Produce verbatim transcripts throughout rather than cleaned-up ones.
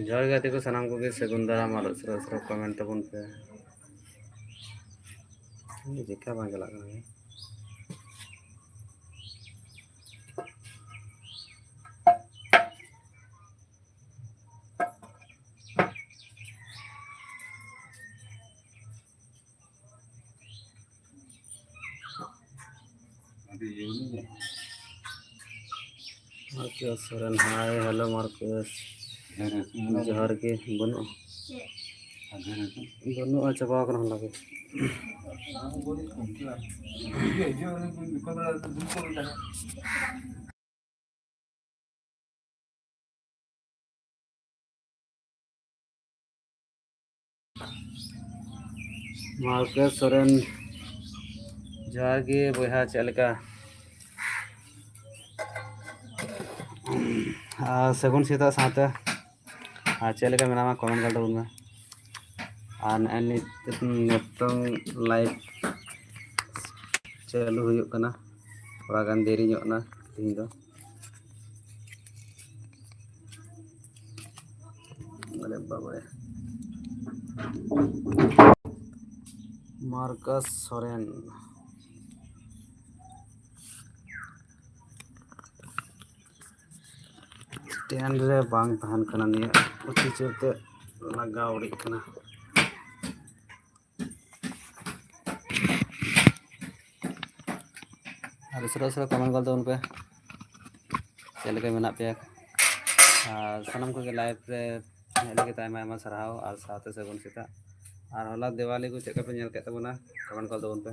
ᱡᱚᱦᱟᱨ ᱜᱮ ᱜᱟᱛᱮ ᱠᱚ ᱥᱟᱱᱟᱢ ᱠᱚᱜᱮ, ᱥᱟᱹᱜᱩᱱ ᱫᱟᱨᱟᱢ ᱟᱨ ᱩᱥᱟᱹᱨᱟ ᱩᱥᱟᱹᱨᱟ ᱠᱚᱢᱮᱱᱴ ᱛᱟᱵᱚᱱ ᱯᱮ᱾ ᱪᱮᱠᱟ ᱵᱟᱝ ᱪᱟᱞᱟᱜ ᱠᱟᱱᱟ? ᱢᱟᱨᱠᱮᱥ ᱥᱚᱨᱮᱱ, ᱦᱟᱭ, ᱦᱮᱞᱳ ᱢᱟᱨᱠᱮᱥ᱾ ᱡᱚᱦᱟᱨ ᱜᱮ, ᱵᱟᱹᱱᱩᱜᱼᱟ᱾ ᱵᱟᱹᱱᱩᱜᱼᱟ, ᱪᱟᱵᱟ ᱟᱠᱟᱱᱟ ᱦᱚᱞᱟ ᱜᱮ᱾ ᱢᱟᱨᱠᱮᱥ ᱥᱚᱨᱮᱱ, ᱡᱚᱦᱟᱨ ᱜᱮ ᱵᱚᱭᱦᱟ, ᱪᱮᱫ ᱞᱮᱠᱟ? ᱟᱨ ᱥᱟᱹᱜᱩᱱ ᱥᱮᱛᱟᱜ ᱥᱟᱶᱛᱮ, ᱟᱨ ᱪᱮᱫ ᱞᱮᱠᱟ ᱢᱮᱱᱟᱢᱟ, comment ᱠᱟᱛᱮ ᱛᱟᱵᱚᱱ ᱢᱮ᱾ ᱟᱨ ᱱᱮᱜᱼᱮ ᱱᱤᱛ-, ᱱᱤᱛᱚᱝ live ᱪᱟᱹᱞᱩ ᱦᱩᱭᱩᱜ ᱠᱟᱱᱟ, ᱛᱷᱚᱲᱟ ᱜᱟᱱ ᱫᱮᱨᱤ ᱧᱚᱜ ᱱᱟ ᱛᱮᱦᱮᱧ ᱫᱚ᱾ ᱟᱨᱮ ᱵᱟᱵᱟᱨᱮ᱾ ᱢᱟᱨᱠᱟᱥ ᱥᱚᱨᱮᱱ᱾ Stand ᱨᱮ ᱵᱟᱝ ᱛᱟᱦᱮᱱ ᱠᱟᱱᱟ ᱱᱤᱭᱟᱹ, ᱚᱛᱤ ᱡᱳᱨ ᱛᱮ ᱞᱟᱜᱟᱣ ᱟᱹᱲᱤᱡ ᱠᱟᱱᱟ᱾ ᱟᱨ ᱩᱥᱟᱹᱨᱟ ᱩᱥᱟᱹᱨᱟ comment ᱜᱚᱫ ᱛᱟᱵᱚᱱ ᱯᱮ, ᱪᱮᱫ ᱞᱮᱠᱟ ᱢᱮᱱᱟᱜ ᱯᱮᱭᱟ? ᱟᱨ ᱥᱟᱱᱟᱢ ᱠᱚᱜᱮ live ᱨᱮ ᱦᱮᱡ ᱞᱟᱹᱜᱤᱫ ᱟᱭᱢᱟ ᱟᱭᱢᱟ ᱥᱟᱨᱦᱟᱣ, ᱟᱨ ᱥᱟᱶᱛᱮ ᱥᱟᱹᱜᱩᱱ ᱥᱮᱛᱟᱜ᱾ ᱟᱨ ᱦᱚᱞᱟ ᱫᱤᱣᱟᱞᱤ ᱠᱚ ᱪᱮᱫ ᱞᱮᱠᱟ ᱯᱮ ᱧᱮᱞ ᱠᱮᱫ ᱛᱟᱵᱚᱱᱟ, comment ᱜᱚᱫ ᱛᱟᱵᱚᱱ ᱯᱮ᱾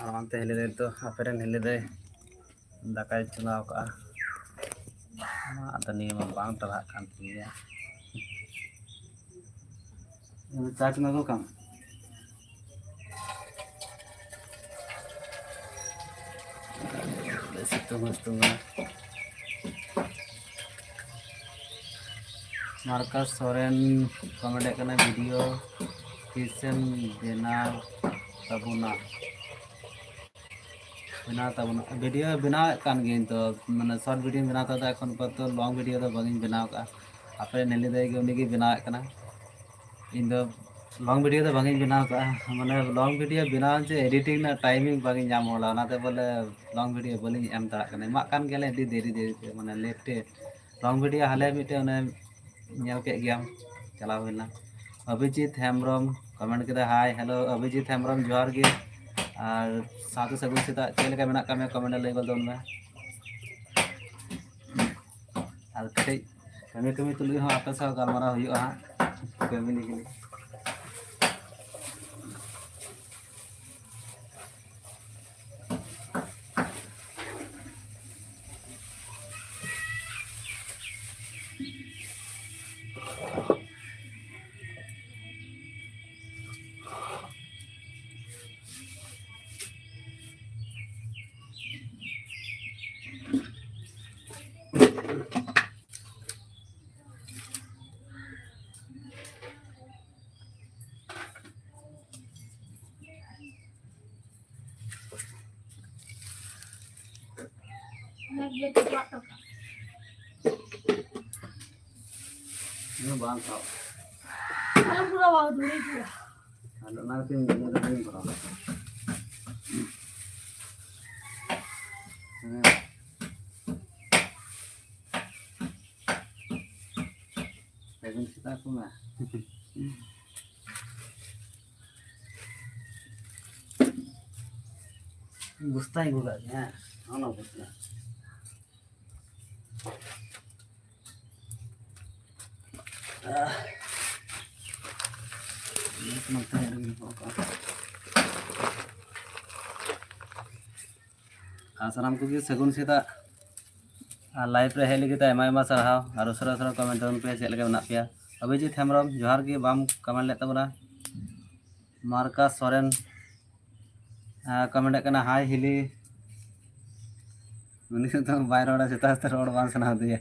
ᱟᱨ ᱚᱱᱛᱮ ᱦᱤᱞᱤ ᱫᱟᱹᱭ ᱫᱚ, ᱟᱯᱮ ᱨᱮᱱ ᱦᱤᱞᱤ ᱫᱟᱹᱭ ᱫᱟᱠᱟᱭ ᱪᱚᱸᱫᱟᱣ ᱠᱟᱜᱼᱟ᱾ ᱟᱫᱚ ᱱᱤᱭᱟᱹ ᱢᱟ ᱵᱟᱝ ᱴᱟᱨᱦᱟᱜ ᱠᱟᱱ ᱛᱤᱧ ᱜᱮᱭᱟ᱾ ᱪᱟ ᱪᱚᱸᱫᱟ ᱜᱚᱫ ᱠᱟᱜ ᱢᱮ᱾ ᱥᱤᱛᱩᱝ ᱦᱚᱸ ᱥᱤᱛᱩᱝ ᱠᱟᱱᱟ᱾ ᱢᱟᱨᱠᱟᱥ ᱥᱚᱨᱮᱱ comment ᱮᱫ ᱠᱟᱱᱟ, video ᱛᱤᱥᱮᱢ ᱵᱮᱱᱟᱣ ᱛᱟᱵᱚᱱᱟ? ᱵᱮᱱᱟᱣ ᱛᱟᱵᱚᱱᱟ, video ᱵᱮᱱᱟᱣᱮᱫ ᱠᱟᱱ ᱜᱤᱭᱟᱹᱧ ᱛᱚ, ᱢᱟᱱᱮ short video ᱵᱮᱱᱟᱣ ᱛᱟᱵᱚᱱᱟ, ᱮᱠᱷᱚᱱ ᱟᱯᱟᱛᱚᱛᱚ long video ᱫᱚ ᱵᱟᱝ ᱤᱧ ᱵᱮᱱᱟᱣ ᱠᱟᱜᱼᱟ᱾ ᱟᱯᱮ ᱱᱮᱞᱤ ᱫᱟᱹᱭ ᱜᱮ ᱩᱱᱤ ᱜᱮ ᱵᱮᱱᱟᱣᱮᱫ ᱠᱟᱱᱟ᱾ ᱤᱧ ᱫᱚ long video ᱫᱚ ᱵᱟᱝ ᱤᱧ ᱵᱮᱱᱟᱣ ᱠᱟᱜᱼᱟ, ᱢᱟᱱᱮ long video ᱵᱮᱱᱟᱣ ᱡᱮ editing ᱨᱮᱱᱟᱜ timing ᱵᱟᱝ ᱤᱧ ᱧᱟᱢ ᱦᱚᱲᱟ, ᱚᱱᱟᱛᱮ ᱵᱚᱞᱮ long video ᱵᱟᱹᱞᱤᱧ ᱮᱢ ᱫᱟᱲᱮᱭᱟᱜ ᱠᱟᱱᱟ᱾ ᱮᱢᱟᱜ ᱠᱟᱱ ᱜᱮᱭᱟᱞᱮ ᱟᱹᱰᱤ ᱫᱮᱨᱤ ᱫᱮᱨᱤ ᱛᱮ, ᱢᱟᱱᱮ late ᱛᱮ᱾ Long video ᱦᱟᱞᱮ ᱢᱤᱫᱴᱮᱱ ᱚᱱᱮ ᱧᱮᱞ ᱠᱮᱫ ᱜᱮᱭᱟᱢ, ᱪᱟᱞᱟᱣ ᱦᱩᱭ ᱞᱮᱱᱟ᱾ ᱚᱵᱷᱤᱡᱤᱛ ᱦᱮᱢᱵᱨᱚᱢ comment ᱠᱮᱫᱟ, hi hello᱾ ᱚᱵᱷᱤᱡᱤᱛ ᱦᱮᱢᱵᱨᱚᱢ, ᱡᱚᱦᱟᱨ ᱜᱮ, ᱟᱨ ᱥᱟᱶᱛᱮ ᱥᱟᱹᱜᱩᱱ ᱥᱮᱛᱟᱜ᱾ ᱪᱮᱫ ᱞᱮᱠᱟ ᱢᱮᱱᱟᱜ ᱠᱟᱜ ᱢᱮᱭᱟ, comment ᱨᱮ ᱞᱟᱹᱭ ᱜᱚᱫ ᱛᱟᱵᱚᱱ ᱢᱮ᱾ ᱟᱨ ᱠᱟᱹᱴᱤᱡ ᱠᱟᱹᱢᱤ ᱠᱟᱹᱢᱤ ᱛᱩᱞᱩᱡ ᱦᱚᱸ ᱟᱯᱮ ᱥᱟᱶ ᱜᱟᱞᱢᱟᱨᱟᱣ ᱦᱩᱭᱩᱜᱼᱟ ᱦᱟᱸᱜ, ᱠᱟᱹᱢᱤ ᱞᱟᱹᱜᱤᱫ᱾ ᱤᱭᱟᱹ ᱛᱮ ᱪᱟᱞᱟᱜ ᱛᱟᱢᱟ᱾ ᱤᱧ ᱦᱚᱸ ᱵᱟᱝ ᱥᱟᱵ᱾ ᱟᱞᱚᱢ ᱯᱩᱨᱟᱹᱣᱟ, ᱫᱷᱩᱲᱤ ᱯᱩᱨᱟᱹ᱾ ᱟᱫᱚ ᱚᱱᱟ ᱠᱷᱟᱹᱛᱤᱨ ᱤᱧ ᱫᱚ ᱵᱟᱹᱧ ᱠᱚᱨᱟᱣᱟ᱾ ᱦᱮᱸ᱾ ᱥᱟᱹᱜᱩᱱ ᱥᱮᱛᱟᱜ ᱠᱚ ᱢᱟ᱾ ᱵᱚᱥᱛᱟᱧ ᱟᱹᱜᱩ ᱠᱟᱜ ᱜᱮᱭᱟ, ᱦᱮᱸ, ᱚᱱᱟ ᱵᱚᱥᱛᱟ᱾ ᱟᱦ᱾ ᱱᱚᱛᱮ ᱨᱮᱜᱮᱧ ᱫᱚᱦᱚ ᱠᱟᱜᱼᱟ᱾ ᱟᱨ ᱥᱟᱱᱟᱢ ᱠᱚᱜᱮ ᱥᱟᱹᱜᱩᱱ ᱥᱮᱛᱟᱜ᱾ ᱟᱨ live ᱨᱮ ᱦᱮᱡ ᱞᱟᱹᱜᱤᱫ ᱛᱮ ᱟᱭᱢᱟ ᱟᱭᱢᱟ ᱥᱟᱨᱦᱟᱣ᱾ ᱟᱨ ᱩᱥᱟᱹᱨᱟ ᱩᱥᱟᱹᱨᱟ comment ᱛᱟᱵᱚᱱ ᱯᱮ, ᱪᱮᱫ ᱞᱮᱠᱟ ᱢᱮᱱᱟᱜ ᱯᱮᱭᱟ? ᱚᱵᱷᱤᱡᱤᱛ ᱦᱮᱢᱵᱨᱚᱢ, ᱡᱚᱦᱟᱨ ᱜᱮ, ᱵᱟᱢ comment ᱞᱮᱫ ᱛᱟᱵᱚᱱᱟ᱾ ᱢᱟᱨᱠᱟᱥ ᱥᱚᱨᱮᱱ, ᱟᱨ comment ᱮᱫ ᱠᱟᱱᱟ, "ᱦᱟᱭ ᱦᱤᱞᱤ᱾" ᱩᱱᱤ ᱫᱚ ᱵᱟᱭ ᱨᱚᱲᱟ, ᱥᱮᱛᱟᱜ ᱥᱮᱛᱟᱜ ᱨᱚᱲ ᱵᱟᱝ ᱥᱟᱱᱟ ᱟᱫᱮᱭᱟ᱾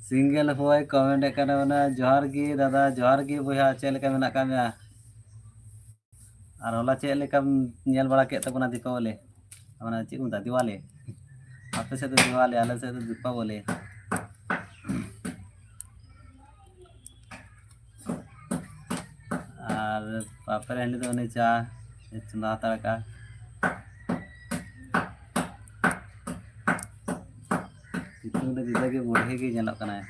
ᱥᱤᱝᱜᱮᱞ ᱵᱚᱭ comment ᱮᱫ ᱠᱟᱱᱟ, ᱢᱮᱱᱟ, "ᱡᱚᱦᱟᱨ ᱜᱮ ᱫᱟᱫᱟ, ᱡᱚᱦᱟᱨ ᱜᱮ ᱵᱚᱭᱦᱟ, ᱪᱮᱫ ᱞᱮᱠᱟ ᱢᱮᱱᱟᱜ ᱟᱠᱟᱫ ᱢᱮᱭᱟ?" ᱟᱨ ᱦᱚᱞᱟ ᱪᱮᱫ ᱞᱮᱠᱟᱢ ᱧᱮᱞ ᱵᱟᱲᱟ ᱠᱮᱫ ᱛᱟᱵᱚᱱᱟ ᱫᱤᱯᱟᱵᱚᱞᱤ? ᱢᱟᱱᱮ ᱪᱮᱫ ᱠᱚ ᱢᱮᱛᱟᱜᱼᱟ, ᱫᱤᱣᱟᱞᱤ? ᱟᱯᱮ ᱥᱮᱫ ᱫᱚ ᱫᱤᱣᱟᱞᱤ, ᱟᱞᱮ ᱥᱮᱫ ᱫᱚ ᱫᱤᱯᱟᱵᱚᱞᱤ᱾ ᱟᱨ ᱵᱟᱯᱨᱮ, ᱦᱟᱺᱰᱤ ᱫᱚ ᱩᱱᱤ ᱪᱟ ᱪᱚᱸᱫᱟ ᱦᱟᱛᱟᱲ ᱠᱟᱜᱼᱟ᱾ ᱥᱤᱛᱩᱝ ᱨᱮ ᱡᱩᱫᱟᱹ ᱜᱮ ᱵᱩᱲᱦᱤ ᱜᱮ ᱧᱮᱞᱚᱜ ᱠᱟᱱᱟᱭ᱾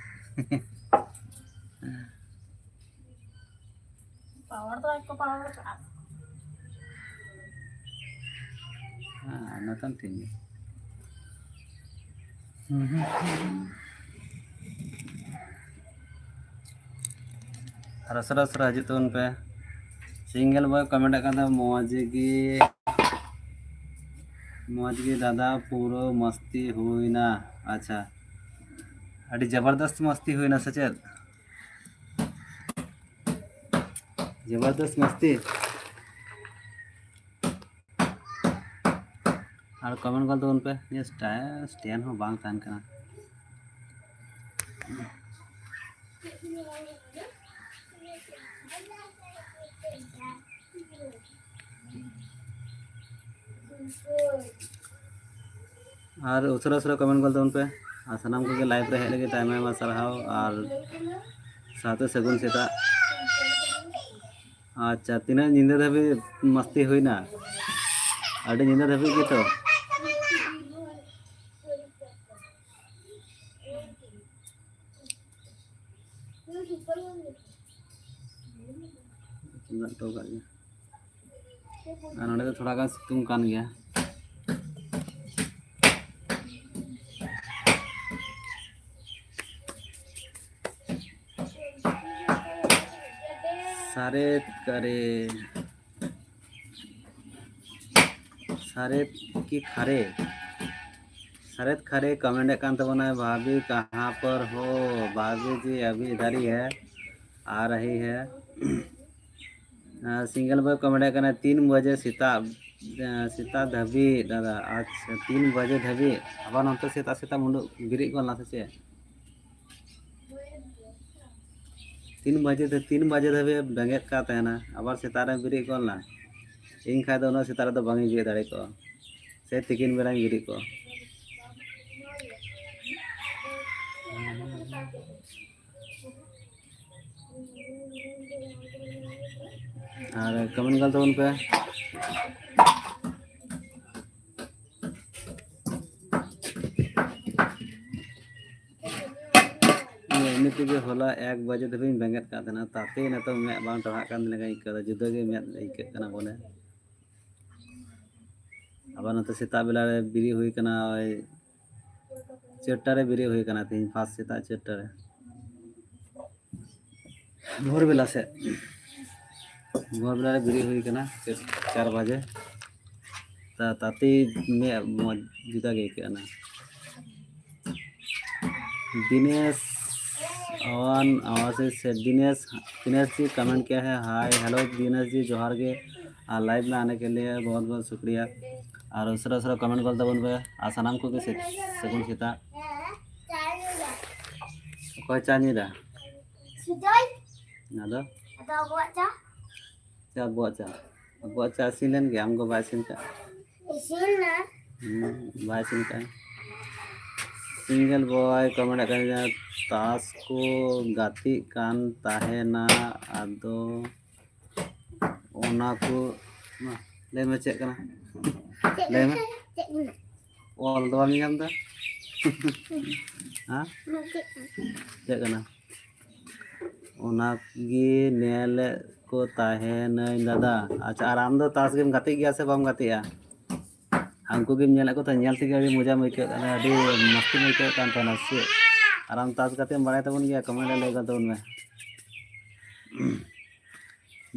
ᱯᱟᱣᱟᱨ ᱫᱚ ᱟᱡ ᱠᱚ ᱯᱟᱣᱟᱨ ᱠᱟᱜᱼᱟ᱾ ᱦᱮᱸ, ᱱᱤᱛᱚᱝ ᱴᱷᱤᱠ ᱜᱮᱭᱟ᱾ ᱟᱨ ᱩᱥᱟᱹᱨᱟ ᱩᱥᱟᱹᱨᱟ ᱦᱤᱡᱩᱜ ᱛᱟᱵᱚᱱ ᱯᱮ᱾ ᱥᱤᱝᱜᱮᱞ ᱵᱚᱭ comment ᱮᱫ ᱠᱟᱱ ᱛᱟᱦᱮᱸ, ᱢᱚᱡᱽ ᱜᱮ, ᱢᱚᱡᱽ ᱜᱮ ᱫᱟᱫᱟ, ᱯᱩᱨᱟᱹ ᱢᱟᱥᱛᱤ ᱦᱩᱭᱱᱟ᱾ ᱟᱪᱪᱷᱟ, ᱟᱹᱰᱤ ᱡᱟᱵᱟᱨᱫᱚᱥᱛ ᱢᱟᱥᱛᱤ ᱦᱩᱭᱱᱟ ᱥᱮ ᱪᱮᱫ? ᱡᱟᱵᱟᱨᱫᱚᱥᱛ ᱢᱟᱥᱛᱤ᱾ ᱟᱨ comment ᱜᱚᱞ ᱛᱟᱵᱚᱱ ᱯᱮ᱾ ᱤᱭᱟᱹ, ᱥᱴᱟ-, stand ᱦᱚᱸ ᱵᱟᱝ ᱛᱟᱦᱮᱱ ᱠᱟᱱᱟ᱾ ᱟᱨ ᱩᱥᱟᱹᱨᱟ ᱩᱥᱟᱹᱨᱟ ᱠᱚᱢᱮᱱᱴ ᱜᱚᱫ ᱛᱟᱵᱚᱱ ᱯᱮ᱾ ᱟᱨ ᱥᱟᱱᱟᱢ ᱠᱚᱜᱮ ᱞᱟᱭᱤᱵᱷ ᱨᱮ ᱦᱮᱡ ᱞᱟᱹᱜᱤᱫ ᱟᱭᱢᱟ ᱟᱭᱢᱟ ᱥᱟᱨᱦᱟᱣ ᱟᱨ ᱥᱟᱶᱛᱮ ᱥᱟᱹᱜᱩᱱ ᱥᱮᱛᱟᱜ᱾ ᱟᱪᱪᱷᱟ, ᱛᱤᱱᱟᱹᱜ ᱧᱤᱫᱟᱹ ᱫᱷᱟᱹᱵᱤᱡ ᱢᱟᱥᱛᱤ ᱦᱩᱭᱱᱟ? ᱟᱹᱰᱤ ᱧᱤᱫᱟᱹ ᱫᱷᱟᱹᱵᱤᱡ ᱜᱮᱛᱚ? ᱪᱚᱸᱫᱟ ᱦᱚᱴᱚ ᱠᱟᱜ ᱜᱮ᱾ ᱟᱨ ᱱᱚᱸᱰᱮ ᱫᱚ ᱛᱷᱚᱲᱟ ᱜᱟᱱ ᱥᱤᱛᱩᱝ ᱠᱟᱱ ᱜᱮᱭᱟ᱾ ᱥᱟᱨᱮᱛ ᱠᱟᱨᱮ, ᱥᱟᱨᱮᱛ ᱠᱤ ᱠᱷᱟᱨᱮ, ᱥᱟᱨᱮᱛ ᱠᱷᱟᱨᱮ ᱠᱚᱢᱮᱱᱴ ᱮᱫ ᱠᱟᱱ ᱛᱟᱵᱚᱱᱟᱭ, ᱵᱷᱟᱵᱤ ᱠᱟᱦᱟᱸ ᱯᱚᱨ ᱦᱳ, ᱵᱷᱟᱵᱤ ᱡᱤ ᱟᱵᱷᱤ ᱤᱫᱷᱟᱨ ᱦᱤ ᱦᱮ, ᱟ ᱨᱟᱦᱤ ᱦᱮ᱾ ᱥᱤᱝᱜᱮᱞ ᱵᱚᱭ ᱠᱚᱢᱮᱱᱴ ᱮᱫ ᱠᱟᱱᱟ, ᱛᱤᱱ ᱵᱟᱡᱮ ᱥᱮᱛᱟᱜ, ᱥᱮᱛᱟᱜ ᱫᱷᱟᱹᱵᱤᱡ ᱫᱟᱫᱟ? ᱟᱪᱪᱷᱟ, ᱛᱤᱱ ᱵᱟᱡᱮ ᱫᱷᱟᱹᱵᱤᱡ? ᱟᱵᱟᱨ ᱱᱚᱱᱛᱮ ᱥᱮᱛᱟᱜ ᱥᱮᱛᱟᱜ ᱩᱰᱩᱠ ᱵᱮᱨᱮᱫ ᱜᱚᱫ ᱞᱮᱱᱟ ᱥᱮ ᱪᱮᱫ? ᱛᱤᱱ ᱵᱟᱡᱮ ᱫᱷᱟᱹ-, ᱛᱤᱱ ᱵᱟᱡᱮ ᱫᱷᱟᱹᱵᱤᱡ ᱵᱮᱸᱜᱮᱫ ᱠᱟᱜ ᱛᱟᱦᱮᱱᱟ, ᱟᱵᱟᱨ ᱥᱮᱛᱟᱜ ᱨᱮ ᱵᱮᱨᱮᱫ ᱜᱚᱫ ᱞᱮᱱᱟ᱾ ᱤᱧ ᱠᱷᱟᱡ ᱫᱚ ᱩᱱᱟᱹᱜ ᱥᱮᱛᱟᱜ ᱨᱮᱫᱚ ᱵᱟᱝ ᱤᱧ ᱵᱮᱨᱮᱫ ᱫᱟᱲᱮ ᱠᱚᱜᱼᱟ, ᱥᱮ ᱛᱤᱠᱤᱱ ᱵᱮᱲᱟᱧ ᱵᱮᱨᱮᱫ ᱠᱚᱜᱼᱟ᱾ ᱟᱨ ᱠᱚᱢᱮᱱᱴ ᱜᱚᱫ ᱛᱟᱵᱚᱱ ᱯᱮ᱾ ᱤᱧ ᱮᱢᱱᱤ ᱛᱮᱜᱮ ᱦᱚᱞᱟ ᱮᱠ ᱵᱟᱡᱮ ᱫᱷᱟᱹᱵᱤᱡ ᱤᱧ ᱵᱮᱸᱜᱮᱫ ᱠᱟᱜ ᱛᱟᱦᱮᱱᱟ, ᱛᱟᱛᱮ ᱱᱤᱛᱚᱜ ᱢᱮᱫ ᱵᱟᱝ ᱴᱟᱨᱦᱟᱜ ᱠᱟᱱ ᱞᱮᱠᱟᱧ ᱟᱹᱭᱠᱟᱹᱣ ᱮᱫᱟ, ᱡᱩᱫᱟᱹ ᱜᱮ ᱢᱮᱫ ᱟᱹᱭᱠᱟᱹᱜ ᱠᱟᱱᱟ ᱵᱚᱞᱮ᱾ ᱟᱵᱟᱨ ᱱᱚᱛᱮ ᱥᱮᱛᱟᱜ ᱵᱮᱞᱟ ᱨᱮ ᱵᱮᱨᱮᱫ ᱦᱩᱭ ᱠᱟᱱᱟ, ᱳᱭ ᱪᱟᱨᱴᱟ ᱨᱮ ᱵᱮᱨᱮᱫ ᱦᱩᱭ ᱠᱟᱱᱟ ᱛᱮᱦᱮᱧ, ᱯᱷᱟᱥᱴ ᱥᱮᱛᱟᱜ ᱪᱟᱨᱴᱟ ᱨᱮ᱾ ᱵᱷᱳᱨ ᱵᱮᱞᱟ ᱥᱮᱫ, ᱵᱷᱳᱨ ᱵᱮᱞᱟ ᱨᱮ ᱵᱮᱨᱮᱫ ᱦᱩᱭ ᱠᱟᱱᱟ ᱪᱟᱨ ᱵᱟᱡᱮ᱾ ᱛᱟ-, ᱛᱟᱛᱮ ᱢᱮᱫ ᱢᱚᱡᱽ ᱡᱩᱫᱟᱹ ᱜᱮ ᱟᱹᱭᱠᱟᱹᱜ ᱠᱟᱱᱟ᱾ दिनेश, अवन आवाज से दिनेश, दिनेश जी कमेंट किया है, हाय हेलो दिनेश जी, जोहार ᱜᱮ, ᱟᱨ ᱞᱟᱭᱤᱵᱷ ᱨᱮ ᱟᱱᱮ ᱠᱮ ᱞᱤᱭᱮ ᱵᱚᱦᱩᱛ ᱵᱚᱦᱩᱛ ᱥᱩᱠᱨᱤᱭᱟ᱾ ᱟᱨ ᱩᱥᱟᱹᱨᱟ ᱩᱥᱟᱹᱨᱟ ᱠᱚᱢᱮᱱᱴ ᱜᱚᱫ ᱛᱟᱵᱚᱱ ᱯᱮ, ᱟᱨ ᱥᱟᱱᱟᱢ ᱠᱚᱜᱮ ᱥᱮ-, ᱥᱟᱹᱜᱩᱱ ᱥᱮᱛᱟᱜ᱾ ᱚᱠᱚᱭ ᱪᱟ ᱧᱩᱭᱫᱟ? ᱥᱩᱡᱚᱭ᱾ ᱟᱫᱚ? ᱟᱫᱚ ᱟᱵᱚᱣᱟᱜ ᱪᱟ? ᱪᱟ, ᱟᱵᱚᱣᱟᱜ ᱪᱟ᱾ ᱟᱵᱚᱣᱟᱜ ᱪᱟ ᱤᱥᱤᱱ ᱞᱮᱱ ᱜᱮ, ᱟᱢ ᱜᱚ ᱵᱟᱭ ᱤᱥᱤᱱ ᱠᱟᱜ? ᱤᱥᱤᱱ ᱞᱮᱱ᱾ ᱦᱩᱸ, ᱵᱟᱭ ᱤᱥᱤᱱ ᱠᱟᱜᱼᱟ᱾ Single boy comment ᱠᱟᱱᱟ, ᱛᱟᱥ ᱠᱚ ᱜᱟᱛᱮᱜ ᱠᱟᱱ ᱛᱟᱦᱮᱱᱟ, ᱟᱫᱚ ᱚᱱᱟ ᱠᱚ, ᱢᱟ, ᱞᱟᱹᱭ ᱢᱮ ᱪᱮᱫ ᱠᱟᱱᱟ? ᱞᱟᱹᱭ ᱢᱮ᱾ ᱪᱮᱫ ᱠᱟᱱᱟ? ᱚᱞ ᱫᱚ ᱵᱟᱢ ᱧᱟᱢ ᱮᱫᱟ? ᱦᱮᱸ? ᱪᱮᱫ ᱠᱟᱱᱟ? ᱪᱮᱫ ᱠᱟᱱᱟ? ᱚᱱᱟ ᱜᱮ ᱧᱮᱞᱮᱫ ᱠᱚ ᱛᱟᱦᱮᱱᱟᱹᱧ ᱫᱟᱫᱟ᱾ ᱟᱪᱪᱷᱟ, ᱟᱨ ᱟᱢ ᱫᱚ ᱛᱟᱥ ᱜᱮᱢ ᱜᱟᱛᱮᱜ ᱜᱮᱭᱟ ᱥᱮ ᱵᱟᱢ ᱜᱟᱛᱮᱜᱼᱟ? ᱩᱱᱠᱩ ᱜᱮᱢ ᱧᱮᱞᱮᱫ ᱠᱚ ᱛᱟᱦᱮᱸ, ᱧᱮᱞ ᱛᱮᱜᱮ ᱟᱹᱰᱤ ᱢᱚᱡᱟᱢ ᱟᱹᱭᱠᱟᱹᱣᱮᱫ ᱠᱟᱱᱟ, ᱟᱹᱰᱤ ᱢᱚᱥᱛᱤᱢ ᱟᱹᱭᱠᱟᱹᱣᱮᱫ ᱠᱟᱱ ᱛᱟᱦᱮᱱᱟ ᱥᱮ? ᱟᱨ ᱟᱢ ᱛᱟᱥ ᱜᱟᱛᱮᱢ ᱵᱟᱲᱟᱭ ᱛᱟᱵᱚᱱ ᱜᱮᱭᱟ? Comment ᱨᱮ ᱞᱟᱹᱭ ᱜᱚᱫ ᱛᱟᱵᱚᱱ ᱢᱮ᱾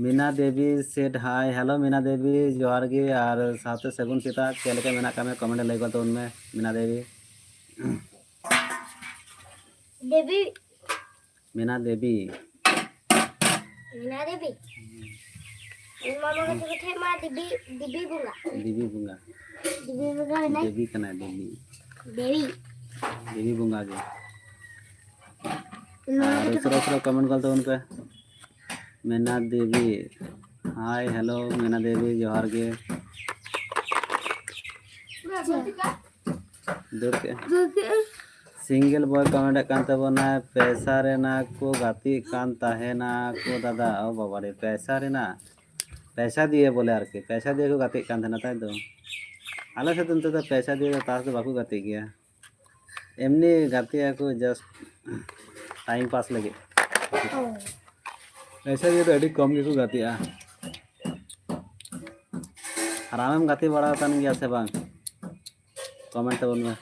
ᱢᱤᱱᱟ ᱫᱮᱵᱤ said hi, hello ᱢᱤᱱᱟ ᱫᱮᱵᱤ, ᱡᱚᱦᱟᱨ ᱜᱮ, ᱟᱨ ᱥᱟᱶᱛᱮ ᱥᱟᱹᱜᱩᱱ ᱥᱮᱛᱟᱜ᱾ ᱪᱮᱫ ᱞᱮᱠᱟ ᱢᱮᱱᱟᱜ ᱠᱟᱜ ᱢᱮ? Comment ᱨᱮ ᱞᱟᱹᱭ ᱜᱚᱫ ᱛᱟᱵᱚᱱ ᱢᱮ, ᱢᱤᱱᱟ ᱫᱮᱵᱤ᱾ ᱫᱮᱵᱤ᱾ ᱢᱤᱱᱟ ᱫᱮᱵᱤ᱾ ᱢᱤᱱᱟ ᱫᱮᱵᱤ᱾ ᱤᱧ ᱢᱟᱢᱟ ᱠᱚ ᱴᱷᱮᱱ ᱢᱟ ᱫᱮᱵᱤ, ᱫᱮᱵᱤ ᱵᱚᱸᱜᱟ᱾ ᱫᱮᱵᱤ ᱵᱚᱸᱜᱟ᱾ ᱫᱮᱵᱤ ᱵᱚᱸᱜᱟ ᱢᱮᱱᱟᱭ᱾ ᱫᱮᱵᱤ ᱠᱟᱱᱟᱭ, ᱫᱮᱵᱤ᱾ ᱫᱮᱵᱤ᱾ ᱫᱮᱵᱤ ᱵᱚᱸᱜᱟ ᱜᱮ᱾ ᱤᱧ ᱢᱟᱢᱟ ᱟᱨ ᱠᱚ ᱩᱥᱟᱹᱨᱟ ᱩᱥᱟᱹᱨᱟ comment ᱜᱚᱫ ᱛᱟᱵᱚᱱ ᱯᱮ᱾ ᱢᱤᱱᱟ ᱫᱮᱵᱤ, hi, hello ᱢᱤᱱᱟ ᱫᱮᱵᱤ, ᱡᱚᱦᱟᱨ ᱜᱮ᱾ ᱫᱟᱹᱲ ᱠᱮᱜᱼᱟ᱾ Single boy comment ᱠᱟᱱ ᱛᱟᱵᱚᱱᱟᱭ, ᱯᱮᱥᱟ ᱨᱮᱱᱟᱜ ᱠᱚ ᱜᱟᱛᱮᱜ ᱠᱟᱱ ᱛᱟᱦᱮᱱᱟ ᱠᱚ ᱫᱟᱫᱟ᱾ ᱚ ᱵᱟᱵᱟ ᱨᱮ, ᱯᱮᱥᱟ ᱨᱮᱱᱟᱜ, ᱯᱮᱥᱟ ᱫᱤᱭᱮ ᱵᱚᱞᱮ ᱟᱨᱠᱤ, ᱯᱮᱥᱟ ᱫᱤᱭᱮ ᱠᱚ ᱜᱟᱛᱮᱜ ᱠᱟᱱ ᱛᱟᱦᱮᱱᱟ, ᱛᱟᱭ ᱛᱚ? ᱟᱞᱮ ᱥᱮᱫ ᱫᱚ ᱱᱚᱛᱮ ᱫᱚ ᱯᱮᱥᱟ ᱫᱤᱭᱮ ᱫᱚ ᱛᱟᱥ ᱫᱚ ᱵᱟᱠᱚ ᱜᱟᱛᱮᱜ ᱜᱮᱭᱟ, ᱮᱢᱱᱤ ᱜᱟᱛᱮᱜ ᱟᱠᱚ just time pass ᱞᱟᱹᱜᱤᱫ᱾ ᱯᱮᱥᱟ ᱫᱤᱭᱮ ᱫᱚ ᱟᱹᱰᱤ ᱠᱚᱢ ᱜᱮᱠᱚ ᱜᱟᱛᱮᱜᱼᱟ᱾ ᱟᱨ ᱟᱢᱮᱢ ᱜᱟᱛᱮ ᱵᱟᱲᱟ ᱟᱠᱟᱱ ᱜᱮᱭᱟ ᱥᱮ ᱵᱟᱝ? Comment ᱛᱟᱵᱚᱱ ᱢᱮ᱾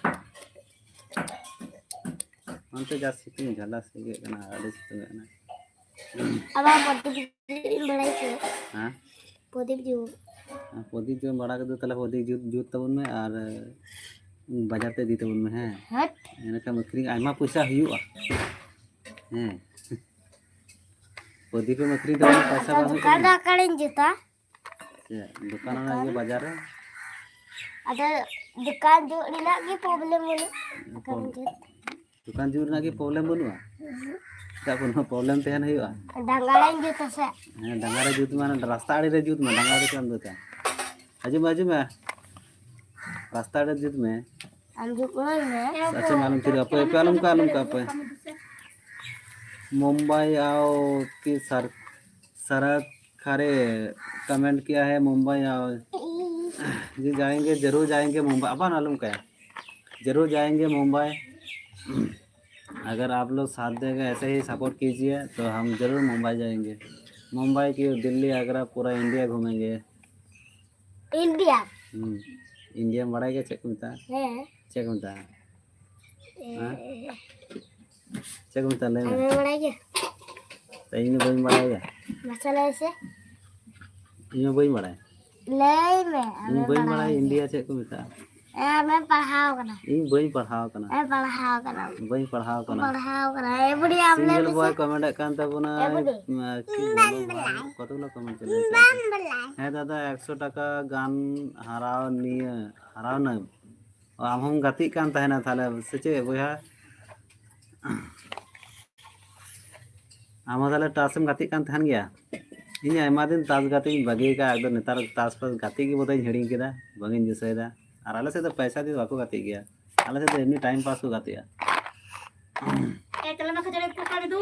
ᱚᱱᱛᱮ ᱡᱟ ᱥᱤᱛᱩᱝ ᱡᱷᱟᱞᱟ ᱥᱤᱜᱟᱹᱜ ᱠᱟᱱᱟ, ᱟᱹᱰᱤ ᱥᱤᱛᱩᱝ ᱠᱟᱱᱟ᱾ ᱟᱵᱟᱨ ᱯᱨᱚᱫᱤᱯ ᱡᱩᱞ ᱤᱧ ᱵᱟᱲᱟᱭ ᱠᱮᱫᱟ᱾ ᱦᱮᱸ? ᱯᱨᱚᱫᱤᱯ ᱡᱩᱞ᱾ ᱦᱮᱸ, ᱯᱨᱚᱫᱤᱯ ᱡᱩᱞ ᱵᱟᱲᱟ ᱠᱮᱫᱟ, ᱛᱟᱦᱞᱮ ᱯᱨᱚᱫᱤᱯ ᱡᱩᱛ, ᱡᱩᱛ ᱛᱟᱵᱚᱱ ᱢᱮ ᱟᱨ ᱵᱟᱡᱟᱨ ᱛᱮ ᱤᱫᱤ ᱛᱟᱵᱚᱱ ᱢᱮ, ᱦᱮᱸ? ᱦᱮᱸ᱾ ᱮᱸᱰᱮᱠᱷᱟᱱ ᱟᱹᱠᱷᱨᱤᱧ ᱟᱭᱢᱟ ᱯᱚᱭᱥᱟ ᱦᱩᱭᱩᱜᱼᱟ᱾ ᱦᱮᱸ᱾ ᱯᱨᱚᱫᱤᱯ ᱮᱢ ᱟᱹᱠᱷᱨᱤᱧ ᱛᱟᱵᱚᱱ, ᱯᱚᱭᱥᱟ ᱵᱟᱝ ᱦᱩᱭᱩᱜ ᱫᱚᱠᱟᱱ ᱛᱟᱵᱚᱱᱟ? ᱫᱚ ᱚᱠᱟᱨᱮᱧ ᱡᱩᱛᱟ? ᱪᱮᱫ? ᱫᱚᱠᱟᱱ ᱚᱱᱟ ᱤᱭᱟᱹ ᱫᱚᱠᱟᱱ? ᱵᱟᱡᱟᱨ ᱨᱮ᱾ ᱟᱫᱚ ᱫᱚᱠᱟᱱ ᱡᱩᱛ ᱨᱮᱱᱟᱜ ᱜᱮ problem ᱵᱟᱹᱱᱩᱜ᱾ ᱚᱠᱟᱨᱮᱧ ᱡᱩᱛ? ᱫᱚᱠᱟᱱ ᱡᱩᱛ ᱨᱮᱱᱟᱜ ᱜᱮ problem ᱵᱟᱹᱱᱩᱜᱼᱟ? ᱩᱦᱩᱸ᱾ ᱪᱮᱫᱟᱜ ᱵᱟᱹᱱᱩᱜᱼᱟ? Problem ᱛᱟᱦᱮᱱ ᱦᱩᱭᱩᱜᱼᱟ᱾ ᱰᱟᱸᱜᱟ ᱨᱮᱧ ᱡᱩᱛᱟ ᱥᱮ? ᱦᱮᱸ, ᱰᱟᱸᱜᱟ ᱨᱮ ᱡᱩᱛ ᱢᱮ, ᱦᱟᱱᱟ ᱨᱟᱥᱛᱟ ᱟᱲᱮ ᱨᱮ ᱡᱩᱛ ᱢᱮ, ᱰᱟᱸᱜᱟ ᱨᱮ ᱪᱮᱫ ᱮᱢ ᱡᱩᱛᱟ? ᱦᱤᱡᱩᱜ ᱢᱮ, ᱦᱤᱡᱩᱜ ᱢᱮ᱾ ᱨᱟᱥᱛᱟ ᱨᱮ ᱡᱩᱛ ᱢᱮ᱾ ᱟᱢ ᱡᱩᱛ ᱢᱮ᱾ ᱟᱪᱪᱷᱟ, ᱢᱟᱞᱚᱢ ᱛᱤᱨ ᱟᱯᱮ, ᱟᱯᱮ ᱟᱞᱚᱢ ᱠᱟ, ᱟᱞᱚᱢ ᱠᱟ, ᱟᱯᱮ᱾ मुंबई आओ कि सर, सड़क खड़े कमेंट किया है, मुंबई आओ। जी, जाएंगे, जरूर जाएंगे मुंबई। अपन आलम का है, जरूर जाएंगे मुंबई। अगर आप लोग साथ देंगे, ऐसे ही सपोर्ट कीजिए, तो हम जरूर मुंबई जाएंगे। मुंबई की दिल्ली, आगरा, पूरा इंडिया घूमेंगे। इंडिया। हम्म, इंडिया में बड़ा क्या चेक मिलता है? ᱦᱮᱸ। ᱪᱮᱫ ᱠᱚ ᱢᱮᱛᱟᱜᱼᱟ? ᱦᱮᱸ? ᱪᱮᱫ ᱠᱚ ᱢᱮᱛᱟᱜᱼᱟ? ᱞᱟᱹᱭ ᱢᱮ᱾ ᱟᱢᱮᱢ ᱵᱟᱲᱟᱭ ᱜᱮᱭᱟ? ᱛᱚ, ᱤᱧ ᱫᱚ ᱵᱟᱹᱧ ᱵᱟᱲᱟᱭ ᱜᱮᱭᱟ᱾ ᱢᱟᱥᱮ ᱞᱟᱹᱭ ᱢᱮᱥᱮ᱾ ᱤᱧ ᱦᱚᱸ ᱵᱟᱹᱧ ᱵᱟᱲᱟᱭᱟ᱾ ᱞᱟᱹᱭ ᱢᱮ, ᱤᱧ ᱟᱢᱮᱢ ᱵᱟᱹᱧ ᱵᱟᱲᱟᱭ ᱵᱟᱲᱟᱭᱟ ᱜᱮᱭᱟ᱾ ᱤᱱᱰᱤᱭᱟ ᱪᱮᱫ ᱠᱚ ᱢᱮᱛᱟᱜᱼᱟ᱾ ᱮ, ᱟᱢᱮᱢ ᱯᱟᱲᱦᱟᱣ ᱠᱟᱱᱟ᱾ ᱤᱧ ᱵᱟᱹᱧ ᱯᱟᱲᱦᱟᱣ ᱠᱟᱱᱟ᱾ ᱮ, ᱯᱟᱲᱦᱟᱣ ᱠᱟᱱᱟᱢ᱾ ᱵᱟᱹᱧ ᱯᱟᱲᱦᱟᱣ ᱠᱟᱱᱟ᱾ ᱯᱟᱲᱦᱟᱣ ᱠᱟᱱᱟ᱾ ᱮ, ᱵᱩᱰᱷᱤ, ᱟᱢ ᱞᱟᱹᱭ ᱥᱤᱝᱜᱮᱞ ᱢᱮᱥᱮ᱾ ᱵᱚᱭ ᱠᱚᱢᱮᱱᱴ ᱮᱫ ᱠᱟᱱ ᱛᱟᱵᱚᱱᱟ᱾ ᱮ, ᱵᱩᱰᱷᱤ᱾ ᱢᱟ, ᱠᱤ ᱵᱚᱞᱚ ᱵᱟᱝ, ᱠᱚᱛᱚ ᱜᱩᱞᱟ ᱠᱚᱢᱮᱱᱴ ᱪᱟᱞᱟᱜ ᱠᱟᱱᱟ᱾ ᱦᱮᱸ ᱫᱟᱫᱟ, ᱮᱠᱥᱚ ᱴᱟᱠᱟ ᱜᱟᱱ ᱦᱟᱨᱟᱣ ᱱᱤᱭᱟᱹ, ᱦᱟᱨᱟᱣ ᱱᱟᱹᱢ᱾ ᱚ, ᱟᱢ ᱦᱚᱸᱢ ᱜᱟᱛᱮᱜ ᱠᱟᱱ ᱛᱟᱦᱮᱱᱟ ᱛᱟᱦᱞᱮ, ᱥᱮ ᱪᱮᱫ ᱵᱚᱭᱦᱟ? ᱟᱢ ᱦᱚᱸ ᱛᱟᱦᱞᱮ ᱴᱟᱥ ᱮᱢ ᱜᱟᱛᱮᱜ ᱠᱟᱱ ᱛᱟᱦᱮᱱ ᱜᱮᱭᱟ? ᱤᱧ ᱟᱭᱢᱟ ᱫᱤᱱ ᱴᱟᱥ ᱜᱟᱛᱮᱜ ᱤᱧ ᱵᱟᱹᱜᱤ ᱟᱠᱟᱫᱼᱟ, ᱮᱠᱫᱚᱢ ᱱᱮᱛᱟᱨ ᱴᱟᱥ ᱯᱟᱥ ᱜᱟᱛᱮᱜ ᱜᱮ ᱵᱚᱫᱚᱧ ᱦᱤᱲᱤᱧ ᱠᱮᱫᱟ, ᱵᱟᱝ ᱤᱧ ᱫᱤᱥᱟᱹᱭᱮᱫᱟ᱾ ᱟᱨ ᱟᱞᱮ ᱥᱮᱫ ᱫᱚ ᱯᱚᱭᱥᱟ ᱫᱤᱭᱮ ᱵᱟᱠᱚ ᱜᱟᱛᱮᱜ ᱜᱮᱭᱟ, ᱟᱞᱮ ᱥᱮᱫ ᱫᱚ ᱮᱢᱱᱤ ᱴᱟᱭᱤᱢ ᱯᱟᱥ ᱠᱚ ᱜᱟᱛᱮᱜᱼᱟ᱾ ᱮ, ᱪᱟᱞᱟᱜ ᱢᱮ ᱠᱷᱟᱹᱡᱟᱹᱲᱤ ᱯᱚᱠᱚᱲᱤ ᱫᱩ᱾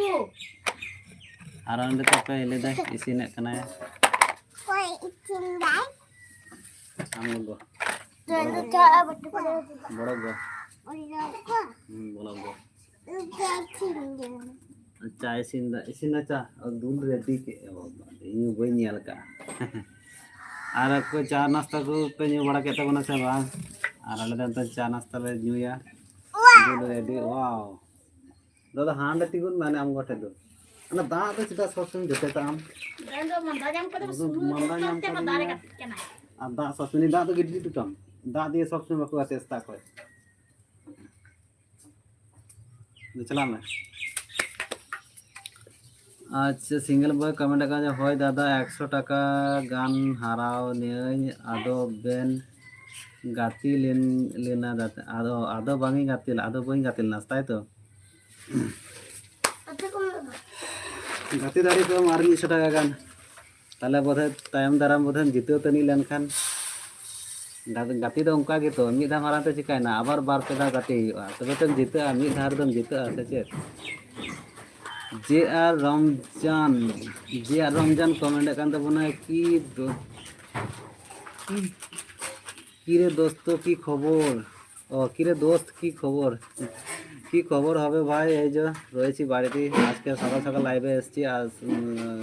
ᱟᱨ ᱚᱸᱰᱮ ᱛᱟᱯᱮ ᱞᱟᱹᱭ ᱫᱟᱭ ᱤᱥᱤᱱᱮᱫ ᱠᱟᱱᱟᱭ᱾ ᱚᱠᱚᱭ ᱤᱥᱤᱱ ᱫᱟᱭ? ᱟᱢ ᱜᱚᱜᱚ᱾ ᱪᱚᱞᱚ, ᱪᱚᱞᱚ, ᱵᱟᱹᱴᱩ ᱠᱚ᱾ ᱵᱚᱲᱚ ᱜᱚ᱾ ᱵᱚᱲᱚ ᱜᱚ᱾ ᱦᱩᱸ, ᱵᱚᱲᱚ ᱜᱚ᱾ ᱪᱟ ᱤᱥᱤᱱ ᱫᱟ, ᱤᱥᱤᱱ ᱫᱟ ᱪᱟ᱾ ᱚ, ᱫᱩᱞ ᱨᱮᱰᱤ ᱠᱮᱫ ᱮ ᱵᱟᱵᱟ᱾ ᱤᱧ ᱦᱚᱸ ᱵᱟᱹᱧ ᱧᱮᱞ ᱟᱠᱟᱫᱼᱟ᱾ ᱟᱨ ᱚᱠᱚᱭ ᱪᱟ ᱱᱟᱥᱛᱟ ᱠᱚ ᱯᱮ ᱧᱩ ᱵᱟᱲᱟ ᱠᱮᱫ ᱛᱟᱵᱚᱱᱟ ᱥᱮ ᱵᱟᱝ? ᱟᱨ ᱟᱞᱮ ᱫᱚ ᱱᱤᱛᱚᱜ ᱪᱟ ᱱᱟᱥᱛᱟ ᱞᱮ ᱧᱩᱭᱟ᱾ ᱫᱩᱞ ᱨᱮᱰᱤ, wow᱾ ᱫᱟᱫᱟ, ᱦᱟᱸᱰᱮ ᱛᱤᱸᱜᱩᱱ ᱢᱮ, ᱟᱢ ᱜᱚᱴᱷᱮ ᱫᱩ᱾ ᱚᱱᱟ ᱫᱟᱜ ᱫᱚ ᱪᱮᱫᱟᱜ ᱥᱚᱵ ᱥᱚᱢᱚᱭ ᱡᱚᱴᱮ ᱛᱟᱢ? ᱫᱟᱜ ᱫᱚ ᱢᱟᱸᱫᱟ ᱧᱟᱢ ᱠᱟᱛᱮ ᱥᱩᱫᱷᱩ ᱥᱩᱱᱩᱢ ᱢᱟᱸᱫᱟ ᱧᱟᱢ ᱛᱮ ᱠᱟᱫᱮᱭᱟ᱾ ᱫᱟᱨᱮ ᱠᱟᱛᱮ ᱠᱟᱱᱟᱭ᱾ ᱟᱨ ᱫᱟᱜ ᱥᱚᱵ ᱥᱚᱢᱚᱭ, ᱫᱟᱜ ᱫᱚ ᱜᱤᱰᱤ ᱦᱚᱴᱚ ᱠᱟᱢ᱾ ᱫᱟᱜ ᱫᱤᱭᱮ ᱥᱚᱵ ᱥᱚᱢᱚᱭ ᱵᱟᱠᱚ ᱜᱟᱛᱮᱜᱼᱟ ᱥᱮᱛᱟ ᱠᱷᱚᱡ᱾ ᱫᱩ, ᱪᱟᱞᱟᱜ ᱢᱮ᱾ ᱟᱪᱪᱷᱟ, ᱥᱤᱝᱜᱮᱞ ᱵᱚᱭ ᱠᱚᱢᱮᱱᱴ ᱟᱠᱟᱫ ᱡᱮ, "ᱦᱳᱭ ᱫᱟᱫᱟ, ᱮᱠᱥᱚ ᱴᱟᱠᱟ ᱜᱟᱱ ᱦᱟᱨᱟᱣ ᱱᱤᱭᱟᱹᱧ, ᱟᱫᱚ ᱵᱮᱱ ᱜᱟᱛᱮ ᱞᱮᱱ, ᱞᱮᱱᱟ ᱫᱟᱫᱟ?" ᱟᱫᱚ, ᱟᱫᱚ ᱵᱟᱝ ᱤᱧ ᱜᱟᱛᱮ ᱞᱮᱱᱟ, ᱟᱫᱚ ᱵᱟᱹᱧ ᱜᱟᱛᱮ ᱞᱮᱱᱟ, ᱛᱟᱭ ᱛᱚ? ᱜᱟᱛᱮ ᱫᱟᱲᱮ ᱠᱚᱜᱼᱟᱢ ᱟᱨ ᱢᱤᱫᱥᱚ ᱴᱟᱠᱟ ᱜᱟᱱ᱾ ᱛᱟᱦᱞᱮ ᱵᱚᱫᱷᱚᱭ ᱛᱟᱭᱚᱢ ᱫᱟᱨᱟᱢ ᱵᱚᱫᱷᱚᱭ ᱡᱤᱛᱟᱹᱣ ᱛᱟᱹᱱᱤᱡ ᱞᱮᱱᱠᱷᱟᱱ᱾ ᱜᱟᱛᱮ ᱜᱟᱛᱮ ᱫᱚ ᱚᱱᱠᱟ ᱜᱮᱛᱚ, ᱢᱤᱫ ᱫᱷᱟᱣ ᱦᱟᱨᱟᱣ ᱛᱮ ᱪᱤᱠᱟᱹᱭᱮᱱᱟ? ᱟᱵᱟᱨ ᱵᱟᱨ ᱯᱮ ᱫᱷᱟᱣ ᱜᱟᱛᱮ ᱦᱩᱭᱩᱜᱼᱟ, ᱛᱚᱵᱮ ᱛᱚᱢ ᱡᱤᱛᱟᱹᱜᱼᱟ, ᱢᱤᱫ ᱫᱷᱟᱣ ᱨᱮᱫᱚᱢ ᱡᱤᱛᱟᱹᱜᱼᱟ ᱥᱮ ᱪᱮᱫ? ᱡᱮ ᱟᱨ ᱨᱚᱢᱡᱟᱱ, ᱡᱮ ᱟᱨ ᱨᱚᱢᱡᱟᱱ ᱠᱚᱢᱮᱱᱴ ᱮᱫ ᱠᱟᱱ ᱛᱟᱵᱚᱱᱟᱭ, কি দো-, কিরে দোস্ত কি খবর? ও কিরে দোস্ত কি খবর? কি খবর হবে ভাই? এই যে রয়েছি বাড়িতেই, আজকে সকাল সকাল লাইভে এসেছি। আজ উম,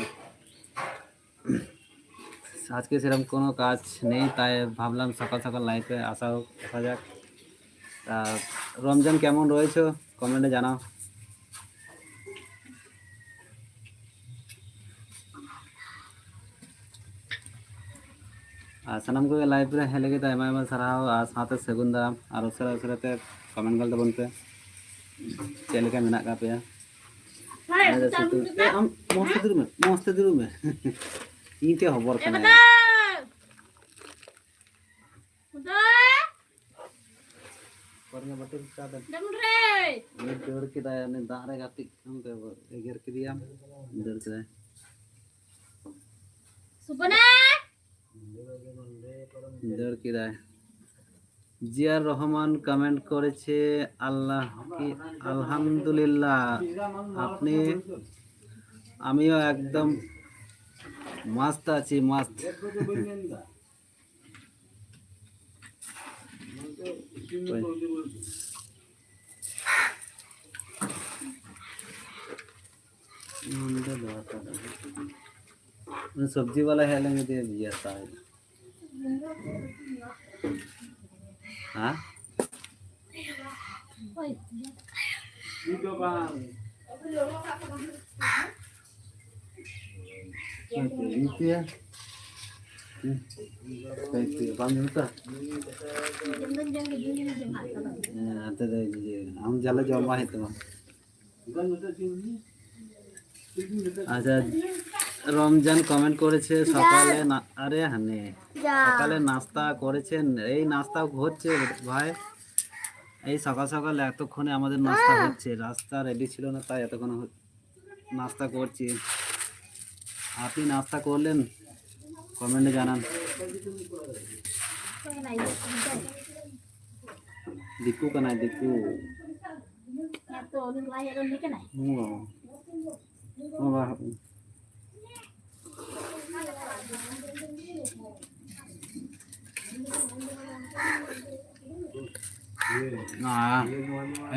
আজকে সেরকম কোনো কাজ নেই, তাই ভাবলাম সকাল সকাল লাইভে আসা হোক, আসা যাক। তা রমজান কেমন রয়েছো, কমেন্টে জানাও। ᱟᱨ ᱥᱟᱱᱟᱢ ᱠᱚᱜᱮ ᱞᱟᱭᱤᱵᱷ ᱨᱮ ᱦᱮᱡ ᱞᱟᱹᱜᱤᱫ ᱟᱭᱢᱟ ᱟᱭᱢᱟ ᱥᱟᱨᱦᱟᱣ ᱟᱨ ᱥᱟᱶᱛᱮ ᱥᱟᱹᱜᱩᱱ ᱫᱟᱨᱟᱢ᱾ ᱟᱨ ᱩᱥᱟᱹᱨᱟ ᱩᱥᱟᱹᱨᱟ ᱛᱮ ᱠᱚᱢᱮᱱᱴ ᱜᱚᱞ ᱛᱟᱵᱚᱱ ᱯᱮ, ᱪᱮᱫ ᱞᱮᱠᱟ ᱢᱮᱱᱟᱜ ᱟᱠᱟᱫ ᱯᱮᱭᱟ? ᱟᱞᱮ ᱫᱚ ᱥᱤᱛᱩᱝ ᱛᱮ ᱟᱢ ᱢᱚᱡᱽ ᱛᱮ ᱫᱩᱲᱩᱵ ᱢᱮ, ᱢᱚᱡᱽ ᱛᱮ ᱫᱩᱲᱩᱵ ᱢᱮ᱾ ᱤᱧ ᱴᱷᱮᱱ ᱦᱚᱵᱚᱨ ᱠᱟᱱᱟ᱾ ᱩᱱᱤ ᱫᱟᱹᱲ ᱠᱮᱫᱟᱭ, ᱩᱱᱤ ᱫᱟᱜ ᱨᱮ ᱜᱟᱛᱮᱜ ᱠᱟᱱ ᱛᱮ ᱮᱜᱮᱨ ᱠᱮᱫᱮᱭᱟᱢ, ᱫᱟᱹᱲ ᱠᱮᱫᱟᱭ᱾ ᱫᱟᱹᱲ ᱠᱮᱫᱟᱭ। জিয়ার রহমান কমেন্ট করেছে, আল্লাহ কি, আলহামদুলিল্লাহ। আপনি? আমিও একদম মাস্ত আছি, মাস্ত। ᱱᱚᱰᱮ ᱫᱚ ᱦᱟᱛᱟᱣ ᱫᱟᱲᱮᱭᱟᱜᱼᱟ᱾ ᱩᱱᱤ ᱥᱚᱵᱽᱡᱤ ᱵᱟᱞᱟ ᱦᱮᱡ ᱞᱮᱱ ᱜᱮ ᱤᱭᱟᱹ ᱦᱟᱛᱟᱣ ᱦᱩᱭᱩᱜᱼᱟ᱾ ᱦᱮᱸ? ᱤᱧ ᱛᱮᱭᱟ᱾ ᱦᱮᱸ, ᱵᱟᱢ ᱧᱟᱢ ᱠᱟᱜ? ᱦᱮᱸ, ᱟᱢ ᱡᱟᱞᱮ ᱡᱚᱢ ᱵᱟᱝ ᱦᱩᱭᱩᱜ ᱛᱟᱢᱟ᱾ ᱟᱪᱪᱷᱟ, রমজান কমেন্ট করেছে, সকালে না, আরে হানে, যা। সকালে নাস্তা করেছেন? এই নাস্তা হচ্ছে ভাই, এই সকাল সকাল এতক্ষণে আমাদের নাস্তা হচ্ছে, রাস্তা রেডি ছিল না, তাই এতক্ষণ হ-, নাস্তা করছি। আপনি নাস্তা করলেন? কমেন্টে জানান। ᱚᱠᱚᱭ ᱠᱟᱱᱟᱭ? ᱤᱭᱟᱹ ᱠᱚ ᱢᱮᱛᱟᱭ? ᱫᱤᱠᱩ ᱠᱟᱱᱟᱭ, ᱫᱤᱠᱩ᱾ ᱦᱮᱸ ᱛᱚ, ᱩᱱᱤ ᱞᱟᱦᱟ ᱦᱮᱡ ᱞᱮᱱ ᱜᱮ ᱠᱟᱱᱟᱭ᱾ ᱦᱩᱸ᱾ ᱵᱟᱵᱟ᱾ আহ,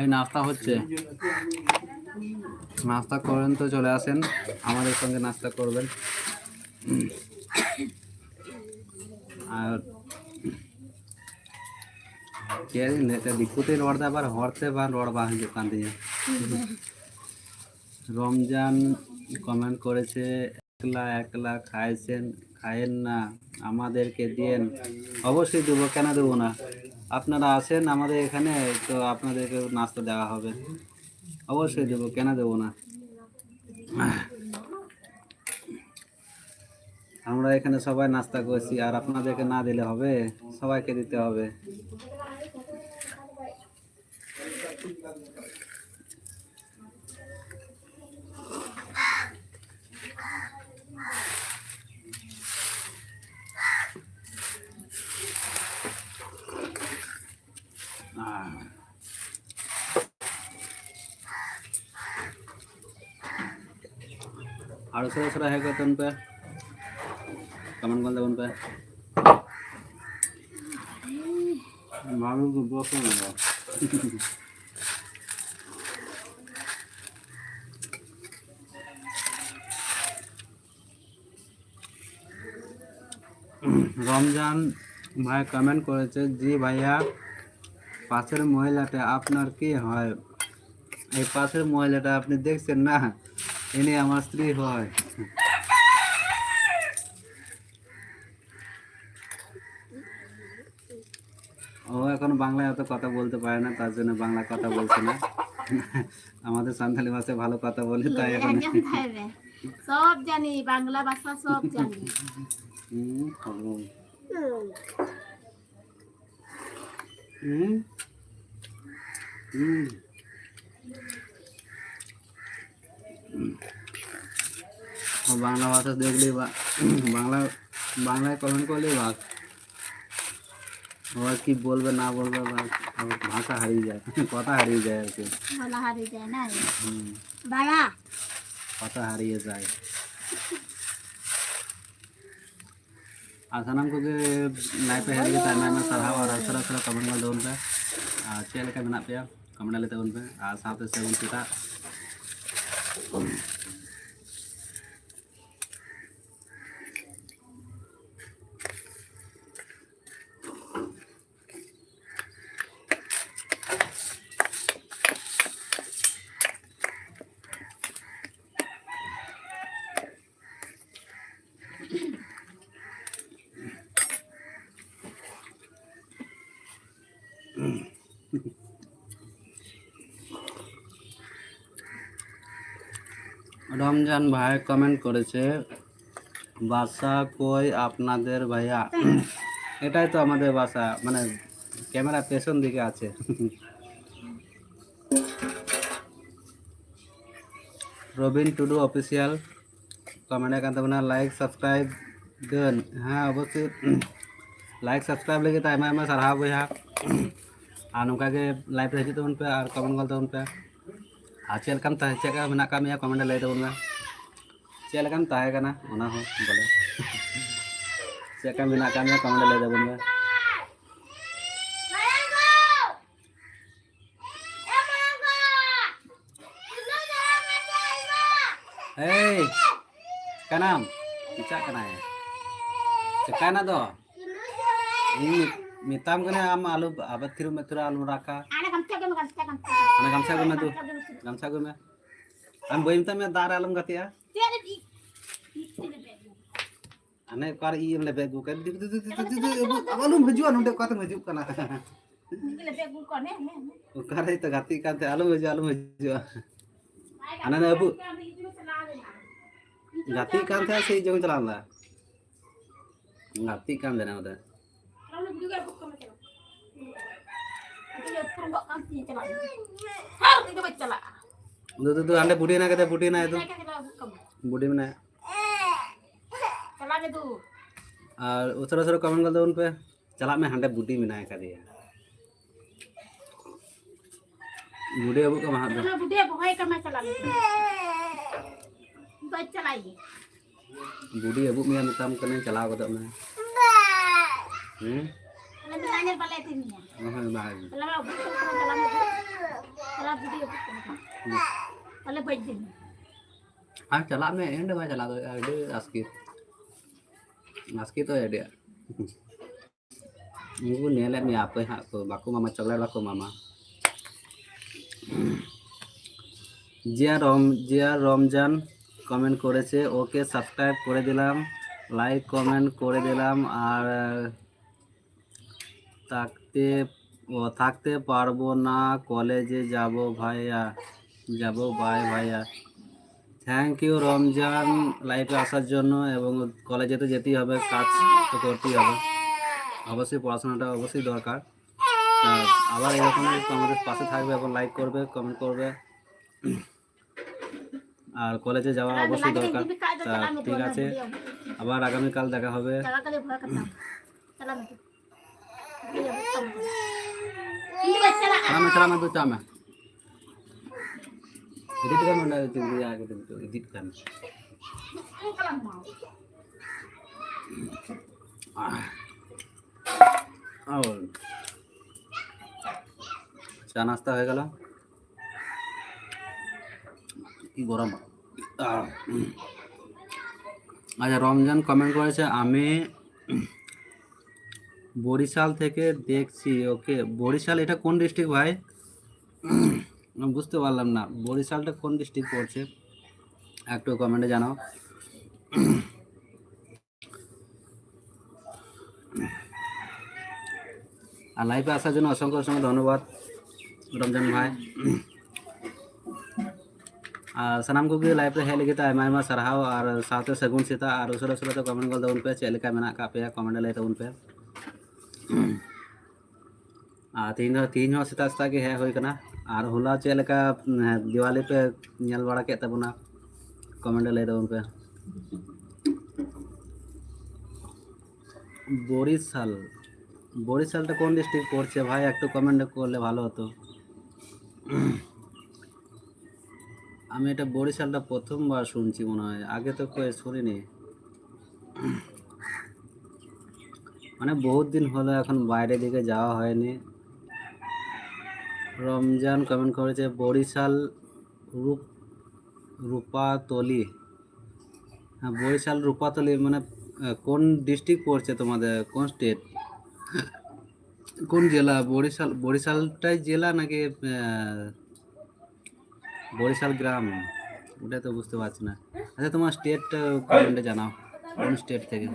এই নাস্তা হচ্ছে। নাস্তা করেন তো চলে আসেন, আমাদের সঙ্গে নাস্তা করবেন। আর ᱪᱮᱫ ᱤᱧ ᱞᱟᱹᱭ ᱛᱮ, ᱫᱤᱠᱩ ᱛᱮ ᱨᱚᱲ ᱫᱟ, ᱟᱵᱟᱨ ᱦᱚᱲ ᱛᱮ ᱵᱟᱝ ᱨᱚᱲ ᱵᱟᱝ ᱦᱤᱡᱩᱜ ᱠᱟᱱ ᱛᱤᱧᱟᱹ᱾ রমজান কমেন্ট করেছে, "একলা একলা খাইছেন, খায়েন না, আমাদেরকে দিয়েন।" অবশ্যই দেবো, কেন দেবো না? আপনারা আসেন আমাদের এখানে, তো আপনাদেরকে নাস্তা দেওয়া হবে। অবশ্যই দেবো, কেন দেবো না? আমরা এখানে সবাই নাস্তা করছি, আর আপনাদেরকে না দিলে হবে? সবাইকে দিতে হবে। ᱟᱨ ᱩᱥᱟᱹᱨᱟ ᱩᱥᱟᱹᱨᱟ ᱦᱮᱡ ᱠᱟᱛᱮᱱ ᱯᱮ ᱠᱚᱢᱮᱱᱴ ᱜᱚᱞ ᱛᱟᱵᱚᱱ ᱯᱮ᱾ ᱵᱷᱟᱜᱮ ᱜᱮ ᱵᱚᱥ ᱢᱮᱱᱟᱜᱼᱟ᱾ রমজান ভাই কমেন্ট করেছে, "জি ভাইয়া, পাশের মহিলাটা আপনার কি হয়?" এই পাশের মহিলাটা আপনি দেখছেন না? ইনি আমার স্ত্রী হয়। ও এখন বাংলায় অত কথা বলতে পারে না, তার জন্য বাংলা কথা বলছে না। আমাদের সান্তালি ভাষায় ভালো কথা বলে, তাই এখন। আঞ্জᱚᱢ ᱛᱟᱦᱮᱸ ᱢᱮ᱾ ᱥᱚᱵ ᱡᱟᱹᱱᱤ, ᱵᱟᱝᱞᱟ ᱵᱷᱟᱥᱟ ᱥᱚᱵ ᱡᱟᱹᱱᱤ᱾ ᱦᱩᱸ, ᱦᱩᱸ᱾ ᱦᱩᱸ᱾ ᱦᱩᱸ᱾ ও বাংলা ভাষা দেখলে বা-, বাংলা, বাংলায় কমেন্ট করলে বাস। और की बोलबे ना बोलबे, बस अब भाषा हारिए जाए। पता हारिए जाए আর কি। বলা হারিয়ে যায় না? হুম। বাড়া। पता हारिए जाए। ᱟᱨ ᱥᱟᱱᱟᱢ ᱠᱚᱜᱮ ᱱᱟᱭ ᱯᱮ ᱦᱮᱡ ᱞᱟᱹᱜᱤᱫ ᱟᱭᱢᱟ ᱟᱭᱢᱟ ᱥᱟᱨᱦᱟᱣ ᱟᱨ ᱩᱥᱟᱹᱨᱟ ᱩᱥᱟᱹᱨᱟ ᱠᱚᱢᱮᱱᱴ ᱜᱚᱞ ᱛᱟᱵᱚᱱ ᱯᱮ᱾ ᱟᱨ ᱪᱮᱫ ᱞᱮᱠᱟ ᱢᱮᱱᱟᱜ ᱯᱮᱭᱟ ᱠᱚᱢᱮᱱᱴ ᱞᱟᱹᱭ ᱛᱟᱵᱚᱱ ᱯᱮ, ᱟᱨ ᱥᱟᱶᱛᱮ ᱥᱟᱹᱜᱩᱱ ᱥᱮᱛᱟᱜ᱾ রমজান ভাই কমেন্ট করেছে, ভাষা কই আপনাদের ভাইয়া? এটাই তো আমাদের ভাষা, মানে ক্যামেরা পেছন দিকে আছে। রবিন টুডু অফিসিয়াল ᱠᱚᱢᱮᱱᱴ ᱠᱟᱱ ᱛᱟᱵᱚᱱᱟ, ᱞᱟᱭᱤᱠ ᱥᱟᱵᱥᱠᱨᱟᱭᱤᱵ ᱫᱟᱹᱱ᱾ ᱦᱮᱸ, ᱚᱵᱚᱥᱥᱳᱭ ᱞᱟᱭᱤᱠ ᱥᱟᱵᱥᱠᱨᱟᱭᱤᱵ ᱞᱟᱹᱜᱤᱫ ᱟᱭᱢᱟ ᱟᱭᱢᱟ ᱥᱟᱨᱦᱟᱣ ᱵᱚᱭᱦᱟ᱾ ᱟᱨ ᱱᱚᱝᱠᱟ ᱜᱮ ᱞᱟᱭᱤᱵᱷ ᱨᱮ ᱦᱤᱡᱩᱜ ᱛᱟᱵᱚᱱ ᱯᱮ ᱟᱨ ᱠᱚᱢᱮᱱᱴ ᱜᱚᱞ ᱛᱟᱵᱚᱱ ᱯᱮ᱾ ᱟᱨ ᱪᱮᱫ ᱞᱮᱠᱟᱢ ᱛᱟᱦᱮᱸ, ᱪᱮᱫ ᱞᱮᱠᱟ ᱢᱮᱱᱟᱜ ᱟᱠᱟᱫ ᱢᱮᱭᱟ ᱠᱚᱢᱮᱱᱴ ᱨᱮ ᱞᱟᱹᱭ ᱛᱟᱵᱚᱱ ᱢᱮ᱾ ᱪᱮᱫ ᱞᱮᱠᱟᱢ ᱛᱟᱦᱮᱸ ᱠᱟᱱᱟ ᱚᱱᱟ ᱦᱚᱸ ᱵᱚᱞᱮ᱾ ᱪᱮᱫ ᱞᱮᱠᱟ ᱢᱮᱱᱟᱜ ᱟᱠᱟᱫ ᱢᱮᱭᱟ ᱠᱚᱢᱮᱱᱴ ᱨᱮ ᱞᱟᱹᱭ ᱛᱟᱵᱚᱱ ᱢᱮ᱾ ᱮᱭ, ᱠᱟᱱᱟᱢ? ᱪᱤᱠᱟᱜ ᱠᱟᱱᱟᱭ? ᱪᱤᱠᱟᱭᱱᱟ ᱫᱚ? ᱤᱧ ᱢᱮᱛᱟᱢ ᱠᱟᱱᱟ, ᱟᱢ ᱟᱞᱚ ᱟᱵᱟᱨ ᱛᱷᱤᱨ ᱢᱮ, ᱛᱷᱤᱨ ᱟᱞᱚᱢ ᱨᱟᱜᱟ᱾ ᱟᱨ ᱜᱟᱢᱪᱷᱟ ᱜᱮ ᱢᱮ, ᱜᱟᱢᱪᱷᱟ, ᱜᱟᱢᱪᱷᱟ᱾ ᱚᱱᱟ ᱜᱟᱢᱪᱷᱟ ᱜᱮ ᱢᱮ ᱫᱩ᱾ ᱜᱟᱢᱪᱷᱟ ᱜᱮ ᱢᱮ᱾ ᱟᱢ ᱵᱟᱹᱧ ᱢᱮᱛᱟᱫ ᱢᱮᱭᱟ ᱫᱟᱜ ᱨᱮ ᱟᱞᱚᱢ ᱜᱟᱛᱮᱜᱼᱟ? ᱪᱮᱫ ᱨᱮ E-, E-, E-, E-, E-, ᱦᱟᱱᱮ ᱚᱠᱟᱨᱮ ᱤᱧ ᱮᱢ ᱞᱮᱵᱮᱫ ᱟᱹᱜᱩ ᱠᱟᱜ? ᱫᱤ-, ᱫᱤ-, ᱫᱤ-, ᱫᱤ-, ᱫᱤ-, ᱫᱤ-, ᱟᱞᱚᱢ ᱦᱤᱡᱩᱜᱼᱟ ᱱᱚᱸᱰᱮ, ᱚᱠᱟᱛᱮᱢ ᱦᱤᱡᱩᱜ ᱠᱟᱱᱟ? ᱤᱧ ᱜᱮ ᱞᱮᱵᱮᱫ ᱟᱹᱜᱩ ᱠᱚᱣᱟ, ᱱᱮ, ᱱᱮ, ᱱᱮ᱾ ᱚᱠᱟᱨᱮ ᱛᱚ ᱜᱟᱛᱮᱜ ᱠᱟᱱ ᱛᱟᱦᱮᱸ, ᱟᱞᱚᱢ ᱦᱤᱡᱩᱜᱼᱟ, ᱟᱞᱚᱢ ᱦᱤᱡᱩᱜᱼᱟ᱾ ᱦᱟᱱᱮ ᱱᱮ ᱟᱹᱵᱩ ᱜᱟᱛᱮᱜ ᱠᱟᱱ ᱛᱟᱦᱮᱸ ᱥᱮ ᱤᱧ ᱡᱚᱝ ᱪᱟᱞᱟᱣ ᱞᱮᱱᱟ? ᱜᱟᱛᱮᱜ ᱠᱟᱱ ᱛᱟᱦᱮᱱᱟ ᱚᱸᱰᱮ᱾ ᱫᱩ, ᱫᱩ, ᱫᱩ, ᱦᱟᱸᱰᱮ ᱵᱩᱰᱷᱤ ᱦᱮᱱᱟᱭ ᱠᱟᱫᱮ, ᱵᱩᱰᱷᱤ ᱦᱮᱱᱟᱭ ᱫᱩ᱾ ᱵᱩᱰᱷᱤ ᱢᱮᱱᱟᱭᱟ᱾ ᱟᱨ ᱩᱥᱟᱹᱨᱟ ᱩᱥᱟᱹᱨᱟ ᱠᱚᱢᱮᱱᱴ ᱜᱚᱫ ᱛᱟᱵᱚᱱ ᱯᱮ᱾ ᱪᱟᱞᱟᱜ ᱢᱮ, ᱦᱟᱸᱰᱮ ᱵᱩᱰᱤ ᱢᱮᱱᱟᱭ ᱠᱟᱫᱮᱭᱟ᱾ ᱵᱩᱰᱤ ᱟᱹᱵᱩᱜ ᱠᱟᱢᱟ ᱦᱟᱸᱜ ᱫᱚ᱾ ᱚᱱᱟ ᱵᱩᱰᱷᱤ ᱵᱚᱦᱚᱭ ᱠᱟᱢᱟ, ᱪᱟᱞᱟᱜ ᱢᱮ᱾ ᱵᱟᱹᱧ ᱪᱟᱞᱟᱜ ᱤᱧ᱾ ᱵᱩᱰᱤ ᱟᱹᱵᱩᱜ ᱢᱮᱭᱟ ᱢᱮᱛᱟᱢ ᱠᱟᱹᱱᱟᱹᱧ, ᱪᱟᱞᱟᱣ ᱜᱚᱫᱚᱜ ᱢᱮ᱾ ᱦᱮᱸ? ᱟᱞᱮ ᱢᱮᱞᱟ ᱧᱮᱞ ᱵᱟᱞᱮ ᱤᱫᱤ ᱢᱮᱭᱟ᱾ ᱚᱦᱚᱸ, ᱵᱟᱝ᱾ ᱟᱞᱮ ᱢᱟ ᱵᱩᱰᱷᱤ ᱠᱚᱲᱟ ᱪᱟᱞᱟᱜ ᱢᱮ᱾ ᱟᱞᱮ ᱵᱩᱰᱷᱤ ᱟᱹᱵᱩᱜ ᱠᱟᱢᱟ᱾ ᱟᱞᱮ ᱵᱟᱹᱧ ᱤᱫᱤ ᱢᱮᱭᱟ᱾ ᱟᱨ ᱪᱟᱞᱟᱜ ᱢᱮ, ᱮᱸᱰᱮ ᱵᱟᱭ ᱪᱟᱞᱟᱣ ᱫᱟᱲᱮᱭᱟᱜᱼᱟ, ᱟᱹᱰᱤ ᱟᱥᱠᱮᱛ᱾ ᱟᱥᱠᱮᱛᱚᱜ ᱟᱹᱰᱤ ᱟᱸᱴ᱾ ᱩᱱᱠᱩ ᱧᱮᱞᱮᱫ ᱢᱮᱭᱟ, ᱟᱯᱮ ᱦᱟᱸᱜ ᱠᱚ ᱵᱟᱠᱚ ᱮᱢᱟᱢᱟ, ᱪᱚᱠᱞᱮᱴ ᱵᱟᱠᱚ ᱮᱢᱟᱢᱟ᱾ জিয়া রম জিয়া রমজান কমেন্ট করেছে, ওকে সাবস্ক্রাইব করে দিলাম, লাইক কমেন্ট করে দিলাম। আর থাকতে ও থাকতে পারবো না, কলেজে যাব ভাইয়া, যাব, বাই ভাইয়া। থ্যাংক ইউ রমজান, লাইভে আসার জন্য। এবং কলেজে তো যেতেই হবে, কাজ তো করতেই হবে, অবশ্যই পড়াশোনাটা অবশ্যই দরকার। তা আবার এরকম একটু আমাদের পাশে থাকবে এবং লাইক করবে, কমেন্ট করবে। আর কলেজে যাওয়া অবশ্যই দরকার। তা ঠিক আছে, আবার আগামীকাল দেখা হবে। ᱪᱟᱞᱟᱜ ᱢᱮ, ᱪᱟᱞᱟᱜ ᱢᱮ, ᱫᱩ ᱪᱟᱞᱟᱜ ᱢᱮ᱾ ᱤᱫᱤ ᱠᱟᱜ ᱢᱮ, ᱚᱸᱰᱮ ᱤᱫᱤ ᱠᱟᱜ ᱢᱮ᱾ চা নাস্তা হয়ে গেল। কি গরম। আহ, উম। আচ্ছা, রমজান কমেন্ট করেছে, আমি বরিশাল থেকে দেখছি। ওকে, বরিশাল এটা কোন ডিস্ট্রিক্ট ভাই? আমি বুঝতে পারলাম না, বরিশালটা কোন ডিস্ট্রিক্ট পড়ছে, একটু কমেন্টে জানাও। আর লাইভে আসার জন্য অসংখ্য অসংখ্য ধন্যবাদ রমজান ভাই। ᱟᱨ ᱥᱟᱱᱟᱢ ᱠᱚᱜᱮ ᱞᱟᱭᱤᱵᱷ ᱨᱮ ᱦᱮᱡ ᱞᱟᱹᱜᱤᱫ ᱛᱮ ᱟᱭᱢᱟ ᱟᱭᱢᱟ ᱥᱟᱨᱦᱟᱣ, ᱟᱨ ᱥᱟᱶᱛᱮ ᱥᱟᱹᱜᱩᱱ ᱥᱮᱛᱟᱜ᱾ ᱟᱨ ᱩᱥᱟᱹᱨᱟ ᱩᱥᱟᱹᱨᱟ ᱛᱮ ᱠᱚᱢᱮᱱᱴ ᱜᱚᱞ ᱛᱟᱵᱚᱱ ᱯᱮ, ᱪᱮᱫ ᱞᱮᱠᱟ ᱢᱮᱱᱟᱜ ᱟᱠᱟᱫ ᱯᱮᱭᱟ, ᱠᱚᱢᱮᱱᱴ ᱨᱮ ᱞᱟᱹᱭ ᱛᱟᱵᱚᱱ ᱯᱮ᱾ ᱟᱨ ᱛᱮᱦᱮᱧ ᱫᱚ, ᱛᱮᱦᱮᱧ ᱦᱚᱸ ᱥᱮᱛᱟᱜ ᱥᱮᱛᱟᱜ ᱜᱮ ᱦᱮᱡ ᱦᱩᱭ ᱠᱟᱱᱟ᱾ ᱟᱨ ᱦᱚᱞᱟ ᱪᱮᱫ ᱞᱮᱠᱟ, ᱩᱸ, ᱫᱤᱣᱟᱞᱤ ᱯᱮ ᱧᱮᱞ ᱵᱟᱲᱟ ᱠᱮᱫ ᱛᱟᱵᱚᱱᱟ, ᱠᱚᱢᱮᱱᱴ ᱨᱮ ᱞᱟᱹᱭ ᱛᱟᱵᱚᱱ ᱯᱮ᱾ ᱵᱚᱨᱤᱥᱟᱞ, বরিশালটা কোন ডিস্ট্রিক্ট পড়ছে ভাই? একটু কমেন্ট করলে ভালো হতো। আমি এটা বরিশালটা প্রথমবার শুনছি মনে হয়, আগে তো কেউ শুনিনি। মানে বহুত দিন হলো এখন বাইরে দিকে যাওয়া হয়নি। রমজান কমেন্ট করেছে বরিশাল রূপ রূপাতলি। হ্যাঁ, বরিশাল রূপাতলি মানে আহ, কোন ডিস্ট্রিক্ট পড়ছে তোমাদের, কোন স্টেট, কোন জেলা? বরিশাল, বরিশালটাই জেলা নাকি আহ, বরিশাল গ্রাম? ওটা তো বুঝতে পারছি না। আচ্ছা, তোমার স্টেটটা কমেন্টে জানাও, কোন স্টেট থেকে।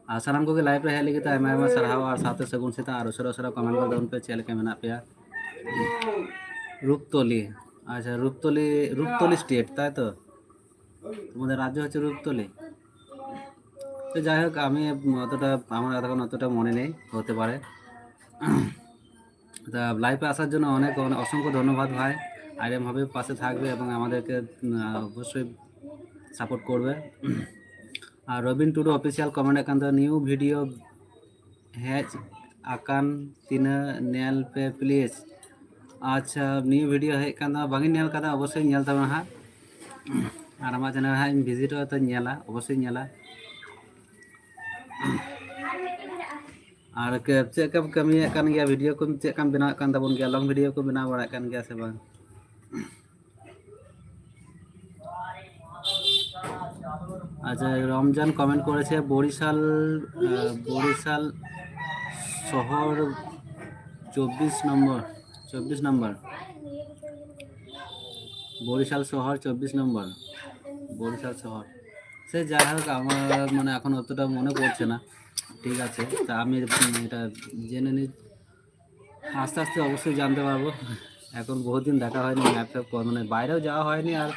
ᱟᱨ ᱥᱟᱱᱟᱢ ᱠᱚᱜᱮ ᱞᱟᱭᱤᱵᱷ ᱨᱮ ᱦᱮᱡ ᱞᱟᱹᱜᱤᱫ ᱛᱮ ᱟᱭᱢᱟ ᱟᱭᱢᱟ ᱥᱟᱨᱦᱟᱣ ᱟᱨ ᱥᱟᱶᱛᱮ ᱥᱟᱹᱜᱩᱱ ᱥᱮᱛᱟᱜ ᱟᱨ ᱩᱥᱟᱹᱨᱟ ᱩᱥᱟᱹᱨᱟ ᱠᱚᱢᱮᱱᱴ ᱜᱚᱫ ᱛᱟᱵᱚᱱ ᱯᱮ, ᱪᱮᱫ ᱞᱮᱠᱟ ᱢᱮᱱᱟᱜ ᱯᱮᱭᱟ? ᱨᱩᱯᱛᱚᱞᱤ, ᱟᱪᱪᱷᱟ, ᱨᱩᱯᱛᱚᱞᱤ, ᱨᱩᱯᱛᱚᱞᱤ ᱥᱴᱮᱴ, ᱛᱟᱭ ᱛᱚ? তোমাদের রাজ্য হচ্ছে রূপতলি। তো যাই হোক, আমি অতটা, আমার এতক্ষণ অতটা মনে নেই, হতে পারে। তা লাইভে আসার জন্য অনেক, অনেক অসংখ্য ধন্যবাদ ভাই। আর এমভাবে পাশে থাকবে এবং আমাদেরকে উম, অবশ্যই সাপোর্ট করবে। আর রবিন টুডু অফিসিয়াল কমেন্ট একান্ত নিউ ভিডিও ᱦᱮᱡ ᱟᱠᱟᱱ ᱛᱤᱱᱟᱹᱜ ᱧᱮᱞ ᱯᱮ ᱯᱞᱤᱡᱽ᱾ ᱟᱪᱪᱷᱟ, ᱱᱤᱭᱩ ᱵᱷᱤᱰᱤᱭᱳ ᱦᱮᱡ ᱟᱠᱟᱱ ᱫᱚ ᱵᱟᱝᱤᱧ ᱧᱮᱞ ᱟᱠᱟᱫᱟ, ᱚᱵᱚᱥᱥᱳᱭ ᱧᱮᱞ ᱛᱟᱵᱚᱱᱟ ᱦᱟᱸᱜ᱾ ᱟᱨ ᱟᱢᱟᱜ ᱪᱮᱱᱮᱞ ᱦᱟᱸᱜ ᱤᱧ ᱵᱷᱤᱡᱤᱴᱚᱜᱼᱟ, ᱛᱚᱧ ᱧᱮᱞᱟ, ᱚᱵᱚᱥᱥᱳᱭ ᱧᱮᱞᱟ᱾ ᱟᱨ ᱠᱮ- ᱪᱮᱫ ᱞᱮᱠᱟᱢ ᱠᱟᱹᱢᱤᱭᱮᱫ ᱠᱟᱱ ᱜᱮᱭᱟ, ᱵᱷᱤᱰᱤᱭᱳ ᱠᱚ ᱪᱮᱫ ᱞᱮᱠᱟᱢ ᱵᱮᱱᱟᱣᱮᱫ ᱠᱟᱱ ᱛᱟᱵᱚᱱ ᱜᱮᱭᱟ, ᱞᱚᱝ ᱵᱷᱤᱰᱤᱭᱳ ᱠᱚ ᱵᱮᱱᱟᱣ ᱵᱟᱲᱟᱭᱮᱫ ᱠᱟᱱ ᱜᱮᱭᱟ ᱥᱮ ᱵᱟᱝ? আচ্ছা, রমজান কমেন্ট করেছে বরিশাল, আহ, বরিশাল শহর চব্বিশ নম্বর, চব্বিশ নম্বর, বরিশাল শহর চব্বিশ নম্বর, বরিশাল শহর। সে যাই হোক, আমার মানে এখন অতটা মনে পড়ছে না। ঠিক আছে, তা আমি উম, এটা জেনে নিই, আস্তে আস্তে অবশ্যই জানতে পারবো। এখন বহুত দিন দেখা হয়নি, ম্যাপ ট্যাপ ক- মানে বাইরেও যাওয়া হয়নি, আর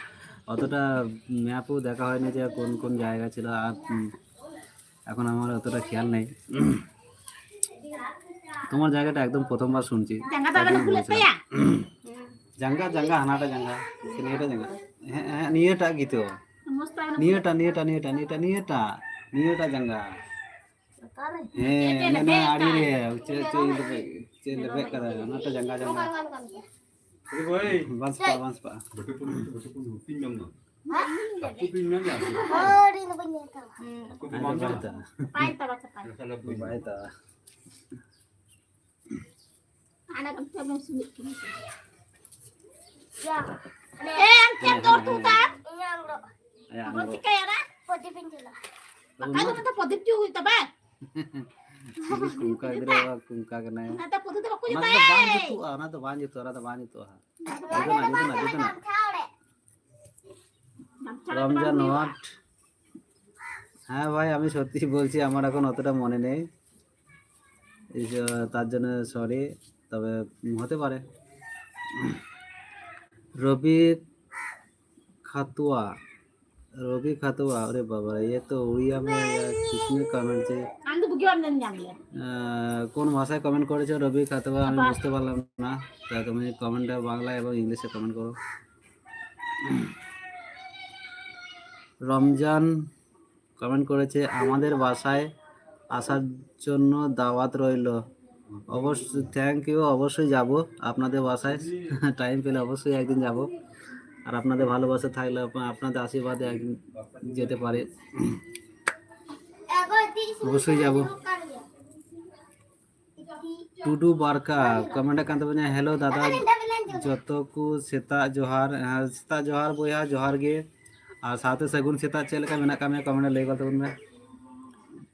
অতটা ম্যাপও দেখা হয়নি যে কোন কোন জায়গা ছিল। আর উম, এখন আমার অতটা খেয়াল নেই। তোমার জায়গাটা একদম প্রথমবার শুনছি, জাঙ্গা তো তাই আগে জন্য না খুলে বলছিলাম। পেয়া। জাঙ্গা, জাঙ্গা, হানাটা জাঙ্গা, নিয়েটা জাঙ্গা। হ্যাঁ, হ্যাঁ, নিয়েটা কি তো? ᱱᱤᱭᱟᱹᱴᱟ, ᱱᱤᱭᱟᱹᱴᱟ, ᱱᱤᱭᱟᱹᱴᱟ, ᱱᱤᱭᱟᱹᱴᱟ, ᱱᱤᱭᱟᱹᱴᱟ, ᱱᱤᱭᱟᱹᱴᱟ ᱡᱟᱸᱜᱟ᱾ ᱦᱮᱸ, ᱪᱮᱫ ᱚᱱᱟ, ᱚᱱᱟ ᱞᱮᱵᱮᱫ ᱟᱹᱰᱤ ᱠᱟᱜ? ᱨᱮ, ᱪᱮᱫ, ᱪᱮᱫ ᱞᱮᱵᱮᱫ, ᱪᱮᱫ ᱞᱮᱵᱮᱫ ᱠᱟᱫᱟ? ᱚᱱᱟᱴᱟ ᱡᱟᱸᱜᱟ, ᱡᱟᱸᱜᱟ᱾ ᱵᱟᱝ ᱥᱟᱯᱟ, ᱵᱟᱝ ᱥᱟᱯᱟ᱾ ᱦᱟᱹᱠᱩ ᱯᱤᱧ ᱢᱮᱱ ᱫᱟ᱾ ᱦᱟᱹᱠᱩ ᱯᱤᱧ ᱢᱮᱱ ᱫᱟ᱾ ᱦᱟᱹᱠᱩ ᱯᱤᱧ ᱢᱮᱱ ᱫᱟ᱾ ᱵᱟᱭ ᱛᱟᱵᱟ, ᱪᱟᱯᱟᱭ᱾ ᱵᱟᱭ ᱛᱟᱵᱟ᱾ ᱟᱲᱟᱜ ᱟᱢ ᱪᱟᱵᱟ ᱥᱩᱢᱤᱛ ᱠᱟᱱᱟ᱾ ᱮ, ᱟᱢ ᱪᱮᱫ ᱫᱚᱨ ᱛᱩ ᱛᱟᱢ? ᱟᱭᱟᱜ ᱟᱢ ᱟᱝᱨᱚᱵ᱾ ᱪᱤᱠᱟᱹᱭᱟ ᱱᱟ? ᱯᱨᱚᱫᱤᱯ ᱤᱧ ᱪᱟᱞᱟᱜᱼᱟ᱾ ᱵᱟᱠᱟ ᱫᱚ ᱢᱮᱱᱛᱮ ᱯᱨᱚᱫᱤᱯ ᱪᱩ ᱦᱩᱭᱩᱜ ᱛᱟᱢᱟ᱾ ᱠᱩᱝᱠᱟ ᱜᱤᱫᱽᱨᱟᱹ, ᱠᱩᱝᱠᱟ ᱠᱟᱱᱟᱭ᱾ ᱚᱱᱟ ᱫᱚ ᱯᱨᱚᱫᱤᱯ ᱫᱚ ᱵᱟᱠᱚ ᱚᱱᱟ ᱫᱚ ᱡᱩᱛᱟᱭᱟ᱾ ᱵᱟᱝ ᱡᱩᱛᱩᱜᱼᱟ, ᱚᱱᱟ ᱫᱚ ᱵᱟᱝ ᱡᱩᱛᱩᱜᱼᱟ, ᱚᱱᱟ ᱫᱚ ᱵᱟᱝ ᱡᱩᱛᱩᱜᱼᱟ᱾ ᱦᱟᱸᱜ ᱡᱩᱛᱩᱜᱼᱟ, ᱡᱩᱛᱩᱜᱼᱟ, ᱡᱩᱛᱩᱜᱼᱟ᱾ গামছা রমজান লাগানো what? হ্যাঁ ভাই, আমি সত্যি বলছি, আমার এখন অতটা মনে নেই। এই যে, তার জন্য সরি, তবে হতে পারে। রবি খাতুয়া, রবি খাতুয়া, আরে বাবা, ये तो उड़िया में या किसने कमेंट किया? আমি তো বুঝি পারলাম না। আহ, কোন ভাষায় কমেন্ট করেছো রবি খাতুয়া? আমি বুঝতে পারলাম না, তা তুমি কমেন্টটা বাংলা এবং ইংলিশে কমেন্ট করো। রমজান কমেন্ট করেছে, "আমাদের বাসায় আসার জন্য দাওয়াত রইল।" অবশ্যই, থ্যাংক ইউ। অবশ্যই যাব আপনাদের বাসায়, টাইম পেলে অবশ্যই একদিন যাব। আর আপনাদের ভালোবাসা থাকলে, আপ-, আপনাদের আশীর্বাদে একদিন যেতে পারে। অবশ্যই যাব। ᱴᱩᱰᱩ ᱵᱟᱨᱠᱟ ᱠᱚᱢᱮᱱᱴ ᱟᱠᱟᱱ ᱛᱟᱵᱚᱱᱟ, "ᱦᱮᱞᱳ ᱫᱟᱫᱟ, ᱡᱚᱛᱚ ᱠᱚ ᱥᱮᱛᱟᱜ ᱡᱚᱦᱟᱨ", ᱦᱮᱸ, ᱥᱮᱛᱟᱜ ᱡᱚᱦᱟᱨ ᱵᱚᱭᱦᱟ, ᱡᱚᱦᱟᱨ ᱜᱮ᱾ ᱟᱨ ᱥᱟᱶᱛᱮ ᱥᱟᱹᱜᱩᱱ ᱥᱮᱛᱟᱜ, ᱪᱮᱫ ᱞᱮᱠᱟ ᱢᱮᱱᱟᱜ ᱟᱠᱟᱫ ᱢᱮᱭᱟ? ᱠᱚᱢᱮᱱᱴ ᱨᱮ ᱞᱟᱹᱭ ᱜᱚᱫ ᱛᱟᱵᱚᱱ ᱢᱮ᱾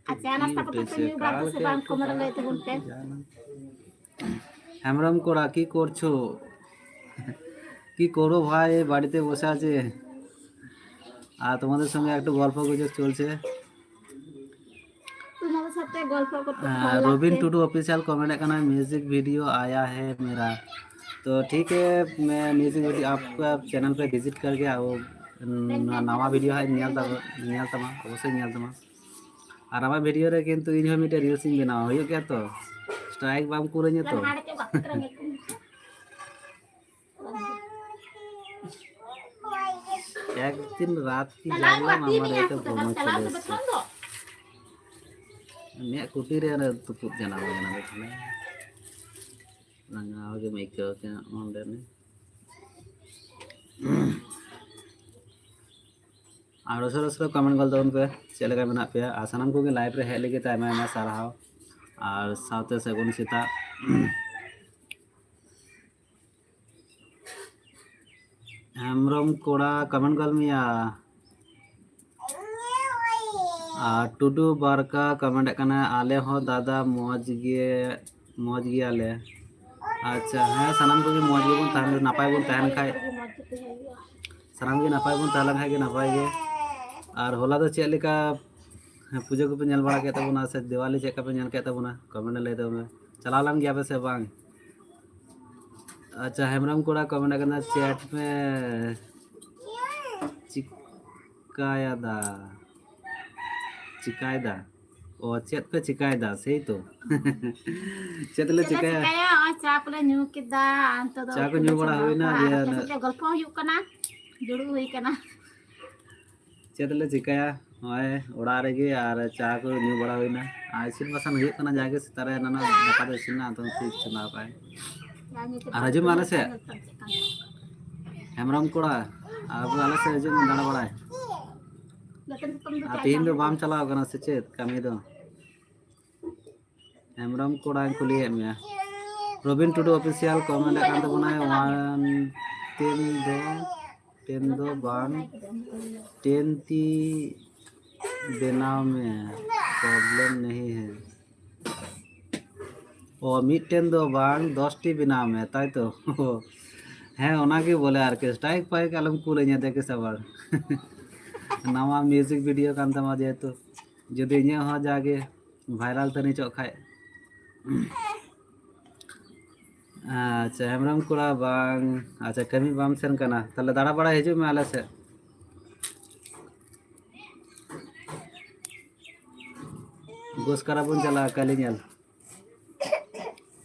ᱟᱨ ᱪᱟ ᱱᱟᱥᱛᱟ ᱠᱚᱫᱚ ᱯᱮ ᱧᱩ ᱵᱟᱲᱟ ᱠᱟᱫᱟ ᱥᱮ ᱵᱟᱝ? ᱠᱚᱢᱮᱱᱴ ᱨᱮ ᱞᱟᱹᱭ ᱛᱟᱵᱚᱱ ᱯᱮ᱾ ᱦᱮᱢᱵᱨᱚᱢ ᱠᱚᱲᱟ, কি করছো? কি করবো ভাই, বাড়িতে বসে আছি। আর তোমাদের সঙ্গে একটু গল্প গুজব চলছে। তোমাদের সাথে গল্প করতে খুব ভালো লাগছে। রবিন টুডু অফিসিয়াল কমেন্ট এখানে, "মিউজিক ভিডিও আয়া হে মেরা।" তো ঠিক হে, ᱢᱤᱭᱩᱡᱤᱠ ᱵᱷᱤᱰᱤᱭᱳ ᱟᱯᱠᱟ ᱪᱮᱱᱮᱞ ᱯᱮ ᱵᱷᱤᱡᱤᱴ ᱠᱟᱨᱠᱮ ᱟᱵᱚ ᱱᱟᱣᱟ ᱵᱷᱤᱰᱤᱭᱳ ᱦᱟᱸᱜ ᱧᱮᱞ ᱛᱟᱵᱚ, ᱧᱮᱞ ᱛᱟᱢᱟ, ᱚᱵᱚᱥᱥᱳᱭ ᱧᱮᱞ ᱛᱟᱢᱟ᱾ ᱟᱨ ᱟᱢᱟᱜ ᱵᱷᱤᱰᱤᱭᱳ ᱨᱮ ᱠᱤᱱᱛᱩ ᱤᱧ ᱦᱚᱸ ᱢᱤᱫᱴᱮᱱ ᱨᱤᱞᱥ ᱤᱧ ᱵᱮᱱᱟᱣᱟ, ᱦᱩᱭᱩᱜ ᱜᱮᱭᱟ ᱛᱚ? ᱥᱴᱨᱟᱭᱤᱠ ᱵᱟᱢ ᱠᱩᱞᱟᱹᱧᱟ ᱛᱚ? একদিন রাত কি জানলাম আমার এটা বোমা চলে এসছে। ᱩᱱᱤᱭᱟᱜ ᱠᱩᱴᱤ ᱨᱮ ᱚᱱᱮ ᱛᱩᱯᱩᱫ ᱡᱟᱱᱟᱢ ᱟᱠᱟᱱᱟ ᱛᱟᱦᱞᱮ᱾ ᱞᱟᱸᱜᱟ ᱜᱮᱢ ᱟᱹᱭᱠᱟᱹᱣ ᱠᱮᱫᱟ ᱚᱸᱰᱮ ᱱᱤ᱾ ᱟᱨ ᱩᱥᱟᱹᱨᱟ ᱩᱥᱟᱹᱨᱟ ᱠᱚᱢᱮᱱᱴ ᱜᱚᱞ ᱛᱟᱵᱚᱱ ᱯᱮ, ᱪᱮᱫ ᱞᱮᱠᱟ ᱢᱮᱱᱟᱜ ᱯᱮᱭᱟ? ᱟᱨ ᱥᱟᱱᱟᱢ ᱠᱚᱜᱮ ᱞᱟᱭᱤᱵᱷ ᱨᱮ ᱦᱮᱡ ᱞᱟᱹᱜᱤᱫ ᱛᱮ ᱟᱭᱢᱟ ᱟᱭᱢᱟ ᱥᱟᱨᱦᱟᱣ᱾ ᱟᱨ ᱥᱟᱶᱛᱮ ᱥᱟᱹᱜᱩᱱ ᱥᱮᱛᱟᱜ᱾ ᱦᱮᱢᱵᱨᱚᱢ ᱠᱚᱲᱟ ᱠᱚᱢᱮᱱᱴ ᱜᱚᱞ ᱢᱮᱭᱟ᱾ ᱟᱨ ᱴᱩᱰᱩ ᱵᱟᱨᱠᱟ ᱠᱚᱢᱮᱱᱴ ᱠᱟᱱᱟ, ᱟᱞᱮ ᱦᱚᱸ ᱫᱟᱫᱟ ᱢᱚᱡᱽ ᱜᱮ, ᱢᱚᱡᱽ ᱜᱮᱭᱟᱞᱮ᱾ ᱟᱪᱪᱷᱟ, ᱦᱮᱸ, ᱥᱟᱱᱟᱢ ᱠᱚᱜᱮ ᱢᱚᱡᱽ ᱜᱮᱵᱚᱱ ᱛᱟᱦᱮᱱ, ᱱᱟᱯᱟᱭ ᱵᱚᱱ ᱛᱟᱦᱮᱱ ᱠᱷᱟᱡ, ᱥᱟᱱᱟᱢ ᱜᱮ ᱱᱟᱯᱟᱭ ᱵᱚᱱ ᱛᱟᱦᱮᱸ ᱞᱮᱱ ᱠᱷᱟᱡ ᱜᱮ ᱱᱟᱯᱟᱭ ᱜᱮ᱾ ᱟᱨ ᱦᱚᱞᱟ ᱫᱚ ᱪᱮᱫ ᱞᱮᱠᱟ, ᱦᱮᱸ, ᱯᱩᱡᱟᱹ ᱠᱚᱯᱮ ᱧᱮᱞ ᱵᱟᱲᱟ ᱠᱮᱫ ᱛᱟᱵᱚᱱᱟ ᱥᱮ ᱫᱤᱣᱟᱞᱤ ᱪᱮᱫ ᱞᱮᱠᱟ ᱯᱮ ᱧᱮᱞ ᱠᱮᱫ ᱛᱟᱵᱚᱱᱟ? ᱠᱚᱢᱮᱱᱴ ᱨᱮ ᱞᱟᱹᱭ ᱛᱟᱵᱚᱱ ᱢᱮ, ᱪᱟᱞᱟᱣ ᱞᱮᱱ ᱜᱮᱭᱟ ᱯᱮ ᱥᱮ ᱵᱟᱝ? ᱟᱪᱪᱷᱟ, ᱦᱮᱢᱵᱨᱚᱢ ᱠᱚᱲᱟ ᱠᱚᱢᱮᱱᱴ ᱠᱟᱱᱟ, ᱪᱮᱴ ᱯᱮ ᱪᱤᱠᱟᱭᱟᱫᱟ, ᱪᱤᱠᱟᱭᱫᱟ? ᱚ, ᱪᱮᱫ ᱯᱮ ᱪᱤᱠᱟᱭᱫᱟ? ᱥᱮᱭ ᱛᱚ᱾ ᱪᱮᱫ ᱞᱮ ᱪᱮᱫ ᱞᱮ ᱪᱤᱠᱟᱭᱟ? ᱪᱤᱠᱟᱭᱟ? ᱱᱚᱜᱼᱚᱭ ᱪᱟ ᱠᱚᱞᱮ ᱧᱩ ᱠᱮᱫᱟ, ᱱᱤᱛᱚᱜ ᱫᱚ ᱪᱟ ᱠᱚ ᱩᱛᱩ ᱧᱩ ᱞᱮ ᱵᱟᱲᱟ ᱪᱚᱸᱫᱟ ᱦᱩᱭᱱᱟ, ᱠᱟᱜᱼᱟ, ᱡᱮ ᱟᱯᱮ ᱥᱟᱛᱮ ᱜᱚᱞᱯᱚ ᱦᱩᱭᱩᱜ ᱠᱟᱱᱟ, ᱫᱩᱲᱩᱵ ᱦᱩᱭ ᱠᱟᱱᱟ᱾ ᱪᱮᱫ ᱞᱮ ᱪᱤᱠᱟᱹᱭᱟ? ᱱᱚᱜᱼᱚᱭ ᱚᱲᱟᱜ ᱨᱮᱜᱮ ᱟᱨ ᱪᱟ ᱠᱚ ᱧᱩ ᱵᱟᱲᱟ ᱦᱩᱭᱱᱟ᱾ ᱟᱨ ᱤᱥᱤᱱ ᱵᱟᱥᱟᱝ ᱦᱩᱭᱩᱜ ᱠᱟᱱᱟ, ᱡᱟᱜᱮ ᱥᱮᱛᱟᱜ ᱨᱮ ᱮᱱᱟᱱᱚᱜ ᱫᱟᱠᱟ ᱫᱚ ᱤᱥᱤᱱ ᱮᱱᱟ, ᱟᱫᱚ ᱪᱮᱫ ᱪᱚᱸᱫᱟ ᱠᱟᱜᱼᱟᱭ᱾ ᱟᱨ ᱦᱤᱡᱩᱜ ᱢᱮ ᱟᱞᱮ ᱥᱮᱫ᱾ ᱦᱮᱢᱵᱨᱚᱢ ᱠᱚᱲᱟ, ᱟᱵᱚ ᱟᱞᱮ ᱥᱮᱫ ᱦᱤᱡᱩᱜ ᱢᱮ ᱫᱟᱬᱟ ᱵᱟᱲᱟᱭ᱾ ᱟᱨ ᱛᱮᱦᱮᱧ ᱫᱚ ᱵᱟᱢ ᱪᱟᱞᱟᱣ ᱠᱟᱱᱟ ᱥᱮ ᱪᱮᱫ ᱠᱟᱹᱢᱤ ᱫᱚ? ᱦᱮᱢᱵᱨᱚᱢ ᱠᱚᱲᱟᱧ ᱠᱩᱞᱤᱭᱮᱫ ᱢᱮᱭᱟ᱾ ᱨᱚᱵᱤᱱ ᱴᱩᱰᱩ ᱚᱯᱷᱤᱥᱤᱭᱟᱞ ᱠᱚᱢᱮᱱᱴ ᱟᱠᱟᱱ ᱛᱟᱵᱚᱱᱟᱭ, ᱚᱣᱟᱱ ᱴᱮᱱ ᱫᱚ, ᱴᱮᱱ ᱫᱚ ᱵᱟᱝ, ᱴᱮᱱ ᱛᱤ ᱵᱮᱱᱟᱣ ᱢᱮ, ᱯᱨᱚᱵᱞᱮᱢ ᱱᱟᱦᱤ ᱦᱮ᱾ ᱚ, ᱢᱤᱫᱴᱮᱱ ᱫᱚ ᱵᱟᱝ, ᱫᱚᱥ ᱴᱤ ᱵᱮᱱᱟᱣ ᱢᱮ, ᱛᱟᱭ ᱛᱚ? ᱦᱮᱸ, ᱚᱱᱟᱜᱮ ᱵᱚᱞᱮ ᱟᱨᱠᱤ, ᱥᱴᱨᱟᱭᱤᱠ ᱯᱷᱟᱭᱤᱠ ᱟᱞᱚᱢ ᱠᱩᱞᱟᱹᱧᱟ, ᱫᱮᱠᱷᱮ ᱥᱟᱵᱟᱨ᱾ ᱱᱟᱣᱟ ᱢᱤᱣᱡᱤᱠ ᱵᱷᱤᱰᱤᱭᱳ ᱠᱟᱱ ᱛᱟᱢᱟ ᱡᱮᱦᱮᱛᱩ, ᱡᱩᱫᱤ ᱤᱧᱟᱹᱜ ᱦᱚᱸ ᱡᱟᱜᱮ ᱵᱷᱟᱭᱨᱟᱞ ᱛᱟᱹᱱᱤᱡᱚᱜ ᱠᱷᱟᱡ᱾ ᱟᱪᱪᱷᱟ, ᱦᱮᱢᱵᱨᱚᱢ ᱠᱚᱲᱟ ᱵᱟᱝ, ᱟᱪᱪᱷᱟ, ᱠᱟᱹᱢᱤ ᱵᱟᱢ ᱥᱮᱱ ᱠᱟᱱᱟ, ᱛᱟᱦᱞᱮ ᱫᱟᱬᱟ ᱵᱟᱲᱟᱭ ᱦᱤᱡᱩᱜ ᱢᱮ ᱟᱞᱮ ᱥᱮᱫ᱾ ᱜᱳᱥᱠᱟᱨᱟ ᱵᱚᱱ ᱪᱟᱞᱟᱜᱼᱟ ᱠᱟᱹᱞᱤ ᱧᱮᱞ᱾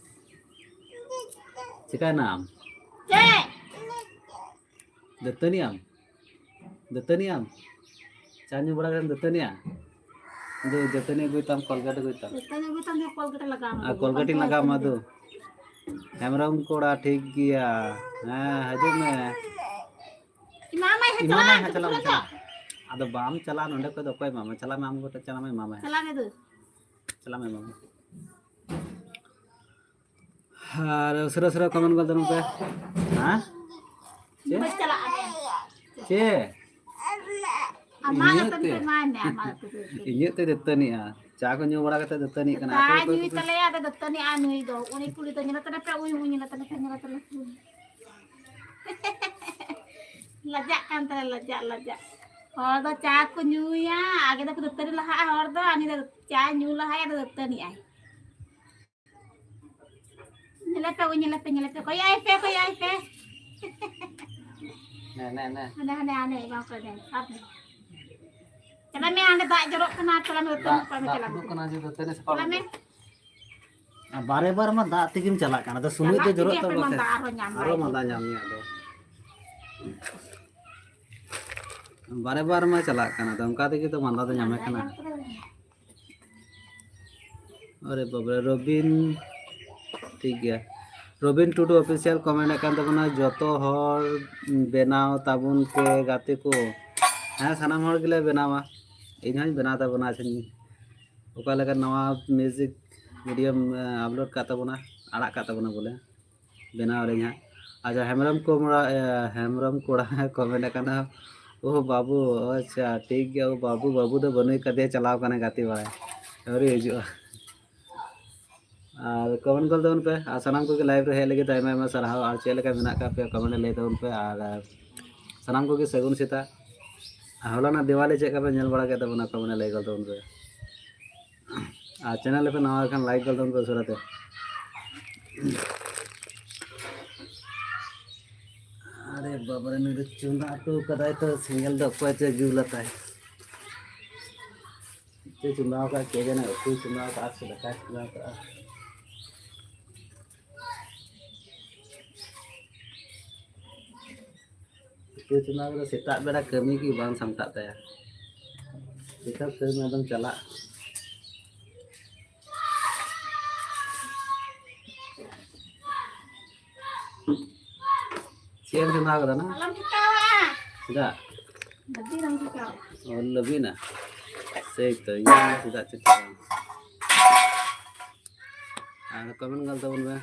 ᱪᱤᱠᱟᱭᱱᱟᱢ? ᱫᱟᱹᱛᱟᱹᱱᱤ ᱟᱢ? ᱫᱟᱹᱛᱟᱹᱱᱤ ᱟᱢ? ᱪᱟ ᱧᱩ ᱵᱟᱲᱟ ᱠᱟᱛᱮᱢ ᱫᱟᱹᱛᱟᱹᱱᱤᱜᱼᱟ? ᱫᱩ, ᱫᱟᱹᱛᱟᱹᱱᱤ ᱟᱹᱜᱩᱭ ᱛᱟᱢ, ᱠᱚᱞᱜᱮᱴ ᱟᱹᱜᱩᱭ ᱛᱟᱢ᱾ ᱫᱟᱹᱛᱟᱹᱱᱤ ᱟᱹᱜᱩᱭ ᱛᱟᱢ, ᱫᱩ, ᱠᱚᱞᱜᱮᱴ ᱞᱟᱜᱟᱣ ᱟᱢᱟ, ᱟᱨ ᱫᱩ, ᱠᱚᱞᱜᱮᱴ ᱤᱧ ᱠᱚᱞᱜᱮᱴ ᱞᱟᱜᱟᱣ ᱟᱢᱟ, ᱟᱹᱜᱩᱭ ᱫᱩ᱾ ᱢᱮ᱾ ᱦᱮᱢᱵᱨᱚᱢ ᱠᱚᱲᱟ, ᱴᱷᱤᱠ ᱜᱮᱭᱟ᱾ ᱦᱮᱸ, ᱦᱤᱡᱩᱜ ᱢᱮ᱾ ᱮᱢᱟᱢᱟᱭ ᱦᱟᱸᱜ, ᱮᱢᱟᱢᱟᱭ ᱪᱟᱞᱟᱜ ᱦᱟᱸᱜ, ᱢᱮ, ᱪᱟᱞᱟᱜ ᱢᱮ, ᱫᱩᱥᱨᱟᱹ ᱪᱟᱞᱟᱜ ᱢᱮ᱾ ᱟᱫᱚ ᱵᱟᱢ ᱪᱟᱞᱟᱜᱼᱟ, ᱱᱚᱸᱰᱮ ᱠᱷᱚᱡ ᱫᱚ ᱚᱠᱚᱭ ᱮᱢᱟᱢᱟ? ᱪᱟᱞᱟᱜ ᱢᱮ, ᱟᱢ ᱜᱚᱴᱟ ᱪᱟᱞᱟᱜ ᱢᱮ, ᱮᱢᱟᱢᱟᱭ ᱦᱟᱸᱜ᱾ ᱪᱟᱞᱟᱜ ᱢᱮ, ᱫᱩ᱾ ᱪᱟᱞᱟᱜ ᱢᱮ, ᱮᱢᱟᱢᱟᱭ᱾ ᱟᱨ ᱩᱥᱟᱹᱨᱟ ᱩᱥᱟᱹᱨᱟ comment ᱜᱚᱫ ᱛᱟᱵᱚᱱ ᱯᱮ᱾ ᱦᱮᱸ? ᱪᱮᱫ? ᱵᱟᱹᱧ ᱪᱟᱞᱟᱜᱼᱟ᱾ ᱪᱮᱫ? ᱟᱢᱟᱜ ᱤᱧᱟᱹᱜ ᱜᱟᱛᱮ ᱛᱮ? ᱯᱮ ᱮᱢᱟᱭ ᱢᱮ, ᱟᱢᱟᱜ ᱜᱟᱛᱮ ᱯᱮ᱾ ᱤᱧᱟᱹᱜ ᱛᱮ ᱫᱟᱹᱛᱟᱹᱱᱤᱜᱼᱟ᱾ ᱪᱟ ᱠᱚ ᱧᱩ ᱵᱟᱲᱟ ᱠᱟᱛᱮ ᱫᱟᱹᱛᱟᱹᱱᱤᱜ ᱠᱟᱱᱟ᱾ ᱪᱟ ᱚᱠᱚᱭ ᱚᱠᱚᱭ ᱧᱩᱭ ᱠᱚᱯᱮ ᱛᱟᱞᱮᱭᱟ, ᱟᱫᱚ ᱫᱟᱹᱛᱟᱹᱱᱤᱜᱼᱟ ᱱᱩᱭ ᱫᱚ᱾ ᱩᱱᱤ ᱠᱩᱲᱤ ᱫᱚ ᱧᱮᱞᱮ ᱛᱟᱞᱮ ᱯᱮ, ᱩᱭ ᱩᱭ ᱧᱮᱞᱮ ᱛᱟᱞᱮ ᱯᱮ, ᱧᱮᱞᱮ ᱛᱟᱞᱮ ᱯᱮ᱾ ᱞᱟᱡᱟᱜ ᱠᱟᱱ ᱛᱟᱞᱮ, ᱞᱟᱡᱟᱜ, ᱞᱟᱡᱟᱜ᱾ ᱦᱚᱲ ᱫᱚ ᱪᱟ ᱠᱚ ᱧᱩᱭᱟ, ᱟᱜᱮ ᱫᱚᱠᱚ ᱫᱟᱹᱛᱟᱹᱱᱤ ᱞᱟᱦᱟᱜᱼᱟ ᱦᱚᱲ ᱫᱚ, ᱩᱱᱤ ᱫᱚ ᱪᱟ ᱧᱩ ᱞᱟᱦᱟᱭᱟ, ᱟᱫᱚ ᱫᱟᱹᱛᱟᱹᱱᱤᱜᱼᱟᱭ᱾ ᱧᱮᱞᱮ ᱯᱮ, ᱩᱭ ᱧᱮᱞᱮ ᱯᱮ, ᱧᱮᱞᱮ ᱯᱮ, ᱠᱚᱭᱚᱜ ᱟᱭ ᱯᱮ, ᱠᱚᱭᱚᱜ ᱟᱭ ᱯᱮ᱾ ᱱᱮ, ᱱᱮ, ᱱᱮ᱾ ᱦᱟᱱᱮ, ᱦᱟᱱᱮ, ᱦᱟᱱᱮ, ᱮᱢᱟ ᱠᱚ ᱠᱟᱱᱟ, ᱥᱟᱵ ᱢᱮ᱾ ᱪᱟᱞᱟᱜ ᱢᱮ, ᱦᱟᱸᱰᱮ ᱫᱟᱜ ᱡᱚᱨᱚᱜ ᱠᱟᱱᱟ, ᱪᱟᱞᱟᱜ ᱢᱮ, ᱫᱟᱹᱛᱟᱹᱱᱤ ᱫᱟᱜ, ᱥᱟᱯᱷᱟᱭ ᱢᱮ, ᱫᱟᱜ ᱪᱟᱞᱟᱜ ᱢᱮ᱾ ᱛᱩᱫᱩᱜ ᱠᱟᱱᱟ, ᱡᱮ ᱫᱟᱹᱛᱟᱹᱱᱤ ᱥᱟᱯᱷᱟ ᱪᱟᱞᱟᱜ ᱢᱮ᱾ ᱢᱮ᱾ ᱟᱨ ᱵᱟᱨᱮ ᱵᱟᱨ ᱢᱟ ᱫᱟᱜ ᱛᱮᱜᱮᱢ ᱪᱟᱞᱟᱜ ᱠᱟᱱᱟ, ᱟᱫᱚ ᱥᱩᱱᱩᱡ ᱫᱚ ᱪᱟᱞᱟᱜ ᱡᱚᱨᱚᱜ ᱛᱮᱜᱮ ᱛᱟᱵᱚ ᱢᱟᱸᱫᱟ ᱛᱮ᱾ ᱟᱨᱦᱚᱸ ᱧᱟᱢ ᱟᱨᱚ ᱢᱮᱭᱟ᱾ ᱢᱟᱸᱫᱟ ᱧᱟᱢ ᱢᱮᱭᱟ ᱟᱫᱚ᱾ ᱵᱟᱨᱮ ᱵᱟᱨ ᱢᱟ ᱪᱟᱞᱟᱜ ᱠᱟᱱᱟ, ᱟᱫᱚ ᱚᱱᱠᱟ ᱛᱮᱜᱮ ᱛᱚ ᱢᱟᱸᱫᱟ ᱫᱚ ᱧᱟᱢᱮ ᱠᱟᱱᱟ᱾ ᱟᱨᱮ ᱵᱟᱵᱨᱮ, ᱨᱚᱵᱤᱱ, ᱴᱷᱤᱠ ᱜᱮᱭᱟ᱾ ᱨᱚᱵᱤᱱ ᱴᱩᱰᱩ official comment ᱮᱫ ᱠᱟᱱ ᱛᱟᱵᱚᱱᱟ, "ᱡᱚᱛᱚ ᱦᱚᱲ ᱵᱮᱱᱟᱣ ᱛᱟᱵᱚᱱ ᱯᱮ ᱜᱟᱛᱮ ᱠᱚ᱾" ᱦᱮᱸ, ᱥᱟᱱᱟᱢ ᱦᱚᱲ ᱜᱮᱞᱮ ᱵᱮᱱᱟᱣᱟ᱾ ᱤᱧ ᱦᱚᱸᱧ ᱵᱮᱱᱟᱣ ᱛᱟᱵᱚᱱᱟ, ᱟᱪᱪᱷᱟ, ᱚᱠᱟ ᱞᱮᱠᱟ ᱱᱟᱣᱟ music video ᱟᱯᱞᱳᱰ ᱠᱟᱜ ᱛᱟᱵᱚᱱᱟ, ᱟᱲᱟᱜ ᱠᱟᱜ ᱛᱟᱵᱚᱱᱟ ᱵᱚᱞᱮ᱾ ᱵᱮᱱᱟᱣ ᱟᱹᱞᱤᱧ ᱦᱟᱸᱜ᱾ ᱟᱪᱪᱷᱟ, ᱦᱮᱢᱵᱨᱚᱢ ᱠᱚᱲᱟ, ᱮ, ᱦᱮᱢᱵᱨᱚᱢ ᱠᱚᱲᱟ comment ᱟᱠᱟᱱᱟ, "ᱳ ᱵᱟᱹᱵᱩ, ᱟᱪᱪᱷᱟ, ᱴᱷᱤᱠ ᱜᱮᱭᱟ, ᱳ ᱵᱟᱹᱵᱩ, ᱵᱟᱹᱵᱩ ᱫᱚ ᱵᱟᱹᱱᱩᱭ ᱠᱟᱫᱮᱭᱟ, ᱪᱟᱞᱟᱣ ᱠᱟᱱᱟᱭ ᱜᱟᱛᱮ ᱵᱟᱲᱟᱭ, ᱟᱹᱣᱨᱤ ᱦᱤᱡᱩᱜᱼᱟ᱾" ᱟᱨ comment ᱜᱚᱫ ᱛᱟᱵᱚᱱ ᱯᱮ, ᱟᱨ ᱥᱟᱱᱟᱢ ᱠᱚᱜᱮ live ᱨᱮ ᱦᱮᱡ ᱞᱟᱹᱜᱤᱫ ᱟᱭᱢᱟ ᱟᱭᱢᱟ ᱥᱟᱨᱦᱟᱣ, ᱟᱨ ᱪᱮᱫ ᱞᱮᱠᱟ ᱢᱮᱱᱟᱜ ᱟᱠᱟᱫ ᱯᱮᱭᱟ comment ᱨᱮ ᱞᱟᱹᱭ ᱛᱟᱵᱚᱱ ᱯᱮ, ᱟᱨ, ᱟᱨ ᱥᱟᱱᱟᱢ ᱠᱚᱜᱮ ᱥᱟᱹᱜᱩᱱ ᱥᱮᱛᱟᱜ᱾ ᱟᱨ ᱦᱚᱞᱟᱱᱟᱜ ᱫᱤᱣᱟᱞᱤ ᱪᱮᱫ ᱞᱮᱠᱟ ᱯᱮ ᱧᱮᱞ ᱵᱟᱲᱟ ᱠᱮᱫ ᱛᱟᱵᱚᱱᱟ, comment ᱨᱮ ᱞᱟᱹᱭ ᱜᱚᱫ ᱛᱟᱵᱚᱱ ᱯᱮ᱾ ᱟᱨ channel ᱨᱮᱯᱮ ᱱᱟᱣᱟ ᱠᱷᱟᱱ like ᱜᱚᱫ ᱛᱟᱵᱚᱱ ᱯᱮ ᱩᱥᱟᱹᱨᱟ ᱛᱮ᱾ ᱟᱨᱮ ᱵᱟᱵᱟᱨᱮ, ᱱᱩᱭ ᱫᱚ ᱪᱚᱸᱫᱟ ᱦᱚᱴᱚ ᱠᱟᱫᱟᱭ ᱛᱚ, ᱥᱮᱸᱜᱮᱞ ᱫᱚ ᱚᱠᱚᱭ ᱪᱚᱭ ᱡᱩᱞ ᱟᱛᱟᱭ? ᱪᱮᱫ ᱪᱚᱸᱫᱟ ᱟᱠᱟᱫ ᱠᱮ ᱡᱟᱱᱮ, ᱩᱛᱩᱭ ᱪᱚᱸᱫᱟ ᱟᱠᱟᱫᱼᱟ ᱥᱮ ᱫᱟᱠᱟᱭ ᱪᱚᱸᱫᱟ ᱟᱠᱟᱫᱼᱟ? ᱩᱛᱩ ᱪᱚᱸᱫᱟ ᱠᱟᱛᱮ ᱥᱮᱛᱟᱜ ᱵᱮᱲᱟ ᱠᱟᱹᱢᱤ ᱜᱮ ᱵᱟᱝ ᱥᱟᱢᱴᱟᱜ ᱛᱟᱭᱟ᱾ ᱥᱮᱛᱟᱜ ᱠᱟᱹᱢᱤ ᱟᱫᱚᱢ ᱪᱟᱞᱟᱜ᱾ ᱪᱮᱫ ᱮᱢ ᱪᱚᱸᱫᱟ ᱠᱟᱫᱟ ᱱᱟ? ᱟᱞᱚᱢ ᱴᱷᱮᱠᱟᱣᱟ᱾ ᱪᱮᱫᱟᱜ? ᱵᱟᱹᱜᱤ ᱨᱮᱢ ᱴᱷᱮᱠᱟᱣᱟ᱾ ᱚ, ᱞᱟᱹᱵᱤᱫ ᱱᱟ? ᱥᱮᱭ ᱛᱚ, ᱤᱧ ᱪᱮᱫᱟᱜ ᱪᱚ ᱴᱷᱮᱠᱟᱣ᱾ ᱟᱨ comment ᱜᱟᱞ ᱛᱟᱵᱚᱱ ᱯᱮ᱾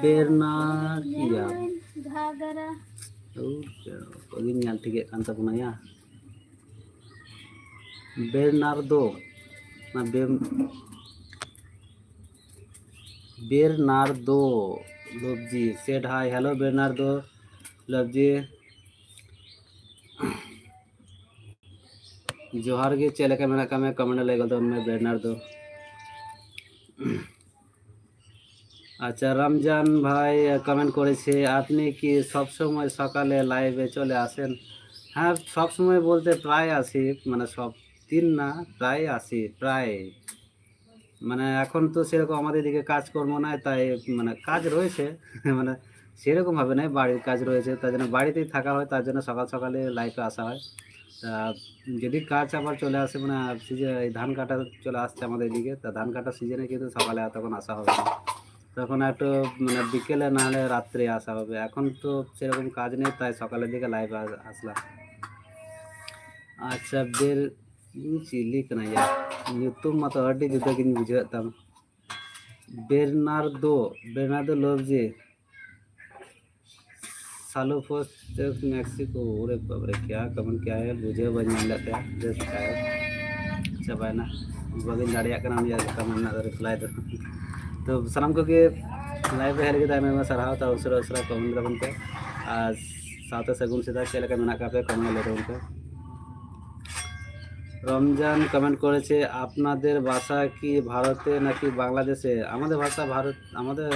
ᱵᱮᱨᱱᱟᱨ ᱠᱤᱭᱟ᱾ ᱜᱷᱟᱜᱨᱟ᱾ ᱳ, ᱵᱟᱹᱧ ᱧᱮᱞ ᱴᱷᱤᱠᱮᱫ ᱠᱟᱱ ᱛᱟᱵᱚᱱᱟ ᱭᱟ᱾ ᱵᱮᱨᱱᱟᱨᱫᱳ᱾ ᱚᱱᱟ ᱵᱮᱨ-, ᱵᱮᱨᱱᱟᱨᱫᱳ ᱞᱚᱵᱽᱡᱤ᱾ Said hi, hello ᱵᱮᱨᱱᱟᱨᱫᱳ ᱞᱚᱵᱽᱡᱤ᱾ ᱡᱚᱦᱟᱨ ᱜᱮ, ᱪᱮᱫ ᱞᱮᱠᱟ ᱢᱮᱱᱟᱜ ᱠᱟᱜ ᱢᱮᱭᱟ? Comment ᱨᱮ ᱞᱟᱹᱭ ᱜᱚᱫ ᱢᱮ ᱵᱮᱨᱱᱟᱨᱫᱳ᱾ আচ্ছা, রমজান ভাই comment করেছে, আপনি কি সব সময় সকালে লাইভে চলে আসেন? হ্যাঁ, সব সময় বলতে প্রায় আসি, মানে সব দিন না, প্রায় আসি, প্রায়। মানে এখন তো সেরকম আমাদের এদিকে কাজকর্ম নাই, তাই মানে কাজ রয়েছে, মানে সেরকম ভাবে নাই, বাড়ির কাজ রয়েছে, তার জন্য বাড়িতেই থাকা হয়, তার জন্য সকাল সকালে লাইভে আসা হয়। তা যদি কাজ আবার চলে আসে, মানে সিজন, এই ধান কাটা চলে আসছে আমাদের এদিকে, তা ধান কাটার সিজনে কিন্তু সকালে আর তখন আসা হবে না, তখন একটু মানে বিকেলে না হলে রাত্রে আসা হবে। এখন তো সেরকম কাজ নেই, তাই সকালের দিকে লাইভে আসলাম। আচ্ছা, বের ᱪᱤᱞᱤ ᱠᱟᱱᱟᱭᱟ? ᱧᱩᱛᱩᱢ ᱢᱟᱛᱚ ᱟᱹᱰᱤ ᱡᱩᱫᱟᱹ ᱜᱤᱧ ᱵᱩᱡᱷᱟᱹᱣᱮᱫ ᱛᱟᱢ᱾ ᱵᱮᱨᱱᱟᱨᱫᱳ, ᱵᱮᱨᱱᱟᱨᱫᱳ ᱞᱚᱵᱽᱡᱮ᱾ ᱥᱟᱞᱳ ᱯᱳᱥᱴ ᱢᱮᱠᱥᱤᱠᱳ᱾ ᱚᱨᱮ ᱵᱟᱵᱨᱮ, ᱠᱭᱟ ᱠᱚᱢᱮᱱᱴ ᱠᱭᱟ ᱦᱮ, ᱵᱩᱡᱷᱟᱹᱣ ᱵᱟᱹᱧ ᱧᱟᱢ ᱞᱮᱫ ᱛᱟᱭᱟ᱾ ᱡᱟᱥᱴ ᱪᱟᱵᱟᱭᱮᱱᱟ, ᱵᱟᱹᱧ ᱫᱟᱲᱮᱭᱟᱜ ᱠᱟᱱᱟ ᱩᱱᱤᱭᱟᱜ ᱠᱚᱢᱮᱱᱴ ᱨᱮᱱᱟᱜ ᱫᱚ ᱨᱤᱯᱞᱟᱭ ᱫᱚ᱾ ᱛᱚ ᱥᱟᱱᱟᱢ ᱠᱚᱜᱮ ᱞᱟᱭᱤᱵᱷ ᱨᱮ ᱦᱮᱡ ᱞᱟᱹᱜᱤᱫ ᱟᱭᱢᱟ ᱟᱭᱢᱟ ᱥᱟᱨᱦᱟᱣ᱾ ᱛᱚ ᱩᱥᱟᱹᱨᱟ ᱩᱥᱟᱹᱨᱟ ᱠᱚᱢᱮᱱᱴ ᱛᱟᱵᱚᱱ ᱯᱮ, ᱟᱨ ᱥᱟᱶᱛᱮ ᱥᱟᱹᱜᱩᱱ ᱥᱮᱛᱟᱜ᱾ ᱪᱮᱫ ᱞᱮᱠᱟ ᱢᱮᱱᱟᱜ ᱟᱠᱟᱫ ᱯᱮᱭᱟ ᱠᱚᱢᱮᱱᱴ ᱨᱮ ᱞᱟᱹᱭ ᱛᱟᱵᱚᱱ ᱯᱮ᱾ রমজান কমেন্ট করেছে, আপনাদের বাসা কি ভারতে নাকি বাংলাদেশে? আমাদের ভাষা ভারত, আমাদের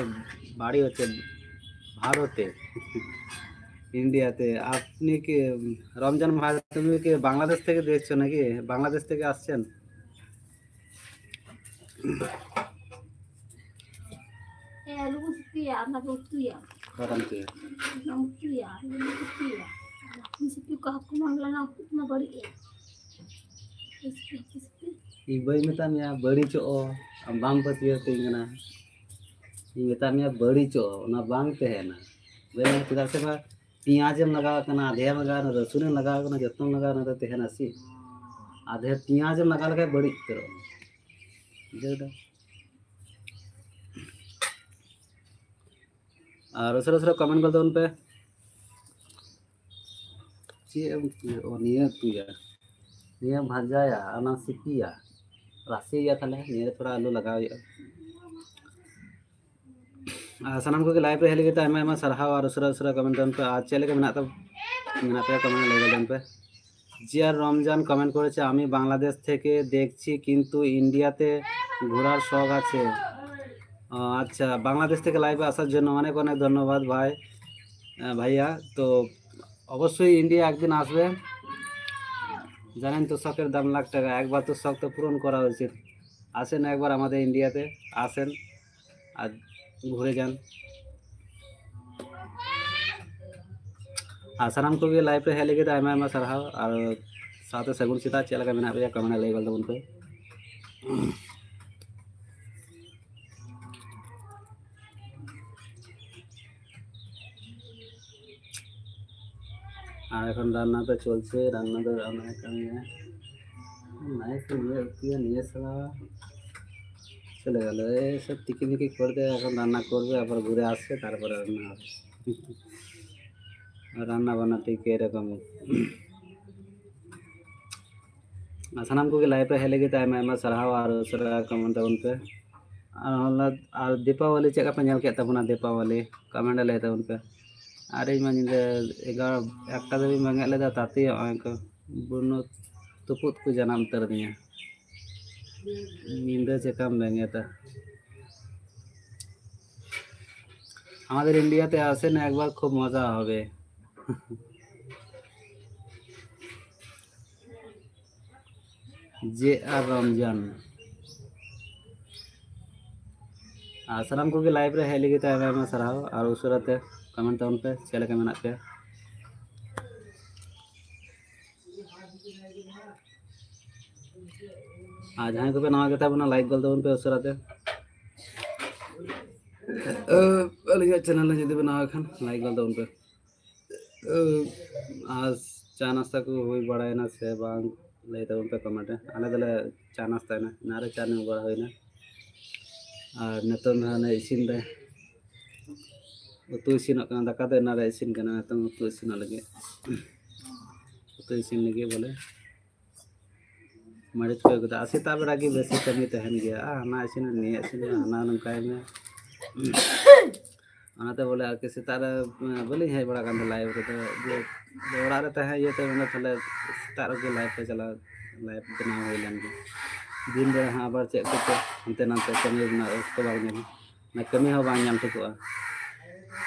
বাড়ি হচ্ছে ভারতে, ইন্ডিয়াতে। আপনি কি, রমজান ভাই, তুমি কি বাংলাদেশ থেকে দেখছো নাকি? বাংলাদেশ থেকে আসছেন? ᱩᱛᱩᱭᱟ, ᱚᱱᱟ ᱫᱚ ᱩᱛᱩᱭᱟ᱾ ᱚᱠᱟᱴᱟᱜ ᱮᱢ ᱩᱛᱩᱭᱟ? ᱚᱱᱟ ᱩᱛᱩᱭᱟ, ᱚᱱᱟ ᱩᱛᱩᱭᱟ᱾ ᱦᱟᱹᱠᱩ ᱥᱤᱯᱤ ᱠᱚ, ᱦᱟᱹᱠᱩ ᱢᱟ ᱞᱟᱜᱟᱣ ᱠᱚ ᱢᱟ ᱵᱟᱹᱲᱤᱡ ᱮ᱾ ᱦᱟᱹᱠᱩ ᱥᱤᱯᱤ, ᱦᱟᱹᱠᱩ ᱥᱤᱯᱤ᱾ ᱤᱧ ᱵᱟᱹᱧ ᱢᱮᱛᱟᱫ ᱢᱮᱭᱟ ᱵᱟᱹᱲᱤᱡᱚᱜᱼᱟ, ᱟᱢ ᱵᱟᱢ ᱯᱟᱹᱛᱭᱟᱹᱣ ᱛᱤᱧ ᱠᱟᱱᱟ᱾ ᱤᱧ ᱢᱮᱛᱟᱫ ᱢᱮᱭᱟ ᱵᱟᱹᱲᱤᱡᱚᱜᱼᱟ, ᱚᱱᱟ ᱵᱟᱝ ᱛᱟᱦᱮᱱᱟ᱾ ᱵᱟᱹᱧ, ᱪᱮᱫᱟᱜ ᱥᱮ ᱵᱟ, ᱯᱮᱸᱭᱟᱡᱽ ᱮᱢ ᱞᱟᱜᱟᱣ ᱠᱟᱱᱟ, ᱟᱫᱷᱮ ᱮᱢ ᱞᱟᱜᱟᱣ ᱠᱟᱱᱟ, ᱨᱟᱹᱥᱩᱱ ᱮᱢ ᱞᱟᱜᱟᱣ ᱠᱟᱱᱟ, ᱡᱚᱛᱚᱢ ᱞᱟᱜᱟᱣ ᱠᱟᱱᱟ, ᱚᱱᱟ ᱫᱚ ᱛᱟᱦᱮᱱᱟ ᱥᱮ? ᱟᱫᱷᱮ ᱯᱮᱸᱭᱟᱡᱽ ᱮᱢ ᱞᱟᱜᱟᱣ ᱞᱮᱠᱷᱟᱱ ᱵᱟᱹᱲᱤᱡ ᱩᱛᱟᱹᱨᱚᱜᱼᱟ᱾ ᱵᱩᱡᱷᱟᱹᱣ ᱫᱟ? ᱟᱨ ᱩᱥᱟᱹᱨᱟ ᱩᱥᱟᱹᱨᱟ comment ᱜᱚᱫ ᱛᱟᱵᱚᱱ ᱯᱮ᱾ ᱪᱮᱫ ᱮᱢ ᱩᱛᱩᱭᱟ? ᱚ, ᱱᱤᱭᱟᱹ ᱩᱛᱩᱭᱟ, ᱱᱤᱭᱟᱹ ᱵᱷᱟᱡᱟᱭᱟ, ᱚᱱᱟ ᱥᱤᱯᱤᱭᱟ, ᱨᱟᱥᱮᱭᱟ, ᱛᱟᱦᱞᱮ ᱱᱤᱭᱟᱹ ᱨᱮ ᱛᱷᱚᱲᱟ ᱟᱹᱞᱩ ᱞᱟᱜᱟᱣ ᱦᱩᱭᱩᱜᱼᱟ᱾ ᱟᱨ ᱥᱟᱱᱟᱢ ᱠᱚᱜᱮ live ᱨᱮ ᱦᱮᱡ ᱞᱟᱹᱜᱤᱫ ᱛᱮ ᱟᱭᱢᱟ ᱟᱭᱢᱟ ᱥᱟᱨᱦᱟᱣ᱾ ᱟᱨ ᱩᱥᱟᱹᱨᱟ ᱩᱥᱟᱹᱨᱟ comment ᱛᱟᱵᱚᱱ ᱯᱮ᱾ ᱟᱨ ᱪᱮᱫ ᱞᱮᱠᱟ ᱢᱮᱱᱟᱜ ᱛᱟ-, ᱢᱮᱱᱟᱜ ᱯᱮᱭᱟ, comment ᱞᱟᱹᱭ ᱛᱟᱵᱚᱱ ᱯᱮ᱾ জি আর রমজান comment করেছে, "আমি বাংলাদেশ থেকে দেখছি, কিন্তু ইন্ডিয়াতে ঘোরার শখ আছে।" ও আচ্ছা, বাংলাদেশ থেকে live এ আসার জন্য অনেক অনেক ধন্যবাদ ভাই, আহ, ভাইয়া। তো অবশ্যই ইন্ডিয়া একদিন আসবে, জানেন তো শখের দাম লাখ টাকা, একবার তো শখ তো পূরণ করা উচিত। আসেন একবার আমাদের ইন্ডিয়াতে, আসেন আর ঘুরে যান। ᱟᱨ ᱥᱟᱱᱟᱢ ᱠᱚᱜᱮ live ᱨᱮ ᱦᱮᱡ ᱞᱟᱹᱜᱤᱫ ᱟᱭᱢᱟ ᱟᱭᱢᱟ ᱥᱟᱨᱦᱟᱣ, ᱟᱨ ᱥᱟᱶᱛᱮ ᱥᱟᱹᱜᱩᱱ ᱥᱮᱛᱟᱜ᱾ ᱪᱮᱫ ᱞᱮᱠᱟ ᱢᱮᱱᱟᱜ ᱯᱮᱭᱟ, comment ᱨᱮ ᱞᱟᱹᱭ ᱜᱚᱫ ᱛᱟᱵᱚᱱ ᱯᱮ᱾ আর এখন রান্না তো চলছে, রান্না তো রান্না এখানে নাই তো নিয়ে, নিয়ে, নিয়ে এসে বাবা চলে গেল। এই সব টিকি মিকি করে দেয়, এখন রান্না করবে, আবার ঘুরে আসছে, তারপরে রান্না হবে। রান্না বান্না ঠিক এরকম। ᱟᱨ ᱥᱟᱱᱟᱢ ᱠᱚᱜᱮ live ᱨᱮ ᱦᱮᱡ ᱞᱟᱹᱜᱤᱫ ᱛᱮ ᱟᱭᱢᱟ ᱟᱭᱢᱟ ᱥᱟᱨᱦᱟᱣ ᱟᱨ ᱩᱥᱟᱹᱨᱟ comment ᱛᱟᱵᱚᱱ ᱯᱮ᱾ ᱟᱨ ᱦᱚᱞᱟ, ᱟᱨ ᱫᱤᱯᱟᱵᱚᱞᱤ ᱪᱮᱫ ᱞᱮᱠᱟ ᱯᱮ ᱧᱮᱞ ᱠᱮᱫ ᱛᱟᱵᱚᱱᱟ ᱫᱤᱯᱟᱵᱚᱞᱤ? Comment ᱨᱮ ᱞᱟᱹᱭ ᱛᱟᱵᱚᱱ ᱯᱮ᱾ ᱟᱨ ᱤᱧ ᱢᱟ ᱧᱤᱫᱟᱹ ᱮᱜᱟᱨᱚ, ᱮᱠᱴᱟ ᱫᱷᱟᱹᱵᱤᱡ ᱵᱮᱸᱜᱮᱫ ᱞᱮᱫᱟ, ᱛᱟᱛᱮ ᱱᱚᱜᱼᱚᱭ ᱠᱚ ᱵᱩᱱᱩ ᱛᱩᱯᱩᱫ ᱠᱚ ᱡᱟᱱᱟᱢ ᱩᱛᱟᱹᱨ ᱟᱹᱫᱤᱧᱟ᱾ ᱧᱤᱫᱟᱹ ᱪᱮᱠᱟᱢ ᱵᱮᱸᱜᱮᱫᱟ? আমাদের ইন্ডিয়াতে আসেন একবার, খুব মজা হবে। J R Ramzan. ᱟᱨ ᱥᱟᱱᱟᱢ ᱠᱚᱜᱮ live ᱨᱮ ᱦᱮᱡ ᱞᱟᱹᱜᱤᱫ ᱛᱮ ᱟᱭᱢᱟ ᱟᱭᱢᱟ ᱥᱟᱨᱦᱟᱣ᱾ ᱟᱨ ᱩᱥᱟᱹᱨᱟ ᱛᱮ comment ᱛᱟᱵᱚᱱ ᱯᱮ ᱪᱮᱫ ᱞᱮᱠᱟ ᱢᱮᱱᱟᱜ ᱯᱮᱭᱟ᱾ ᱟᱨ ᱡᱟᱦᱟᱸᱭ ᱠᱚᱯᱮ ᱱᱟᱣᱟ ᱜᱮᱛᱟ ᱵᱚᱱᱟ, like ᱜᱚᱫ ᱛᱟᱵᱚᱱ ᱯᱮ ᱩᱥᱟᱹᱨᱟ ᱛᱮ᱾ ᱟᱹᱞᱤᱧᱟᱜ channel ᱨᱮ ᱡᱩᱫᱤ ᱯᱮ ᱱᱟᱣᱟ ᱠᱷᱟᱱ, like ᱜᱚᱫ ᱛᱟᱵᱚᱱ ᱯᱮ᱾ ᱟᱨ ᱪᱟ ᱱᱟᱥᱛᱟ ᱠᱚ ᱦᱩᱭ ᱵᱟᱲᱟᱭᱮᱱᱟ ᱥᱮ ᱵᱟᱝ, ᱞᱟᱹᱭ ᱛᱟᱵᱚᱱ ᱯᱮ comment ᱨᱮ᱾ ᱟᱞᱮ ᱫᱚᱞᱮ ᱪᱟ ᱱᱟᱥᱛᱟᱭᱮᱱᱟ, ᱮᱱᱟᱱ ᱨᱮ ᱪᱟ ᱧᱩ ᱵᱟᱲᱟ ᱦᱩᱭᱱᱟ᱾ ᱟᱨ ᱱᱤᱛᱚᱝ ᱫᱚ ᱦᱟᱱᱮ ᱤᱥᱤᱱ ᱨᱮ, ᱩᱛᱩ ᱤᱥᱤᱱᱚᱜ ᱠᱟᱱᱟ᱾ ᱫᱟᱠᱟ ᱫᱚ ᱮᱱᱟᱱ ᱨᱮ ᱤᱥᱤᱱ ᱠᱟᱱᱟ, ᱱᱤᱛᱚᱝ ᱩᱛᱩ ᱤᱥᱤᱱᱚᱜ ᱞᱟᱹᱜᱤᱫ, ᱩᱛᱩ ᱤᱥᱤᱱ ᱞᱟᱹᱜᱤᱫ ᱵᱚᱞᱮ᱾ ᱢᱟᱹᱨᱤᱪ ᱠᱚ ᱟᱹᱜᱩ ᱠᱮᱫᱟ᱾ ᱟᱨ ᱥᱮᱛᱟᱜ ᱵᱮᱲᱟ ᱜᱮ ᱵᱮᱥᱤ ᱠᱟᱹᱢᱤ ᱛᱟᱦᱮᱱ ᱜᱮᱭᱟ, ᱟᱨ ᱦᱟᱱᱟ ᱤᱥᱤᱱ ᱢᱮ, ᱱᱤᱭᱟᱹ ᱤᱥᱤᱱ ᱢᱮ, ᱦᱟᱱᱟ ᱱᱚᱝᱠᱟᱭ ᱢᱮ᱾ ᱚᱱᱟᱛᱮ ᱵᱚᱞᱮ ᱟᱨᱠᱤ ᱥᱮᱛᱟᱜ ᱨᱮ, ᱮᱸ, ᱵᱟᱹᱞᱤᱧ ᱦᱮᱡ ᱵᱟᱲᱟ ᱠᱟᱱ ᱛᱟᱦᱮᱸ live ᱨᱮᱫᱚ, ᱡᱮ, ᱡᱮ ᱚᱲᱟᱜ ᱨᱮ ᱛᱟᱦᱮᱸ ᱤᱭᱟᱹᱛᱮ ᱢᱮᱱᱫᱟ ᱛᱟᱦᱞᱮ ᱥᱮᱛᱟᱜ ᱨᱮᱜᱮ live ᱨᱮ ᱪᱟᱞᱟᱣ, live ᱵᱮᱱᱟᱣ ᱦᱩᱭ ᱞᱮᱱ ᱜᱮ᱾ ᱫᱤᱱ ᱵᱮᱲᱟ ᱦᱚᱸ ᱟᱵᱟᱨ ᱪᱮᱫ ᱠᱚᱪᱚ ᱦᱟᱱᱛᱮ ᱱᱟᱱᱛᱮ ᱠᱟᱹᱢᱤ ᱨᱮᱱᱟᱜ ᱚᱠᱛᱚ ᱵᱟᱝ ᱧᱟᱢᱚᱜᱼᱟ, ᱚᱱᱟ ᱠᱟᱹᱢᱤ ᱦᱚᱸ ᱵᱟᱝ ᱧᱟᱢ ᱴᱷᱤᱠᱚᱜᱼᱟ᱾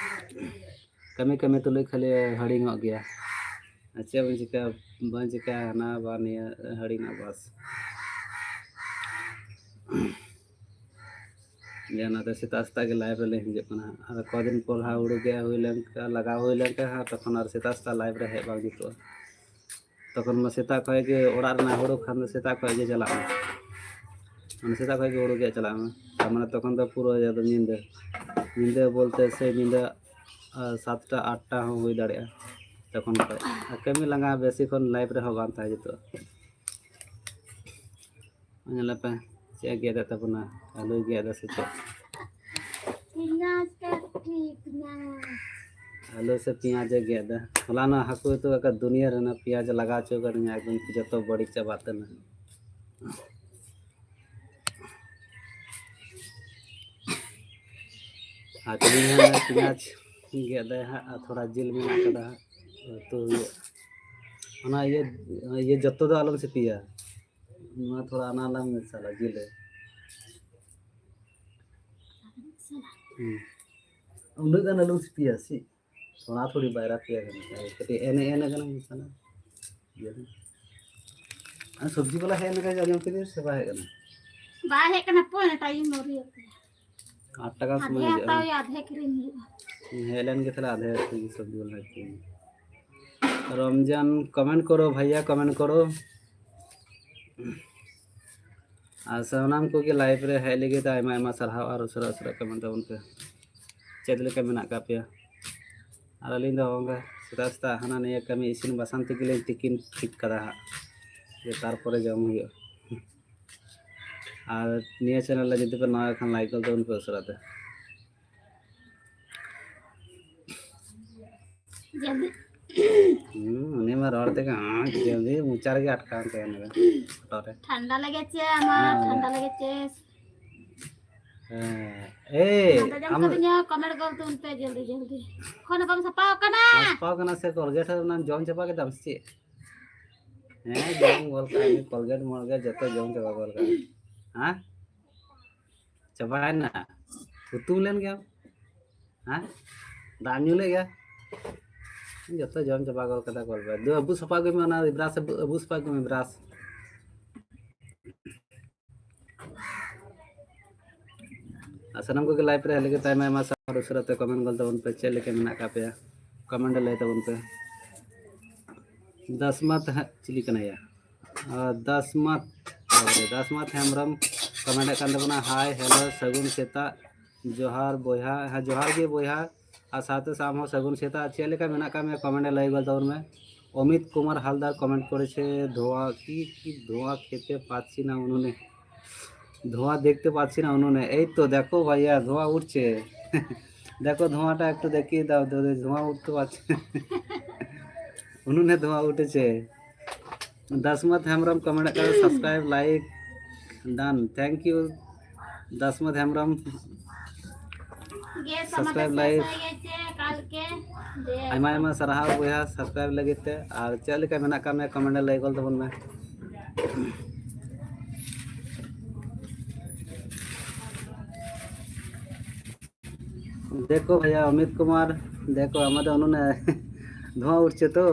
ᱠᱟᱹᱢᱤ ᱠᱟᱹᱢᱤ ᱛᱩᱞᱩᱡ ᱠᱷᱟᱹᱞᱤ ᱦᱤᱲᱤᱧᱚᱜ ᱜᱮᱭᱟ᱾ ᱟᱨ ᱪᱮᱫ ᱵᱚᱱ ᱪᱤᱠᱟᱹ, ᱵᱟᱹᱧ ᱪᱤᱠᱟᱹᱭᱟ ᱦᱟᱱᱟ ᱵᱟ ᱱᱤᱭᱟᱹ, ᱦᱤᱲᱤᱧᱚᱜ ᱵᱟᱥ᱾ ᱡᱮ ᱚᱱᱟᱛᱮ ᱥᱮᱛᱟᱜ ᱥᱮᱛᱟᱜ ᱜᱮ live ᱨᱮᱞᱮ ᱦᱤᱡᱩᱜ ᱠᱟᱱᱟ᱾ ᱟᱨ ᱠᱚᱫᱤᱱ ᱯᱚᱨ ᱦᱟᱸᱜ ᱦᱩᱲᱩ ᱜᱮᱫ ᱦᱩᱭ ᱞᱮᱱᱠᱷᱟᱱ, ᱞᱟᱜᱟᱣ ᱦᱩᱭ ᱞᱮᱱᱠᱷᱟᱱ ᱦᱟᱸᱜ, ᱛᱚᱠᱷᱚᱱ ᱟᱨ ᱥᱮᱛᱟᱜ ᱥᱮᱛᱟᱜ live ᱨᱮ ᱦᱮᱡ ᱵᱟᱝ ᱡᱩᱛᱩᱜᱼᱟ᱾ ᱛᱚᱠᱷᱚᱱ ᱢᱟ ᱥᱮᱛᱟᱜ ᱠᱷᱚᱱ ᱜᱮ ᱚᱲᱟᱜ ᱨᱮᱱᱟᱜ ᱦᱩᱲᱩ ᱠᱷᱟᱱ ᱫᱚ ᱥᱮᱛᱟᱜ ᱠᱷᱚᱱ ᱜᱮ ᱪᱟᱞᱟᱜ ᱢᱮ, ᱢᱟᱱᱮ ᱥᱮᱛᱟᱜ ᱠᱷᱚᱱ ᱜᱮ ᱦᱩᱲᱩ ᱜᱮᱫ ᱪᱟᱞᱟᱜ ᱢᱮ᱾ ᱛᱟᱨ ᱢᱟᱱᱮ ᱛᱚᱠᱷᱚᱱ ᱫᱚ ᱯᱩᱨᱟᱹ ᱡᱟᱫᱚ ᱧᱤᱫᱟᱹ, ᱧᱤᱫᱟᱹ ᱵᱚᱞᱛᱮ ᱥᱮ ᱧᱤᱫᱟᱹ, ᱟᱨ ᱥᱟᱛᱴᱟ ᱟᱴᱴᱟ ᱦᱚᱸ ᱦᱩᱭ ᱫᱟᱲᱮᱭᱟᱜᱼᱟ ᱛᱚᱠᱷᱚᱱ ᱠᱷᱚᱱ᱾ ᱟᱨ ᱠᱟᱹᱢᱤ ᱞᱟᱸᱜᱟ ᱵᱮᱥᱤ ᱠᱷᱚᱱ live ᱨᱮᱦᱚᱸ ᱵᱟᱝ ᱛᱟᱦᱮᱸ ᱡᱩᱛᱩᱜᱼᱟ᱾ ᱧᱮᱞ ᱯᱮ, ᱪᱮᱫ ᱮ ᱜᱮᱫ ᱮᱫ ᱛᱟᱵᱚᱱᱟ? ᱟᱹᱞᱩᱭ ᱜᱮᱫ ᱮᱫᱟ ᱥᱮ ᱪᱮᱫ? ᱯᱮᱸᱭᱟᱡᱽ ᱠᱟᱹᱴᱤᱡ, ᱯᱮᱸᱭᱟᱡᱽ᱾ ᱟᱹᱞᱩ ᱥᱮ ᱯᱮᱸᱭᱟᱡᱽ ᱮ ᱜᱮᱫ ᱮᱫᱟ᱾ ᱦᱚᱞᱟᱱᱚᱜ ᱦᱟᱹᱠᱩ ᱩᱛᱩ ᱟᱠᱟᱫ ᱫᱩᱱᱤᱭᱟᱹ ᱨᱮᱱᱟᱜ ᱯᱮᱸᱭᱟᱡᱽ ᱞᱟᱜᱟᱣ ᱦᱚᱪᱚ ᱠᱟᱹᱫᱤᱧᱟ, ᱮᱠᱫᱚᱢ ᱡᱚᱛᱚ ᱵᱟᱹᱲᱤᱡ ᱪᱟᱵᱟᱜ ᱛᱟᱹᱱᱟᱹ᱾ ᱟᱨ ᱛᱮᱦᱮᱧ ᱦᱚᱸ ᱯᱮᱸᱭᱟᱡᱽ ᱜᱮᱫ ᱫᱟᱭ ᱦᱟᱸᱜ, ᱟᱨ ᱛᱷᱚᱲᱟ ᱡᱤᱞ ᱢᱮᱱᱟᱜ ᱠᱟᱫᱟ ᱦᱟᱸᱜ, ᱩᱛᱩ ᱦᱩᱭᱩᱜᱼᱟ᱾ ᱚᱱᱟ ᱤᱭᱟᱹ, ᱤᱭᱟᱹ ᱡᱚᱛᱚ ᱫᱚ ᱟᱞᱚᱢ ᱥᱤᱯᱤᱭᱟ, ᱱᱚᱣᱟ ᱛᱷᱚᱲᱟ ᱚᱱᱟ ᱞᱟᱝ ᱢᱮᱥᱟᱞᱟ ᱡᱤᱞ ᱨᱮ᱾ ᱦᱩᱸ᱾ ᱩᱱᱟᱹᱜ ᱜᱟᱱ ᱟᱞᱚᱢ ᱥᱤᱯᱤᱭᱟ ᱥᱮ᱾ ᱛᱷᱚᱲᱟ ᱛᱷᱚᱲᱤ ᱵᱟᱭᱨᱟ ᱯᱮᱭᱟ ᱜᱟᱱ, ᱠᱟᱹᱴᱤᱡ ᱮᱱᱮ ᱮᱱᱮ ᱜᱟᱱ ᱢᱮᱥᱟᱞᱟ᱾ ᱤᱭᱟᱹ ᱨᱮ᱾ ᱟᱨ ᱥᱚᱵᱽᱡᱤ ᱵᱟᱞᱟ ᱦᱮᱡ ᱮᱱ ᱠᱷᱟᱱ ᱟᱸᱡᱚᱢ ᱠᱮᱫᱮ ᱥᱮ ᱵᱟᱭ ᱦᱮᱡ ᱠᱟᱱᱟ? ᱵᱟᱭ ᱦᱮᱡ ᱠᱟᱱᱟ, ᱯᱚᱭ time ᱟᱹᱣᱨᱤ ᱟᱠᱚ᱾ ᱟᱴ ᱴᱟᱠᱟ ᱥᱚᱢᱚᱭ ᱦᱤᱡᱩᱜᱼᱟ᱾ ᱟᱫᱷᱮ ᱠᱤᱨᱤᱧ ᱦᱩᱭᱩᱜᱼᱟ᱾ ᱦᱮᱡ ᱞᱮᱱ ᱜᱮ ᱛᱟᱦᱞᱮ ᱟᱫᱷᱮ ᱥᱚᱵᱽᱡᱤ ᱵᱚᱱ ᱦᱟᱹᱴᱤᱧᱟ᱾ ᱨᱚᱢᱡᱟᱱ, comment ᱠᱚᱨᱚ ᱵᱷᱟᱭᱭᱟ, comment ᱠᱚᱨᱚ᱾ ᱟᱨ ᱥᱟᱱᱟᱢ ᱠᱚᱜᱮ live ᱨᱮ ᱦᱮᱡ ᱞᱟᱹᱜᱤᱫ ᱟᱭᱢᱟ ᱟᱭᱢᱟ ᱥᱟᱨᱦᱟᱣ ᱟᱨ ᱩᱥᱟᱹᱨᱟ ᱩᱥᱟᱹᱨᱟ comment ᱛᱟᱵᱚᱱ ᱯᱮ᱾ ᱪᱮᱫ ᱞᱮᱠᱟ ᱢᱮᱱᱟᱜ ᱟᱠᱟᱫ ᱯᱮᱭᱟ? ᱟᱨ ᱟᱹᱞᱤᱧ ᱫᱚ ᱚᱱᱠᱟ ᱥᱮᱛᱟᱜ ᱥᱮᱛᱟᱜ ᱦᱟᱱᱟ ᱱᱤᱭᱟᱹ ᱠᱟᱹᱢᱤ ᱤᱥᱤᱱ ᱵᱟᱥᱟᱝ ᱛᱮᱜᱮ ᱞᱤᱧ ᱛᱤᱠᱤᱱ ᱴᱷᱤᱠ ᱠᱟᱫᱟ ᱦᱟᱸᱜ, ᱡᱮ ᱛᱟᱨᱯᱚᱨᱮ ᱡᱚᱢ ᱦᱩᱭᱩᱜᱼᱟ᱾ ᱟᱨ ᱱᱤᱭᱟᱹ channel ᱨᱮ ᱡᱩᱫᱤ ᱯᱮ ᱱᱟᱣᱟ ᱠᱷᱟᱱ like ᱜᱚᱫ ᱛᱟᱵᱚᱱ ᱯᱮ ᱩᱥᱟᱹᱨᱟ ᱛᱮ᱾ ᱡᱚᱞᱫᱤ᱾ ᱦᱩᱸ, ᱩᱱᱤ ᱢᱟ ᱨᱚᱲ ᱛᱮᱜᱮ, ᱦᱟᱸ, ᱡᱚᱞᱫᱤ ᱢᱚᱪᱟ ᱨᱮᱜᱮ ᱟᱴᱠᱟᱣ ᱮᱱ ᱛᱟᱭᱟ ᱩᱱᱤ ᱫᱚ ᱯᱷᱳᱴᱳ ᱨᱮ᱾ ᱴᱷᱟᱱᱰᱟ ᱞᱮᱜᱮᱪᱮ ᱟᱢᱟᱜ, ᱦᱮᱸ, ᱴᱷᱟᱱᱰᱟ ᱞᱮᱜᱮᱪᱮ᱾ ᱦᱮᱸ, ᱮᱭ, ᱢᱟᱫᱟ ᱡᱚᱢ ᱟᱢ ᱠᱟᱹᱫᱤᱧᱟ, comment ᱜᱚᱞ ᱛᱟᱵᱚᱱ ᱯᱮ ᱡᱚᱞᱫᱤ ᱡᱚᱞᱫᱤ᱾ ᱮᱠᱷᱚᱱ ᱦᱚᱸ ᱵᱟᱢ ᱥᱟᱯᱷᱟ ᱟᱠᱟᱱᱟ? ᱵᱟᱢ ᱥᱟᱯᱷᱟ ᱟᱠᱟᱱᱟ ᱥᱮ Colgate ᱦᱚᱸ ᱚᱱᱟᱢ ᱡᱚᱢ ᱪᱟᱵᱟ ᱠᱮᱫᱟᱢ ᱥᱮ ᱪᱮᱫ? ᱦᱮᱸ, ᱡᱚᱢ ᱜᱚᱞ ᱠᱟᱜ ᱢᱮ, Colgate ᱢᱚᱞᱜᱮᱴ ᱡᱚᱛᱚ ᱡᱚᱢ ᱪᱟᱵᱟ ᱜᱚᱞ ᱠᱟᱜ ᱢᱮ᱾ ᱦᱮᱸ? ᱪᱟᱵᱟᱭᱮᱱᱟ? ᱦᱩᱛᱩᱢ ᱞᱮᱱ ᱜᱮᱭᱟᱢ? ᱦᱮᱸ? ᱫᱟᱜ ᱧᱩ ᱞᱮᱫ ᱜᱮᱭᱟ? ᱡᱚᱛᱚ ᱡᱚᱢ ᱪᱟᱵᱟ ᱜᱚᱞ ᱠᱟᱫᱟ ᱠᱚ᱾ ᱫᱩ ᱟᱹᱵᱩ ᱥᱟᱯᱷᱟ ᱟᱹᱜᱩᱭ ᱢᱮ, ᱚᱱᱟ brush ᱟᱹᱵᱩ, ᱟᱹᱵᱩ ᱥᱟᱯᱷᱟ ᱟᱹᱜᱩᱭ ᱢᱮ, brush᱾ ᱟᱨ ᱥᱟᱱᱟᱢ ᱠᱚᱜᱮ live ᱨᱮ ᱦᱮᱡ ᱞᱟᱹᱜᱤᱫ ᱟᱭᱢᱟ ᱟᱭᱢᱟ ᱥᱟᱨᱦᱟᱣ, ᱩᱥᱟᱹᱨᱟ ᱛᱮ comment ᱜᱚᱞ ᱛᱟᱵᱚᱱ ᱯᱮ, ᱪᱮᱫ ᱞᱮᱠᱟ ᱢᱮᱱᱟᱜ ᱟᱠᱟᱫ ᱯᱮᱭᱟ? Comment ᱨᱮ ᱞᱟᱹᱭ ᱛᱟᱵᱚᱱ ᱯᱮ᱾ ᱫᱟᱥᱢᱟᱛ ᱦᱟᱸᱜ ᱪᱤᱞᱤ ᱠᱟᱱᱟᱭᱟ? ᱟᱨ ᱫᱟᱥᱢᱟᱛ, ᱫᱟᱥᱢᱟᱛ ᱦᱮᱢᱵᱨᱚᱢ comment ᱮᱫ ᱠᱟᱱ ᱛᱟᱵᱚᱱᱟ, hi, hello, ᱥᱟᱹᱜᱩᱱ ᱥᱮᱛᱟᱜ, ᱡᱚᱦᱟᱨ ᱵᱚᱭᱦᱟ, ᱦᱮᱸ, ᱡᱚᱦᱟᱨ ᱜᱮ ᱵᱚᱭᱦᱟ, ᱟᱨ ᱥᱟᱶᱛᱮ ᱥᱟᱢ ᱦᱚᱸ ᱥᱟᱹᱜᱩᱱ ᱥᱮᱛᱟᱜ᱾ ᱪᱮᱫ ᱞᱮᱠᱟ ᱢᱮᱱᱟᱜ ᱟᱠᱟᱫ ᱢᱮᱭᱟ? Comment ᱨᱮ ᱞᱟᱹᱭ ᱜᱚᱫ ᱛᱟᱵᱚᱱ ᱢᱮ᱾ ᱚᱢᱤᱛ ᱠᱩᱢᱟᱨ ᱦᱟᱞᱫᱟᱨ comment ᱠᱚᱨᱮᱪᱷᱮ, ᱫᱷᱳᱸᱣᱟ ᱠᱤ, ᱠᱤ ᱫᱷᱳᱸᱣᱟ ᱠᱷᱮᱛᱮ ᱯᱟᱪᱷᱤ ᱱᱟ ᱩᱱᱦᱳᱱᱮ, ᱫᱷᱳᱸᱣᱟ ᱫᱮᱠᱷᱛᱮ ᱯᱟᱪᱷᱤ ᱱᱟ ᱩᱱᱦᱳᱱᱮ, ᱮᱭ ᱛᱚ ᱫᱮᱠᱷᱳ ᱵᱷᱟᱭᱭᱟ, ᱫᱷᱳᱸᱣᱟ ᱩᱴᱷᱪᱷᱮ। দেখো ধোঁয়াটা একটু দেখিয়ে দাও, ধোঁয়া উঠতে পারছে। উনুনে ধোঁয়া উঠেছে। দাসমত হেমব্রম comment করে, subscribe, like, done। Thank you, দাসমত Hembram. Subscribe, like। ᱟᱭᱢᱟ ᱟᱭᱢᱟ ᱥᱟᱨᱦᱟᱣ ᱵᱚᱭᱦᱟ subscribe ᱞᱟᱹᱜᱤᱫ ᱛᱮ᱾ ᱟᱨ ᱪᱮᱫ ᱞᱮᱠᱟ ᱢᱮᱱᱟᱜ ᱟᱠᱟᱫ ᱢᱮᱭᱟ comment ᱨᱮ ᱞᱟᱹᱭ ᱜᱚᱫ ᱛᱟᱵᱚᱱ ᱢᱮ᱾ দেখো ভাইয়া অমিত কুমার, দেখো আমাদের উনুনে ধোঁয়া উঠছে তো,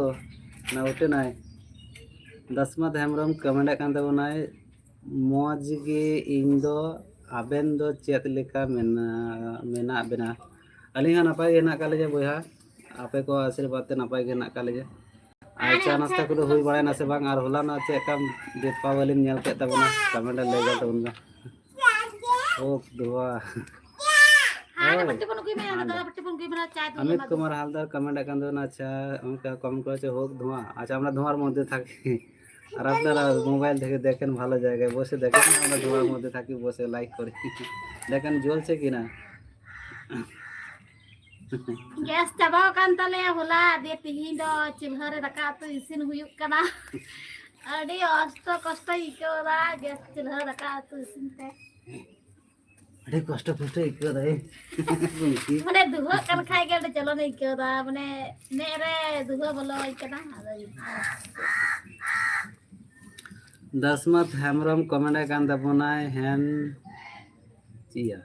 না উঠে নাই। দাসমত হেমব্রম comment ᱟᱠᱟᱱ ᱛᱟᱵᱚᱱᱟᱭ, ᱢᱚᱡᱽ ᱜᱮ ᱤᱧ ᱫᱚ ᱟᱵᱮᱱ ᱫᱚ ᱪᱮᱫ ᱞᱮᱠᱟ ᱢᱮᱱᱟ-, ᱢᱮᱱᱟᱜ ᱵᱮᱱᱟ? ᱟᱹᱞᱤᱧ ᱦᱚᱸ ᱱᱟᱯᱟᱭ ᱜᱮ ᱦᱮᱱᱟᱜ ᱟᱠᱟᱫ ᱞᱤᱧᱟ ᱵᱚᱭᱦᱟ, ᱟᱯᱮ ᱠᱚ ᱟᱥᱤᱨᱵᱟᱫᱽ ᱛᱮ ᱱᱟᱯᱟᱭ ᱜᱮ ᱦᱮᱱᱟᱜ ᱟᱠᱟᱫ ᱞᱤᱧᱟ᱾ ᱟᱨ ᱪᱟ ᱱᱟᱥᱛᱟ ᱠᱚᱫᱚ ᱦᱩᱭ ᱵᱟᱲᱟᱭᱮᱱᱟ ᱥᱮ ᱵᱟᱝ? ᱟᱨ ᱦᱚᱞᱟᱱᱟᱜ ᱪᱮᱫ ᱞᱮᱠᱟ ᱫᱤᱯᱟᱵᱚᱞᱤᱢ ᱧᱮᱞ ᱠᱮᱫ ᱛᱟᱵᱚᱱᱟ? ᱠᱚᱢᱮᱱᱴ ᱨᱮ ᱞᱟᱹᱭ ᱜᱚᱫ ᱛᱟᱵᱚᱱ ᱯᱮ᱾ ᱦᱳᱠ ᱫᱷᱩᱣᱟ᱾ ᱦᱳᱭ᱾ ᱦᱟᱸᱰᱮ᱾ ᱚᱢᱤᱛ ᱠᱩᱢᱟᱨ ᱦᱟᱞᱫᱟᱨ ᱠᱚᱢᱮᱱᱴ ᱟᱠᱟᱱ ᱛᱟᱵᱚᱱᱟ, ᱟᱪᱪᱷᱟ, ᱚᱱᱠᱟ ᱠᱚᱢᱮᱱᱴ ᱠᱚᱨᱮ ᱦᱳᱠ ᱫᱷᱩᱣᱟ᱾ ᱟᱪᱪᱷᱟ, ᱟᱢᱨᱟ ᱫᱷᱩᱣᱟᱨ ᱢᱚᱫᱽᱫᱷᱮ ᱛᱷᱟᱠᱮ᱾ আর আপনারা মোবাইল থেকে দেখেন ভালো জায়গায় বসে দেখেন, আমরা ধোঁয়ার মধ্যে থাকি বসে লাইক করি। দেখেন জ্বলছে কিনা। গ্যাস ᱪᱟᱵᱟᱣ ᱟᱠᱟᱱ ᱛᱟᱞᱮᱭᱟ ᱦᱚᱞᱟ, ᱫᱤᱭᱮ ᱛᱤᱦᱤᱧ ᱫᱚ ᱪᱩᱞᱦᱟᱹ ᱨᱮ ᱫᱟᱠᱟ ᱩᱛᱩ ᱤᱥᱤᱱ ᱦᱩᱭᱩᱜ ᱠᱟᱱᱟ᱾ ᱟᱹᱰᱤ ᱚᱥᱴᱚ ᱠᱚᱥᱴᱚᱧ ᱟᱹᱭᱠᱟᱹᱣ ᱮᱫᱟ ᱜᱮᱥ ᱪᱩᱞᱦᱟᱹ ᱨᱮ ᱫᱟᱠᱟ ᱩᱛᱩ ᱤᱥᱤᱱ ᱛᱮ᱾ ᱟᱹᱰᱤ ᱠᱚᱥᱴᱚ ᱠᱚᱥᱴᱚ ᱟᱹᱭᱠᱟᱹᱣ ᱫᱟᱭ᱾ ᱢᱟᱱᱮ ᱫᱩᱦᱟᱹᱜ ᱠᱟᱱ ᱠᱷᱟᱡ ᱜᱮ ᱟᱹᱰᱤ ᱪᱚᱞᱚᱱ ᱟᱹᱭᱠᱟᱹᱣ ᱫᱟ, ᱢᱟᱱᱮ ᱢᱮᱫ ᱨᱮ ᱫᱩᱦᱟᱹ ᱵᱚᱞᱚ ᱟᱹᱧ ᱠᱟᱱᱟ᱾ ᱟᱫᱚ ᱫᱟᱥᱢᱟᱛ ᱦᱮᱢᱵᱨᱚᱢ ᱠᱚᱢᱮᱱᱴ ᱠᱟᱱ ᱛᱟᱵᱚᱱᱟᱭ, ᱦᱮᱱ ᱪᱤᱭᱟ,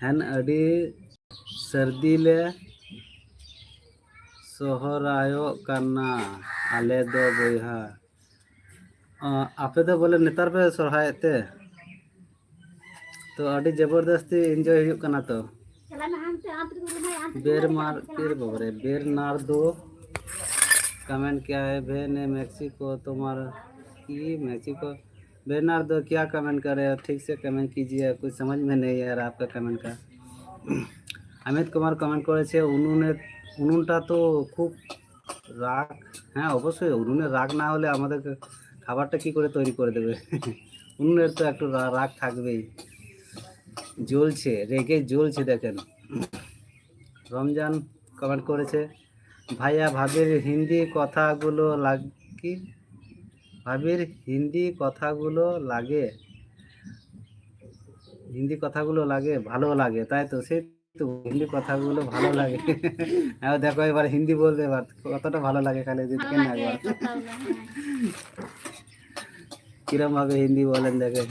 ᱦᱮᱱ ᱟᱹᱰᱤ ᱥᱟᱹᱨᱫᱤ ᱞᱮ ᱥᱚᱦᱚᱨᱟᱭᱚᱜ ᱠᱟᱱᱟ ᱟᱞᱮ ᱫᱚ ᱵᱚᱭᱦᱟ᱾ ᱚ, ᱟᱯᱮ ᱫᱚ ᱵᱚᱞᱮ ᱱᱮᱛᱟᱨ ᱯᱮ ᱥᱚᱨᱦᱟᱭᱮᱫ ᱛᱮ? ᱛᱚ ᱟᱹᱰᱤ ᱡᱚᱵᱚᱨᱫᱚᱥᱛᱤ ᱤᱱᱡᱚᱭ ᱦᱩᱭᱩᱜ ᱠᱟᱱᱟ ᱛᱚ᱾ ᱵᱮᱨᱢᱟᱨ, ᱮ ᱵᱟᱵᱟᱨᱮ, ᱵᱮᱨᱱᱟᱨᱫᱳ ᱠᱚᱢᱮᱱᱴ ᱠᱮᱭᱟ ᱦᱮ, ᱵᱷᱮ ᱱᱮ ᱢᱮᱠᱥᱤᱠᱳ ᱛᱳᱢᱟᱨ ᱠᱤ ᱢᱮᱠᱥᱤᱠᱳ? ᱵᱮᱨᱱᱟᱨᱫᱳ ᱠᱮᱭᱟ ᱠᱚᱢᱮᱱᱴ ᱠᱟᱨᱮ, ᱴᱷᱤᱠ ᱥᱮ ᱠᱚᱢᱮᱱᱴ कीजिए, कुछ समझ में नहीं आ रहा आपका कमेंट का। अमित कुमार कमेंट করেছে, উনুনে, উনুনটা তো খুব রাগ, হ্যাঁ, অবশ্যই উনুনে রাগ না হলে আমাদের খাবারটা কি করে তৈরি করে দেবে? উনুনের তো একটু রা-, রাগ থাকবেই। জ্বলছে, রেগে জ্বলছে দেখেন। রমজান কমেন্ট করেছে, ভাইয়া ভাবির হিন্দি কথাগুলো লাগ-, কি? ভাবির হিন্দি কথাগুলো লাগে, হিন্দি কথাগুলো লাগে, ভালো লাগে, তাই তো? সেই তো হিন্দি কথাগুলো ভালো লাগে। হ্যাঁ, দেখো এবার হিন্দি বলতে এবার কতটা ভালো লাগে, খালি যদি ভালো কেন লাগে একবার। কথাগুলো, হ্যাঁ। কিরম ভাবে হিন্দি বলেন দেখে।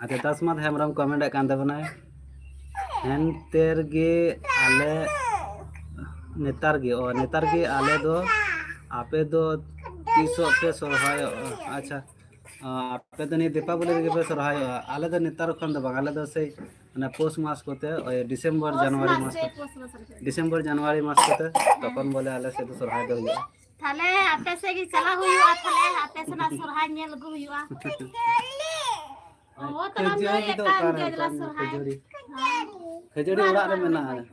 আচ্ছা, ᱫᱟᱥᱢᱟᱛ ᱦᱮᱢᱵᱨᱚᱢ ᱠᱚᱢᱮᱱᱴ ᱠᱟᱱ ᱛᱟᱵᱚᱱᱟᱭ, ᱦᱮᱱᱛᱮᱨ ᱜᱮ ᱟᱞᱮ ᱱᱮᱛᱟᱨ ᱜᱮ, ᱚ, ᱱᱮᱛᱟᱨ ᱜᱮ ᱟᱞᱮ ᱫᱚ, ᱟᱯᱮ ᱫᱚ ᱛᱤᱥᱚᱜ ᱯᱮ ᱥᱚᱨᱦᱟᱭᱚᱜᱼᱟ? ᱟᱪᱪᱷᱟ, ᱟᱯᱮ ᱫᱚ ᱱᱤᱭᱟᱹ ᱫᱤᱯᱟᱵᱚᱞᱤ ᱨᱮᱜᱮ ᱯᱮ ᱥᱚᱨᱦᱟᱭᱚᱜᱼᱟ? ᱟᱞᱮ ᱫᱚ ᱱᱮᱛᱟᱨ ᱠᱷᱚᱱ ᱫᱚ ᱵᱟᱝ, ᱟᱞᱮ ᱫᱚ ᱥᱮᱭ ᱢᱟᱱᱮ ᱯᱳᱥ ᱢᱟᱥ ᱠᱚᱛᱮ, ᱳᱭ ᱰᱤᱥᱮᱢᱵᱚᱨ, ᱯᱳᱥ ᱡᱟᱱᱩᱣᱟᱨᱤ ᱢᱟᱥ ᱢᱟᱥ ᱨᱮ, ᱠᱚᱛᱮ, ᱯᱳᱥ ᱢᱟᱥ ᱨᱮ᱾ ᱰᱤᱥᱮᱢᱵᱚᱨ, ᱡᱟᱱᱩᱣᱟᱨᱤ ᱢᱟᱥ ᱠᱚᱛᱮ ᱦᱮᱸ᱾ ᱛᱚᱠᱷᱚᱱ ᱵᱚᱞᱮ ᱟᱞᱮ ᱥᱮᱫ ᱫᱚ ᱥᱚᱨᱦᱟᱭ ᱫᱚ ᱦᱩᱭᱩᱜᱼᱟ᱾ ᱛᱟᱦᱞᱮ ᱟᱯᱮ ᱥᱮᱫ ᱜᱮ ᱪᱟᱞᱟᱣ ᱦᱩᱭᱩᱜᱼᱟ, ᱛᱟᱦᱞᱮ ᱟᱯᱮ ᱥᱮᱱᱟᱜ ᱥᱚᱨᱦᱟᱭ ᱧᱮᱞ ᱟᱹᱜᱩ ᱦᱩᱭᱩᱜᱼᱟ᱾ ᱚ, ᱛᱟᱦᱞᱮ ᱠᱷᱟᱹᱡᱟᱹᱲᱤ ᱫᱚ ᱚᱠᱟᱨᱮ, ᱚᱠᱟᱨᱮ ᱥᱚᱨᱦᱟᱭ? ᱠᱷᱟᱹᱡᱟᱹᱲᱤ? ᱦᱮᱸ᱾ ᱠᱷᱟᱹᱡᱟᱹᱲᱤ ᱚᱲᱟᱜ ᱨᱮ ᱢᱮᱱᱟᱜᱼᱟ᱾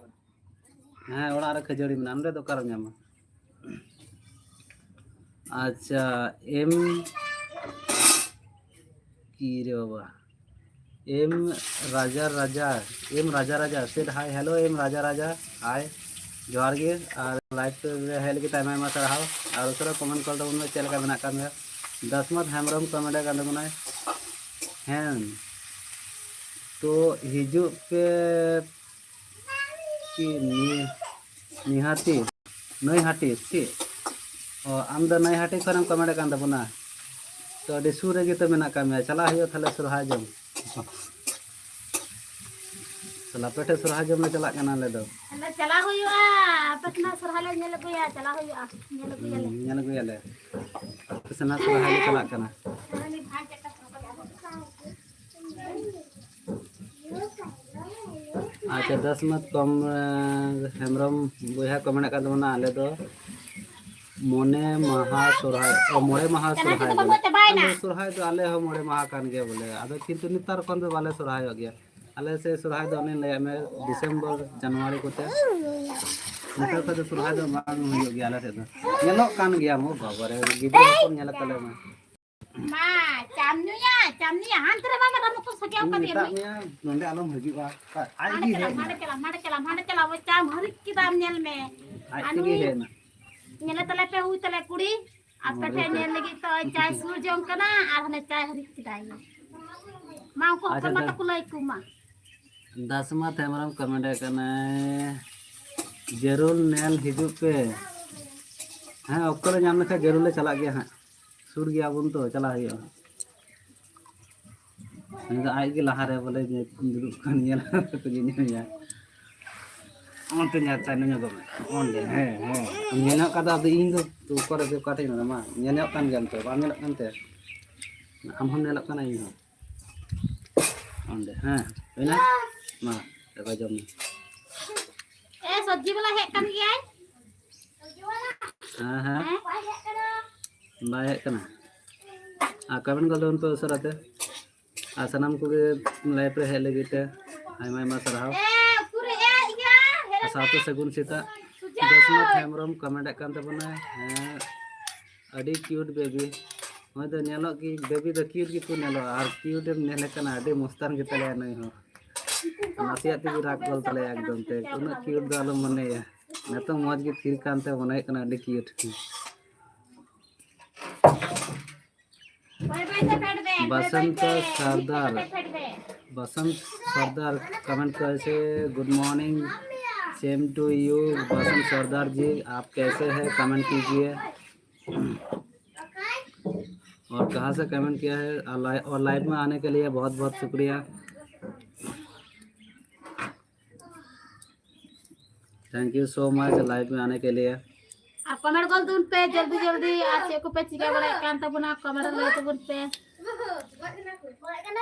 ᱦᱮᱸ, ᱚᱲᱟᱜ ᱨᱮ ᱠᱷᱟᱹᱡᱟᱹᱲᱤ ᱢᱮᱱᱟᱜᱼᱟ, ᱱᱚᱸᱰᱮ ᱫᱚ ᱚᱠᱟᱨᱮᱢ ᱧᱟᱢᱟ? ᱟᱪᱪᱷᱟ, ᱮᱢ ᱠᱤ ᱨᱮ ᱵᱟᱵᱟ, ᱮᱢ ᱨᱟᱡᱟ ᱨᱟᱡᱟ, ᱮᱢ ᱨᱟᱡᱟ ᱨᱟᱡᱟ, said hi, hello, ᱮᱢ ᱨᱟᱡᱟ ᱨᱟᱡᱟ, hi, ᱡᱚᱦᱟᱨ ᱜᱮ᱾ ᱟᱨ live ᱨᱮ ᱦᱮᱡ ᱞᱟᱹᱜᱤᱫ ᱟᱭᱢᱟ ᱟᱭᱢᱟ ᱥᱟᱨᱦᱟᱣ᱾ ᱟᱨ ᱩᱥᱟᱹᱨᱟ comment ᱠᱚᱞ ᱛᱟᱵᱚᱱ ᱢᱮ, ᱪᱮᱫ ᱞᱮᱠᱟ ᱢᱮᱱᱟᱜ ᱟᱠᱟᱫ ᱢᱮᱭᱟ? ᱫᱟᱥᱢᱟᱛ ᱦᱮᱢᱵᱨᱚᱢ comment ᱠᱟᱱ ᱛᱟᱵᱚᱱᱟᱭ, ᱦᱮᱸ, ᱛᱚ ᱦᱤᱡᱩᱜ ᱯᱮ᱾ ᱠᱤ ᱱᱤ-, ᱱᱤᱦᱟᱹᱛᱤ ᱱᱟᱹᱭᱦᱟᱹᱴᱤ ᱪᱮᱫ? ᱚ, ᱟᱢ ᱫᱚ ᱱᱟᱹᱭᱦᱟᱹᱴᱤ ᱠᱷᱚᱱᱮᱢ comment ᱠᱟᱱ ᱛᱟᱵᱚᱱᱟ᱾ ᱛᱚ, ᱟᱹᱰᱤ ᱥᱩᱨ ᱨᱮᱜᱮ ᱛᱚ ᱢᱮᱱᱟᱜ ᱟᱠᱟᱫ ᱢᱮᱭᱟ, ᱪᱟᱞᱟᱜ ᱦᱩᱭᱩᱜᱼᱟ ᱛᱟᱦᱞᱮ ᱥᱚᱨᱦᱟᱭ ᱡᱚᱢ᱾ ᱛᱟᱦᱞᱮ ᱟᱯᱮ ᱴᱷᱮᱱ ᱥᱚᱨᱦᱟᱭ ᱡᱚᱢ ᱞᱮ ᱪᱟᱞᱟᱜ ᱠᱟᱱᱟ ᱟᱞᱮ ᱫᱚ᱾ ᱛᱟᱦᱞᱮ ᱪᱟᱞᱟᱣ ᱦᱩᱭᱩᱜᱼᱟ, ᱟᱯᱮ ᱥᱮᱱᱟᱜ ᱥᱚᱨᱦᱟᱭ ᱞᱮ ᱧᱮᱞ ᱟᱹᱜᱩᱭᱟ, ᱪᱟᱞᱟᱣ ᱦᱩᱭᱩᱜᱼᱟ, ᱧᱮᱞ ᱟᱹᱜᱩᱭᱟᱞᱮ᱾ ᱦᱩᱸ, ᱧᱮᱞ ᱟᱹᱜᱩᱭᱟᱞᱮ᱾ ᱟᱯᱮ ᱥᱮᱱᱟᱜ ᱥᱚᱨᱦᱟᱭ ᱞᱮ ᱪᱟᱞᱟᱜ ᱠᱟᱱᱟ᱾ ᱟᱪᱪᱷᱟ, ᱫᱟᱥᱢᱟᱛ ᱠᱚᱢ, ᱮ, ᱦᱮᱢᱵᱨᱚᱢ ᱵᱚᱭᱦᱟ ᱠᱚ ᱢᱮᱱᱟᱜ ᱠᱟᱱ ᱛᱟᱵᱚᱱᱟ, ᱟᱞᱮ ᱫᱚ ᱢᱚᱬᱮ ᱢᱟᱦᱟ ᱥᱚᱨᱦᱟᱭ, ᱚ, ᱢᱚᱬᱮ ᱢᱟᱦᱟ ᱪᱟᱱᱟ ᱥᱚᱨᱦᱟᱭ ᱪᱟᱱᱟ ᱵᱚᱞᱮ᱾ ᱵᱟᱹᱱᱩᱜ ᱪᱟᱵᱟᱭᱮᱱᱟ᱾ ᱟᱞᱮ ᱥᱚᱨᱦᱟᱭ ᱫᱚ ᱟᱞᱮ ᱦᱚᱸ ᱢᱚᱬᱮ ᱢᱟᱦᱟ ᱠᱟᱱ ᱜᱮᱭᱟ ᱵᱚᱞᱮ, ᱟᱫᱚ ᱠᱤᱱᱛᱩ ᱱᱮᱛᱟᱨ ᱠᱷᱚᱱ ᱫᱚ ᱵᱟᱞᱮ ᱥᱚᱨᱦᱟᱭᱚᱜ ᱜᱮᱭᱟ᱾ ᱟᱞᱮ ᱥᱮᱫ ᱥᱚᱨᱦᱟᱭ ᱫᱚ ᱚᱱᱮᱧ ᱞᱟᱹᱭᱟᱫ ᱢᱮ, ᱰᱤᱥᱮᱢᱵᱚᱨ, ᱡᱟᱱᱩᱣᱟᱨᱤ ᱠᱚᱛᱮ᱾ ᱱᱮᱛᱟᱨ ᱠᱷᱚᱱ ᱫᱚ ᱥᱚᱨᱦᱟᱭ ᱫᱚ ᱵᱟᱝ ᱦᱩᱭᱩᱜ ᱜᱮᱭᱟ ᱟᱞᱮ ᱥᱮᱫ ᱫᱚ᱾ ᱧᱮᱞᱚᱜ ᱠᱟᱱ ᱜᱮᱭᱟ, ᱢᱳ ᱵᱟᱵᱟ ᱨᱮ, ᱜᱤᱫᱽᱨᱟᱹ ᱦᱚᱯᱚᱱ ᱧᱮᱞ ᱛᱟᱞᱮ ᱢᱮ᱾ ᱢᱟ, ᱪᱟᱢ ᱧᱩᱭᱟ, ᱪᱟᱢ ᱧᱩᱭᱟ, ᱦᱟᱱᱛᱮ ᱨᱮ ᱵᱟᱝ ᱨᱟᱢᱩ ᱠᱚ ᱥᱟᱡᱟᱣ ᱤᱧ ᱠᱟᱫᱮᱭᱟ ᱢᱮᱛᱟᱜ ᱱᱩᱭ᱾ ᱢᱮᱭᱟ, ᱱᱚᱸᱰᱮ ᱟᱞᱚᱢ ᱦᱤᱡᱩᱜᱼᱟ᱾ ᱟᱡ ᱦᱟᱸᱰᱮ ᱜᱮ ᱪᱟᱞᱟᱜ, ᱦᱮᱡ ᱮᱱᱟ᱾ ᱦᱟᱸᱰᱮ ᱪᱟᱞᱟᱜ, ᱦᱟᱸᱰᱮ ᱪᱟᱞᱟᱜ, ᱦᱟᱸᱰᱮ ᱪᱟᱞᱟᱜ, ᱪᱟᱢ ᱦᱟᱹᱨᱤᱡ ᱠᱮᱫᱟᱢ, ᱧᱮᱞ ᱢᱮ᱾ ᱟᱡ ᱟᱨ ᱛᱮᱜᱮ ᱱᱩᱭ ᱦᱮᱡ ᱮᱱᱟ᱾ ᱧᱮᱞᱮ ᱛᱟᱞᱮ ᱯᱮ, ᱦᱩᱭ ᱛᱟᱞᱮ ᱠᱩᱲᱤ, ᱟᱯᱮ ᱦᱳᱭ ᱴᱷᱮᱱ ᱛᱚ᱾ ᱧᱮᱞ ᱞᱟᱹᱜᱤᱫ ᱛᱚ ᱪᱟᱭ ᱥᱩᱨ ᱡᱚᱝ ᱠᱟᱱᱟ ᱟᱨ ᱦᱟᱱᱮ ᱪᱟᱭ ᱦᱟᱹᱨᱤᱡ ᱠᱮᱫᱟᱭ᱾ ᱢᱟ, ᱩᱱᱠᱩ ᱟᱪᱪᱷᱟ, ᱦᱚᱯᱚᱱ ᱢᱟ ᱫᱟ-, ᱛᱟᱠᱚ ᱞᱟᱹᱭ ᱟᱠᱚ ᱢᱟ᱾ ᱫᱟᱥᱢᱟᱛ ᱦᱮᱢᱵᱨᱚᱢ comment ᱠᱟᱱᱟᱭ, ᱡᱟᱹᱨᱩᱲ ᱧᱮᱞ ᱦᱤᱡᱩᱜ ᱯᱮ᱾ ᱦᱮᱸ, ᱚᱠᱛᱚ ᱞᱮ ᱧᱟᱢ ᱞᱮᱠᱷᱟᱱ ᱡᱟᱹᱨᱩᱲ ᱞᱮ ᱪᱟᱞᱟᱜ ᱜᱮᱭᱟ ᱦᱟᱸᱜ᱾ ᱥᱩᱨ ᱜᱮᱭᱟ ᱵᱚᱱ ᱛᱚ, ᱪᱟᱞᱟᱜ ᱦᱩᱭᱩᱜᱼᱟ᱾ ᱩᱱᱤ ᱫᱚ ᱟᱡ ᱜᱮ ᱞᱟᱦᱟ ᱨᱮ ᱵᱚᱞᱮ ᱫᱩᱲᱩᱵ ᱠᱟᱱ, ᱧᱮᱞ ᱠᱟᱛᱮ ᱠᱚ ᱧᱮᱞ ᱢᱮᱭᱟ᱾ ᱚᱱᱛᱮ ᱧᱮᱞ ᱛᱟᱭᱱᱚᱢ ᱧᱚᱜᱚᱜ ᱢᱮ᱾ ᱚᱸᱰᱮ, ᱦᱮᱸ, ᱦᱮᱸ᱾ ᱧᱮᱞᱚᱜ ᱠᱟᱱ ᱫᱚ ᱟᱫᱚ ᱤᱧ ᱫᱚ ᱚᱠᱟ ᱨᱮ, ᱚᱠᱟ ᱴᱷᱮᱡ ᱢᱮᱱᱟᱢᱟ? ᱧᱮᱞᱚᱜ ᱠᱟᱱ ᱜᱮᱭᱟᱢ ᱛᱚ, ᱵᱟᱢ ᱧᱮᱞᱚᱜ ᱠᱟᱱ ᱛᱮ? ᱟᱢ ᱦᱚᱸᱢ ᱧᱮᱞᱚᱜ ᱠᱟᱱᱟ, ᱤᱧ ᱦᱚᱸ᱾ ᱚᱸᱰᱮ, ᱦᱮᱸ, ᱦᱩᱭᱱᱟ? ᱢᱟ, ᱫᱟᱠᱟ ᱡᱚᱢ ᱢᱮ᱾ ᱮ, ᱥᱚᱵᱽᱡᱤ ᱵᱟᱞᱟ ᱦᱮᱡ ᱠᱟᱱ ᱜᱮᱭᱟᱭ᱾ ᱦᱮᱸ, ᱦᱮᱸ᱾ ᱦᱮᱸ? ᱵᱟᱭ ᱦᱮᱡ ᱠᱟᱱᱟ᱾ ᱟᱨ comment ᱜᱚᱞ ᱛᱟᱵᱚᱱ ᱯᱮ ᱩᱥᱟᱹᱨᱟ ᱛᱮ᱾ ᱟᱨ ᱥᱟᱱᱟᱢ ᱠᱚᱜᱮ live ᱨᱮ ᱦᱮᱡ ᱞᱟᱹᱜᱤᱫ ᱛᱮ ᱟᱭᱢᱟ ᱟᱭᱢᱟ ᱥᱟᱨᱦᱟᱣ᱾ ᱮ, ᱩᱠᱩᱨᱮ ᱮ, ᱤᱭᱟᱹ, ᱦᱮᱨᱮ ᱟᱨ ᱥᱟᱶᱛᱮ ᱥᱟᱹᱜᱩᱱ ᱥᱮᱛᱟᱜ᱾ ᱥᱩᱡᱟ᱾ ᱡᱚᱥᱱᱟᱛᱷ ᱦᱮᱢᱵᱨᱚᱢ comment ᱮᱫ ᱠᱟᱱ ᱛᱟᱵᱚᱱᱟᱭ᱾ ᱦᱮᱸ, ᱟᱹᱰᱤ cute baby᱾ ᱦᱚᱭ ᱫᱚ ᱧᱮᱞᱚᱜ ᱜᱮ, baby ᱫᱚ cute ᱜᱮᱠᱚ ᱧᱮᱞᱚᱜᱼᱟ, ᱟᱨ cute ᱮᱢ ᱧᱮᱞᱮ ᱠᱟᱱᱟ, ᱟᱹᱰᱤ ᱢᱚᱥᱛᱟᱱ ᱜᱮᱛᱟᱞᱮᱭᱟ ᱱᱩᱭ ᱦᱚᱸ᱾ ᱱᱟᱥᱮᱭᱟᱜ ᱛᱮᱜᱮ ᱨᱟᱜ ᱜᱚᱞ ᱛᱟᱞᱮᱭᱟ ᱮᱠᱫᱚᱢ ᱛᱮ, ᱩᱱᱟᱹᱜ cute ᱫᱚ ᱟᱞᱚᱢ ᱢᱚᱱᱮᱭᱟ᱾ ᱱᱤᱛᱚᱝ ᱢᱚᱡᱽ ᱜᱮ ᱛᱷᱤᱨ ᱠᱟᱱᱛᱮ ᱢᱚᱱᱮ ᱦᱩᱭᱩᱜ ᱠᱟᱱᱟ ᱟᱹᱰᱤ cute᱾ ᱵᱟᱥᱚᱱᱛ ᱥᱚᱨᱫᱟᱨ, ᱵᱟᱥᱚᱱᱛ ᱥᱚᱨᱫᱟᱨ comment ᱠᱟᱨᱮ ᱥᱮ, good morning, same to you बसंत सरदार जी, आप कैसे हैं, comment कीजिए। और कहाँ से comment किया है और लाइ-, और live में आने के लिए बहुत बहुत शुक्रिया। Thank you so much live में आने के लिए। ᱟᱨ comment ᱜᱚᱞ ᱛᱟᱵᱚᱱ ᱯᱮ ᱡᱚᱞᱫᱤ ᱡᱚᱞᱫᱤ, ᱟᱨ ᱪᱮᱫ ᱠᱚᱯᱮ ᱪᱤᱠᱟᱹ ᱵᱟᱲᱟᱭᱮᱫ ᱠᱟᱱ ᱛᱟᱵᱚᱱᱟ, comment ᱞᱟᱹᱭ ᱛᱟᱵᱚᱱ ᱯᱮ᱾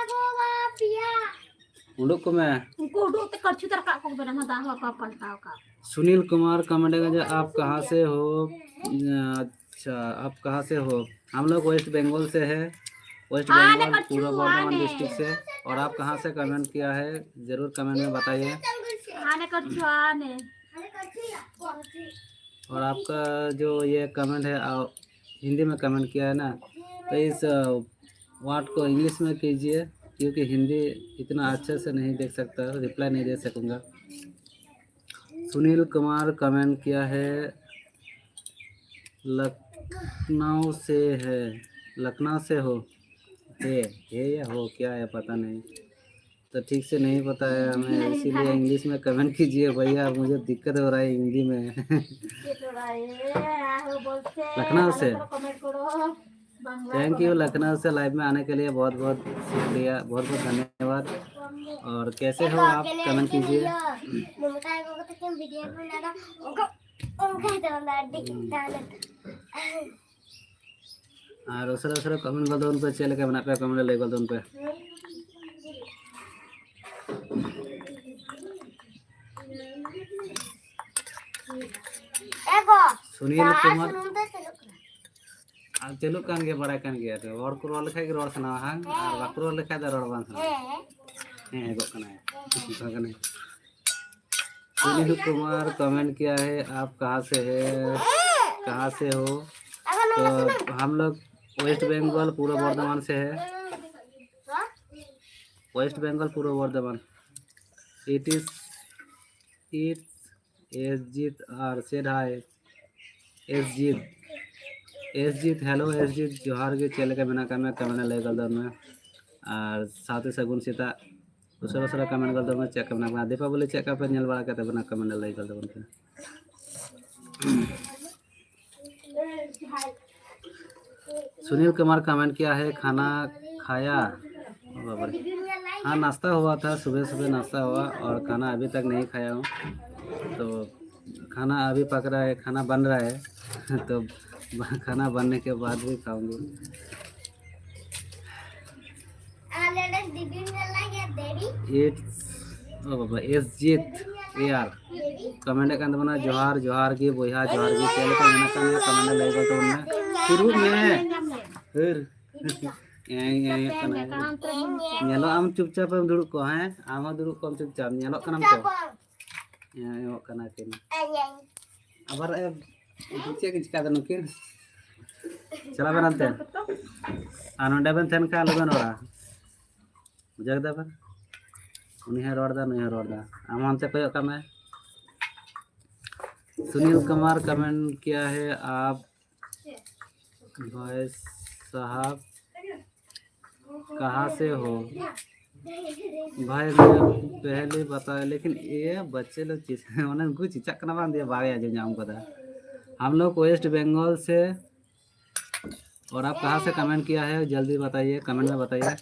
ᱩᱰᱩᱠ ᱠᱚᱢᱮ᱾ ᱩᱱᱠᱩ ᱩᱰᱩᱠ ᱛᱮ ᱠᱟᱹᱲᱪᱩ ᱛᱟᱨ ᱠᱟᱜ ᱠᱚ ᱵᱮᱱᱟ, ᱦᱚᱸ ᱫᱟᱜ ᱦᱚᱸ ᱵᱟᱠᱚ ᱯᱟᱞᱴᱟᱣ ᱠᱟᱜ᱾ सुनील कुमार comment है, आप कहाँ से हो? अच्छा, आप कहाँ से हो? हम लोग वेस्ट बंगाल से है। वेस्ट हाँ, बंगाल, पूर्व बर्धमान डिस्ट्रिक्ट से। और आप कहाँ से comment किया है, जरूर comment में बताइए। हाँ, ने कर छुआ ने। और आपका जो ये comment है, आ, हिंदी में comment किया है ना, तो इस वर्ड को इंग्लिश में कीजिए, क्योंकि हिंदी इतना अच्छे से नहीं देख सकता, रिप्लाई नहीं दे सकूँगा। सुनील कुमार comment किया है, लखनऊ से है, लखनऊ से हो, है, है या हो, क्या है, पता नहीं। तो ठीक से नहीं पता है हमें, इसीलिए इंग्लिश में comment कीजिए भैया, मुझे दिक्कत हो रहा है हिंदी में। लखनऊ से। थैंक यू, लखनऊ से लाइव में आने के लिए बहुत बहुत शुक्रिया, बहुत बहुत धन्यवाद। और कैसे हो आप, comment कीजिए। ᱟᱨ ᱩᱥᱟᱹᱨᱟ ᱩᱥᱟᱹᱨᱟ ᱠᱚᱢᱮᱱᱴ ᱜᱚᱫ ᱛᱟᱵᱚᱱ ᱯᱮ, ᱪᱮᱫ ᱞᱮᱠᱟ ᱢᱮᱱᱟᱜ ᱯᱮᱭᱟ, ᱠᱚᱢᱮᱱᱴ ᱨᱮ ᱞᱟᱹᱭ ᱜᱚᱫ ᱛᱟᱵᱚᱱ ᱯᱮ᱾ ᱮ ᱜᱚ, ᱥᱩᱱᱤᱞ ᱫᱟᱜ ᱠᱩᱢᱟᱨ᱾ ᱥᱩᱱᱩᱢ ᱫᱚ ᱪᱟᱹᱞᱩᱜ ᱠᱟᱱᱟ᱾ ᱟᱨ ᱪᱟᱹᱞᱩᱜ ᱠᱟᱱ ᱜᱮᱭᱟ, ᱵᱟᱲᱟᱭ ᱠᱟᱱ ᱜᱮᱭᱟ ᱛᱚ᱾ ᱦᱚᱲ ᱠᱚ ᱨᱚᱲ ᱞᱮᱠᱷᱟᱡ ᱜᱮ ᱨᱚᱲ ᱥᱟᱱᱟᱣᱟ, ᱦᱟᱝ? ᱟᱨ ᱦᱮᱸ᱾ ᱵᱟᱠᱚ ᱨᱚᱲ ᱞᱮᱠᱷᱟᱡ ᱫᱚ ᱨᱚᱲ ᱵᱟᱝ ᱥᱟᱱᱟᱣᱟ᱾ ᱦᱮᱸ᱾ ᱦᱮᱸ, ᱦᱮᱸ ᱜᱚᱜ ᱠᱟᱱᱟᱭ᱾ ᱦᱮᱸ, ᱦᱮᱸ᱾ ᱚᱱᱠᱟ ᱠᱟᱱᱟᱭ। सुनील कुमार कमेंट किया है, आप कहाँ से है, कहाँ से हो? तो हम लोग वेस्ट बंगाल, पूर्व बर्धमान से है। West Bengal, Purba Bardhaman. It is, it's S Jeet R said hi. S Jeet, S Jeet, hello S Jeet, जोहार ᱜᱮ, ᱪᱮᱫ ᱞᱮᱠᱟ ᱢᱮᱱᱟᱜ ᱟᱠᱟᱫ ᱢᱮᱭᱟ? ᱠᱚᱢᱮᱱᱴ ᱨᱮ ᱞᱟᱹᱭ ᱜᱚᱫ ᱢᱮ᱾ ᱟᱨ ᱥᱟᱶᱛᱮ ᱥᱟᱹᱜᱩᱱ ᱥᱮᱛᱟᱜ᱾ ᱩᱥᱟᱹᱨᱟ ᱩᱥᱟᱹᱨᱟ ᱠᱚᱢᱮᱱᱴ ᱜᱚᱫ ᱢᱮ, ᱪᱮᱫ ᱞᱮᱠᱟ ᱢᱮᱱᱟᱜ ᱵᱚᱱᱟ? ᱫᱤᱯᱟᱵᱚᱞᱤ ᱪᱮᱫ ᱞᱮᱠᱟ ᱯᱮ ᱧᱮᱞ ᱵᱟᱲᱟ ᱠᱮᱫ ᱛᱟᱵᱚᱱᱟ? ᱠᱚᱢᱮᱱᱴ ᱨᱮ ᱞᱟᱹᱭ ᱜᱚᱫ ᱛᱟᱵᱚᱱ ᱯᱮ᱾ सुनील कुमार कमेंट किया है, खाना खाया? बाप रे। हाँ, नाश्ता हुआ था, सुबह सुबह नाश्ता हुआ और खाना अभी तक नहीं खाया हूँ। तो खाना अभी पक रहा है, खाना बन रहा है। तो खाना बनने के बाद भी खाऊंगी। It's, ᱚ ᱵᱟᱵᱟ, ᱮᱥ ᱡᱤᱛ ᱮ ᱟᱨ ᱠᱚᱢᱮᱱᱴ ᱮᱫ ᱠᱟᱱ ᱛᱟᱵᱚᱱᱟ, ᱡᱚᱦᱟᱨ, ᱡᱚᱦᱟᱨ ᱜᱮ ᱵᱚᱭᱦᱟ, ᱡᱚᱦᱟᱨ ᱜᱮ, ᱪᱮᱫ ᱞᱮᱠᱟ ᱢᱮᱱᱟᱜ ᱟᱠᱟᱫ ᱢᱮᱭᱟ? ᱠᱚᱢᱮᱱᱴ ᱨᱮ ᱞᱟᱹᱭ ᱜᱚᱫ ᱛᱟᱵᱚᱱ ᱢᱮ᱾ ᱥᱩᱨᱩᱜ ᱢᱮ᱾ ᱦᱟᱹᱨ᱾ ᱮᱸ, ᱮᱸ, ᱮᱸ ᱠᱟᱱᱟ᱾ ᱧᱮᱞᱚᱜ ᱟᱢ, ᱪᱩᱯᱪᱟᱯ ᱮᱢ ᱫᱩᱲᱩᱵ ᱠᱚᱜ, ᱦᱮᱸ? ᱟᱢ ᱦᱚᱸ ᱫᱩᱲᱩᱵ ᱠᱚᱜ ᱟᱢ ᱪᱩᱯᱪᱟᱯ, ᱧᱮᱞᱚᱜ ᱠᱟᱱᱟᱢ ᱛᱚ? ᱮᱸ, ᱮᱸ ᱠᱟᱱᱟ ᱠᱤᱱ᱾ ᱟᱵᱟᱨ, ᱮ, ᱪᱮᱫ ᱠᱤᱱ ᱪᱤᱠᱟᱹᱭᱮᱫᱟ ᱱᱩᱠᱤᱱ? ᱪᱟᱞᱟᱣ ᱵᱮᱱ ᱦᱟᱱᱛᱮ᱾ ᱟᱨ ᱱᱚᱰᱮ ᱵᱮᱱ ᱛᱟᱦᱮᱱ ᱠᱷᱟᱱ ᱟᱞᱚ ᱵᱮᱱ ᱨᱚᱲᱟ᱾ ᱵᱩᱡᱷᱟᱹᱣ ᱠᱮᱫᱟ ᱵᱮᱱ? ᱩᱱᱤ ᱦᱚᱸᱭ ᱨᱚᱲ ᱮᱫᱟ, ᱱᱩᱭ ᱦᱚᱸᱭ ᱨᱚᱲ ᱮᱫᱟ᱾ ᱟᱢ ᱦᱚᱸ ᱦᱟᱱᱛᱮ ᱠᱚᱭᱚᱜ ᱠᱟᱜ ᱢᱮ᱾ सुनील कुमार कमेंट किया है, आप भाई साहब कहाँ से हो? भाई मैं पहले बताया, लेकिन ये बच्चे लोग चीज, ᱢᱟᱱᱮ ᱩᱱᱠᱩ ᱪᱮᱪᱟᱜ ᱠᱟᱱᱟ ᱵᱟᱝ, ᱫᱤᱭᱮ ᱵᱟᱭ ᱟᱸᱡᱚᱢ ᱧᱟᱢ ᱠᱟᱫᱟ᱾ हम लोग वेस्ट बंगाल से, और आप कहाँ से कमेंट किया है, जल्दी बताइए, कमेंट में बताइए।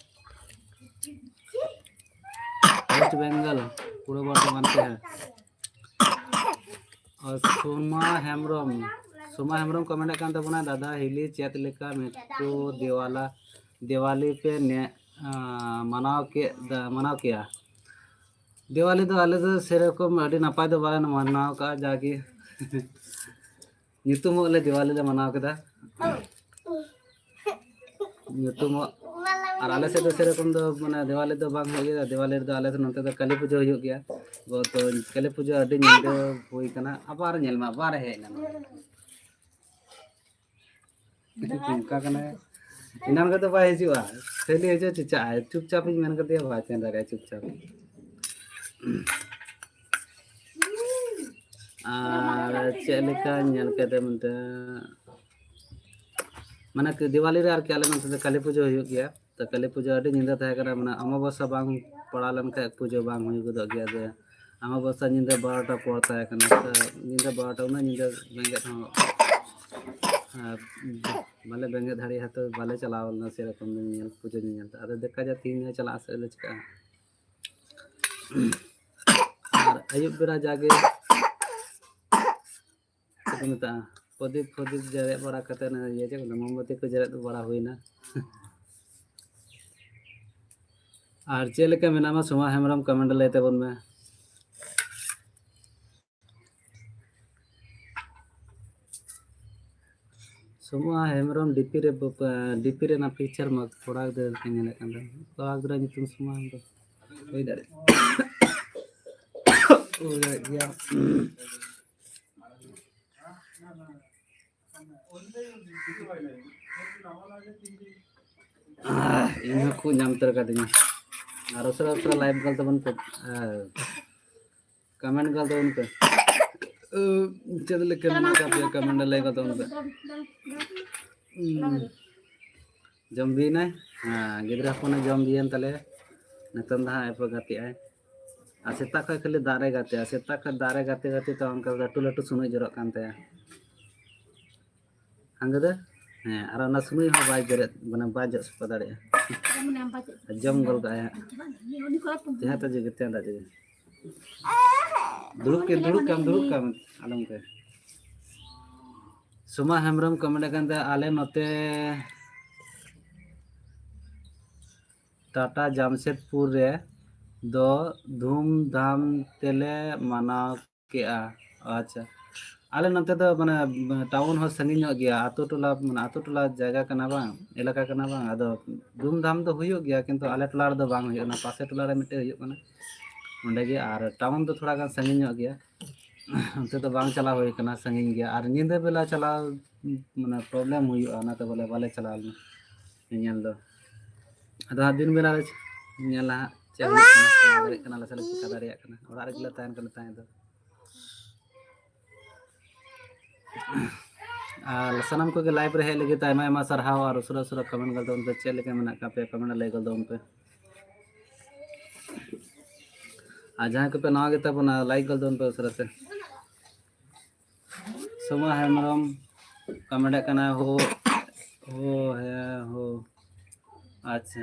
वेस्ट बंगाल, पूर्व बर्धमान से है। और सोमा हेम्ब्रम, ᱥᱳᱢᱟ ᱦᱮᱢᱵᱨᱚᱢ ᱠᱚ ᱢᱮᱱᱮᱫ ᱠᱟᱱ ᱛᱟᱵᱚᱱᱟ, ᱫᱟᱫᱟ ᱦᱤᱞᱤ ᱪᱮᱫ ᱞᱮᱠᱟ ᱢᱮᱴᱠᱳ ᱫᱮᱣᱟᱞᱟ, ᱫᱮᱣᱟᱞᱤ ᱯᱮ ᱱᱮ-, ᱟᱸ, ᱢᱟᱱᱟᱣ ᱠᱮᱫ, ᱢᱟᱱᱟᱣ ᱠᱮᱭᱟ? ᱫᱮᱣᱟᱞᱤ ᱫᱚ ᱟᱞᱮ ᱫᱚ ᱥᱮᱨᱚᱠᱚᱢ ᱟᱹᱰᱤ ᱱᱟᱯᱟᱭ ᱫᱚ ᱵᱟᱞᱮ ᱢᱟᱱᱟᱣ ᱠᱟᱜᱼᱟ, ᱡᱟᱜᱮ ᱧᱩᱛᱩᱢᱚᱜ ᱞᱮ ᱫᱮᱣᱟᱞᱤ ᱞᱮ ᱢᱟᱱᱟᱣ ᱠᱮᱫᱟ᱾ ᱧᱩᱛᱩᱢᱚᱜ, ᱟᱨ ᱟᱞᱮ ᱥᱮᱫ ᱫᱚ ᱥᱮᱨᱚᱠᱚᱢ ᱫᱚ ᱢᱟᱱᱮ ᱫᱮᱣᱟᱞᱤ ᱫᱚ ᱵᱟᱝ ᱦᱩᱭᱩᱜ ᱜᱮᱭᱟ᱾ ᱫᱮᱣᱟᱞᱤ ᱨᱮᱫᱚ ᱟᱞᱮ ᱫᱚ ᱱᱚᱛᱮ ᱫᱚ ᱠᱟᱹᱞᱤ ᱯᱩᱡᱟᱹ ᱦᱩᱭᱩᱜ ᱜᱮᱭᱟ᱾ ᱛᱚ ᱠᱟᱹᱞᱤ ᱯᱩᱡᱟᱹ ᱟᱹᱰᱤ ᱧᱤᱫᱟᱹ ᱦᱩᱭ ᱠᱟᱱᱟ, ᱟᱵᱟᱨ ᱧᱮᱞ ᱢᱮ, ᱟᱵᱟᱨ ᱦᱮᱡ ᱮᱱᱟ᱾ ᱚᱱᱠᱟ ᱠᱟᱱᱟᱭ᱾ ᱮᱱᱟᱱ ᱠᱟᱛᱮ ᱵᱟᱭ ᱦᱤᱡᱩᱜᱼᱟ, ᱠᱷᱟᱹᱞᱤ ᱦᱤᱡᱩᱜᱼᱟ, ᱪᱮᱪᱟᱜ ᱟᱭ᱾ ᱪᱩᱯᱪᱟᱯ ᱤᱧ ᱢᱮᱱ ᱠᱟᱫᱮᱭᱟ, ᱵᱟᱭ ᱛᱟᱦᱮᱸ ᱫᱟᱲᱮᱭᱟᱜᱼᱟ ᱪᱩᱯᱪᱟᱯ᱾ ᱟᱨ ᱪᱮᱫ ᱞᱮᱠᱟ ᱧᱮᱞ ᱠᱮᱫᱮ ᱢᱮᱱᱛᱮ, ᱢᱟᱱᱮ ᱠᱤ ᱫᱤᱣᱟᱞᱤ ᱨᱮ ᱟᱨᱠᱤ ᱟᱞᱮ ᱱᱚᱛᱮ ᱫᱚ ᱠᱟᱹᱞᱤ ᱯᱩᱡᱟᱹ ᱦᱩᱭᱩᱜ ᱜᱮᱭᱟ᱾ ᱛᱚ ᱠᱟᱹᱞᱤ ᱯᱩᱡᱟᱹ ᱟᱹᱰᱤ ᱧᱤᱫᱟᱹ ᱛᱟᱦᱮᱸ ᱠᱟᱱᱟ, ᱢᱟᱱᱮ ᱚᱢᱟᱵᱚᱥᱥᱟ ᱵᱟᱝ ᱯᱟᱲᱟᱣ ᱞᱮᱱᱠᱷᱟᱱ ᱯᱩᱡᱟᱹ ᱵᱟᱝ ᱦᱩᱭ ᱜᱚᱫᱚᱜ ᱜᱮᱭᱟ᱾ ᱡᱮ ᱚᱢᱟᱵᱚᱥᱥᱟ ᱧᱤᱫᱟᱹ ᱵᱟᱨᱚᱴᱟ ᱯᱚᱨ ᱛᱟᱦᱮᱸ ᱠᱟᱱᱟ, ᱛᱚ ᱧᱤᱫᱟᱹ ᱵᱟᱨᱚᱴᱟ ᱩᱱᱟᱹᱜ ᱧᱤᱫᱟᱹ ᱵᱮᱸᱜᱮᱫ ᱦᱚᱸ, ᱟᱨ ᱵᱟᱞᱮ ᱵᱮᱸᱜᱮᱫ ᱫᱟᱲᱮᱭᱟᱜᱼᱟ, ᱛᱚ ᱵᱟᱞᱮ ᱪᱟᱞᱟᱣ ᱞᱮᱱᱟ ᱥᱮᱨᱚᱠᱚᱢ ᱫᱚ ᱧᱮᱧᱮᱞ, ᱯᱩᱡᱟᱹ ᱧᱮᱧᱮᱞ ᱫᱚ᱾ ᱟᱫᱚ ᱫᱮᱠᱷᱟ ᱡᱟᱠ ᱛᱤᱦᱤᱧ ᱞᱮ ᱪᱟᱞᱟᱜᱼᱟ ᱥᱮ ᱞᱮ ᱪᱤᱠᱟᱹᱜᱼᱟ᱾ ᱟᱨ ᱟᱹᱭᱩᱵ ᱵᱮᱲᱟ ᱡᱟᱜᱮ ᱪᱮᱫ ᱠᱚ ᱢᱮᱛᱟᱜᱼᱟ, ᱯᱨᱚᱫᱤᱯ ᱯᱨᱚᱫᱤᱯ ᱡᱮᱨᱮᱫ ᱵᱟᱲᱟ ᱠᱟᱛᱮ, ᱚᱱᱟ ᱤᱭᱟᱹ ᱪᱮᱫ ᱠᱚ ᱢᱮᱛᱟᱜᱼᱟ, ᱢᱳᱢᱵᱟᱛᱤ ᱠᱚ ᱡᱮᱨᱮᱫ ᱵᱟᱲᱟ ᱦᱩᱭᱱᱟ᱾ ᱟᱨ ᱪᱮᱫ ᱞᱮᱠᱟ ᱢᱮᱱᱟᱢᱟ ᱥᱳᱢᱟ ᱦᱮᱢᱵᱨᱚᱢ, ᱠᱚᱢᱮᱱᱴ ᱞᱟᱹᱭ ᱛᱟᱵᱚᱱ ᱢᱮ᱾ ᱥᱳᱢᱟ ᱦᱮᱢᱵᱨᱚᱢ ᱰᱤᱯᱤ ᱨᱮ ᱵᱟᱯ-, ᱰᱤᱯᱤ ᱨᱮᱱᱟᱜ ᱯᱤᱠᱪᱟᱨ ᱢᱟ ᱠᱚᱲᱟ ᱜᱤᱫᱽᱨᱟᱹ ᱞᱮᱠᱟ ᱧᱮᱞᱚᱜ ᱠᱟᱱ ᱛᱟᱦᱮᱸ᱾ ᱠᱚᱲᱟ ᱜᱤᱫᱽᱨᱟᱹ ᱧᱩᱛᱩᱢ ᱥᱳᱢᱟ ᱦᱮᱢᱵᱨᱚᱢ ᱦᱩᱭ ᱫᱟᱲᱮᱭᱟᱜᱼᱟ᱾ ᱦᱩᱭ ᱫᱟᱲᱮᱭᱟᱜ ᱜᱮᱭᱟ᱾ ᱟᱦ, ᱤᱧ ᱦᱚᱸ ᱠᱷᱩᱜ ᱧᱟᱢ ᱩᱛᱟᱹᱨ ᱠᱟᱫᱤᱧᱟ᱾ ᱟᱨ ᱩᱥᱟᱹᱨᱟ ᱩᱥᱟᱹᱨᱟ ᱞᱟᱭᱤᱵᱷ ᱜᱚᱞ ᱛᱟᱵᱚᱱ ᱯᱮ᱾ ᱟᱨ ᱠᱚᱢᱮᱱᱴ ᱜᱚᱞ ᱛᱟᱵᱚᱱ ᱯᱮ᱾ ᱳ, ᱪᱮᱫ ᱞᱮᱠᱟ ᱢᱮᱱᱟᱜ ᱟᱠᱟᱫ ᱯᱮᱭᱟ? ᱠᱚᱢᱮᱱᱴ ᱞᱟᱹᱭ ᱜᱚᱞ ᱛᱟᱵᱚᱱ ᱯᱮ᱾ ᱩᱸ, ᱡᱚᱢ ᱵᱤᱭᱮᱱᱟᱭ? ᱦᱮᱸ, ᱜᱤᱫᱽᱨᱟᱹ ᱦᱚᱯᱚᱱᱮ ᱡᱚᱢ ᱵᱤᱭᱮᱱ ᱛᱟᱞᱮᱭᱟ᱾ ᱱᱤᱛᱚᱝ ᱫᱚ ᱦᱟᱸᱜ ᱮᱯᱮ ᱜᱟᱛᱮᱜ ᱟᱭ᱾ ᱟᱨ ᱥᱮᱛᱟᱜ ᱠᱷᱚᱱ ᱠᱷᱟᱹᱞᱤ ᱫᱟᱜ ᱨᱮ ᱜᱟᱛᱮᱜᱼᱟ᱾ ᱥᱮᱛᱟᱜ ᱠᱷᱚᱱ ᱫᱟᱜ ᱨᱮ ᱜᱟᱛᱮ ᱜᱟᱛᱮ ᱛᱮ ᱚᱱᱠᱟ ᱞᱟᱹᱴᱩ ᱞᱟᱹᱴᱩ ᱥᱩᱱᱩᱡ ᱡᱚᱨᱚᱜ ᱠᱟᱱ ᱛᱟᱭᱟ᱾ ᱦᱟᱸᱜᱮ ᱫᱚ, ᱦᱮᱸ, ᱟᱨ ᱚᱱᱟ ᱥᱩᱱᱩᱡ ᱦᱚᱸ ᱵᱟᱭ ᱡᱮᱨᱮᱫ, ᱢᱟᱱᱮ ᱵᱟᱭ ᱡᱚᱜ ᱥᱟᱯᱷᱟ ᱫᱟᱲᱮᱭᱟᱜᱼᱟ᱾ ᱡᱚᱢ ᱜᱚᱞ ᱠᱟᱜᱼᱟᱭ ᱦᱟᱸᱜ᱾ ᱡᱟᱦᱟᱸ ᱛᱮ ᱡᱮ ᱜᱟᱛᱮ ᱫᱟᱜ ᱡᱮ᱾ ᱫᱩᱲᱩᱵ ᱠᱮ, ᱫᱩᱲᱩᱵ ᱠᱟᱢ, ᱫᱩᱲᱩᱵ ᱠᱟᱢ, ᱟᱞᱚᱢ ᱠᱮ᱾ ᱥᱳᱢᱟ ᱦᱮᱢᱵᱨᱚᱢ ᱠᱚ ᱢᱮᱱᱮᱫ ᱠᱟᱱ ᱛᱟᱦᱮᱸᱫ, ᱟᱞᱮ ᱱᱚᱛᱮ ᱴᱟᱴᱟ ᱡᱟᱢᱥᱮᱫᱽᱯᱩᱨ ᱨᱮ ᱫᱚ ᱫᱷᱩᱢ ᱫᱷᱟᱢ ᱛᱮᱞᱮ ᱢᱟᱱᱟᱣ ᱠᱮᱜᱼᱟ᱾ ᱟᱪᱪᱷᱟ, ᱟᱞᱮ ᱱᱚᱛᱮ ᱫᱚ ᱢᱟᱱᱮ ᱴᱟᱣᱩᱱ ᱦᱚᱸ ᱥᱟᱺᱜᱤᱧ ᱧᱚᱜ ᱜᱮᱭᱟ, ᱟᱛᱳ ᱴᱚᱞᱟ ᱢᱟᱱᱮ ᱟᱛᱳ ᱴᱚᱞᱟ ᱡᱟᱭᱜᱟ ᱠᱟᱱᱟ ᱵᱟᱝ, ᱮᱞᱟᱠᱟ ᱠᱟᱱᱟ ᱵᱟᱝ, ᱟᱫᱚ ᱫᱷᱩᱢ ᱫᱷᱟᱢ ᱫᱚ ᱦᱩᱭᱩᱜ ᱜᱮᱭᱟ, ᱠᱤᱱᱛᱩ ᱟᱞᱮ ᱴᱚᱞᱟ ᱨᱮᱫᱚ ᱵᱟᱝ ᱦᱩᱭᱩᱜ ᱠᱟᱱᱟ, ᱯᱟᱥᱮ ᱴᱚᱞᱟ ᱨᱮ ᱢᱤᱫᱴᱮᱡ ᱦᱩᱭᱩᱜ ᱠᱟᱱᱟ ᱚᱸᱰᱮ ᱜᱮ, ᱟᱨ ᱴᱟᱣᱩᱱ ᱫᱚ ᱛᱷᱚᱲᱟ ᱜᱟᱱ ᱥᱟᱺᱜᱤᱧ ᱧᱚᱜ ᱜᱮᱭᱟ᱾ ᱚᱱᱛᱮ ᱫᱚ ᱵᱟᱝ ᱪᱟᱞᱟᱣ ᱦᱩᱭ ᱠᱟᱱᱟ, ᱥᱟᱺᱜᱤᱧ ᱜᱮᱭᱟ᱾ ᱟᱨ ᱧᱤᱫᱟᱹ ᱵᱮᱞᱟ ᱪᱟᱞᱟᱣ ᱢᱟᱱᱮ ᱯᱨᱚᱵᱞᱮᱢ ᱦᱩᱭᱩᱜᱼᱟ, ᱚᱱᱟᱛᱮ ᱵᱚᱞᱮ ᱵᱟᱞᱮ ᱪᱟᱞᱟᱣ ᱞᱮᱱᱟ ᱧᱮᱧᱮᱞ ᱫᱚ᱾ ᱟᱫᱚ ᱦᱟᱸᱜ ᱫᱤᱱ ᱵᱮᱞᱟ ᱞᱮ ᱧᱮᱞᱟ ᱦᱟᱸᱜ ᱪᱮᱫ ᱦᱩᱭᱩᱜ ᱠᱟᱱᱟ, ᱪᱟᱞᱟᱣ ᱫᱟᱲᱮᱭᱟᱜ ᱠᱟᱱᱟ ᱞᱮ ᱥᱮ ᱞᱮ ᱪᱤᱠᱟ ᱫᱟᱲᱮᱭᱟᱜ ᱠᱟᱱᱟ᱾ ᱚᱲᱟᱜ ᱨᱮᱜᱮ ᱞᱮ ᱛᱟᱦᱮᱱ ᱠᱟᱱᱟ ᱛᱟᱦᱮᱸ ᱫᱚ᱾ ᱟᱨ ᱥᱟᱱᱟᱢ ᱠᱚᱜᱮ ᱞᱟᱭᱤᱵᱷ ᱨᱮ ᱦᱮᱡ ᱞᱟᱹᱜᱤᱫ ᱛᱮ ᱟᱭᱢᱟ ᱟᱭᱢᱟ ᱥᱟᱨᱦᱟᱣ᱾ ᱟᱨ ᱩᱥᱟᱹᱨᱟ ᱩᱥᱟᱹᱨᱟ ᱠᱚᱢᱮᱱᱴ ᱜᱚᱫ ᱛᱟᱵᱚᱱ ᱯᱮ, ᱪᱮᱫ ᱞᱮᱠᱟ ᱢᱮᱱᱟᱜ ᱟᱠᱟᱫ ᱯᱮᱭᱟ ᱠᱚᱢᱮᱱᱴ ᱨᱮ ᱞᱟᱹᱭ ᱜᱚᱫ ᱛᱟᱵᱚᱱ ᱯᱮ᱾ ᱟᱨ ᱡᱟᱦᱟᱸᱭ ᱠᱚᱯᱮ ᱱᱟᱣᱟ ᱜᱮᱛᱟ ᱵᱚᱱᱟ, ᱞᱟᱭᱤᱠ ᱜᱚᱫ ᱛᱟᱵᱚᱱ ᱯᱮ ᱩᱥᱟᱹᱨᱟ ᱛᱮ᱾ ᱥᱳᱢᱟ ᱦᱮᱢᱵᱨᱚᱢ ᱠᱚᱢᱮᱱᱴ ᱠᱟᱱᱟ, ᱦᱳ ᱦᱳ ᱦᱮᱸ ᱦᱳ᱾ ᱟᱪᱪᱷᱟ,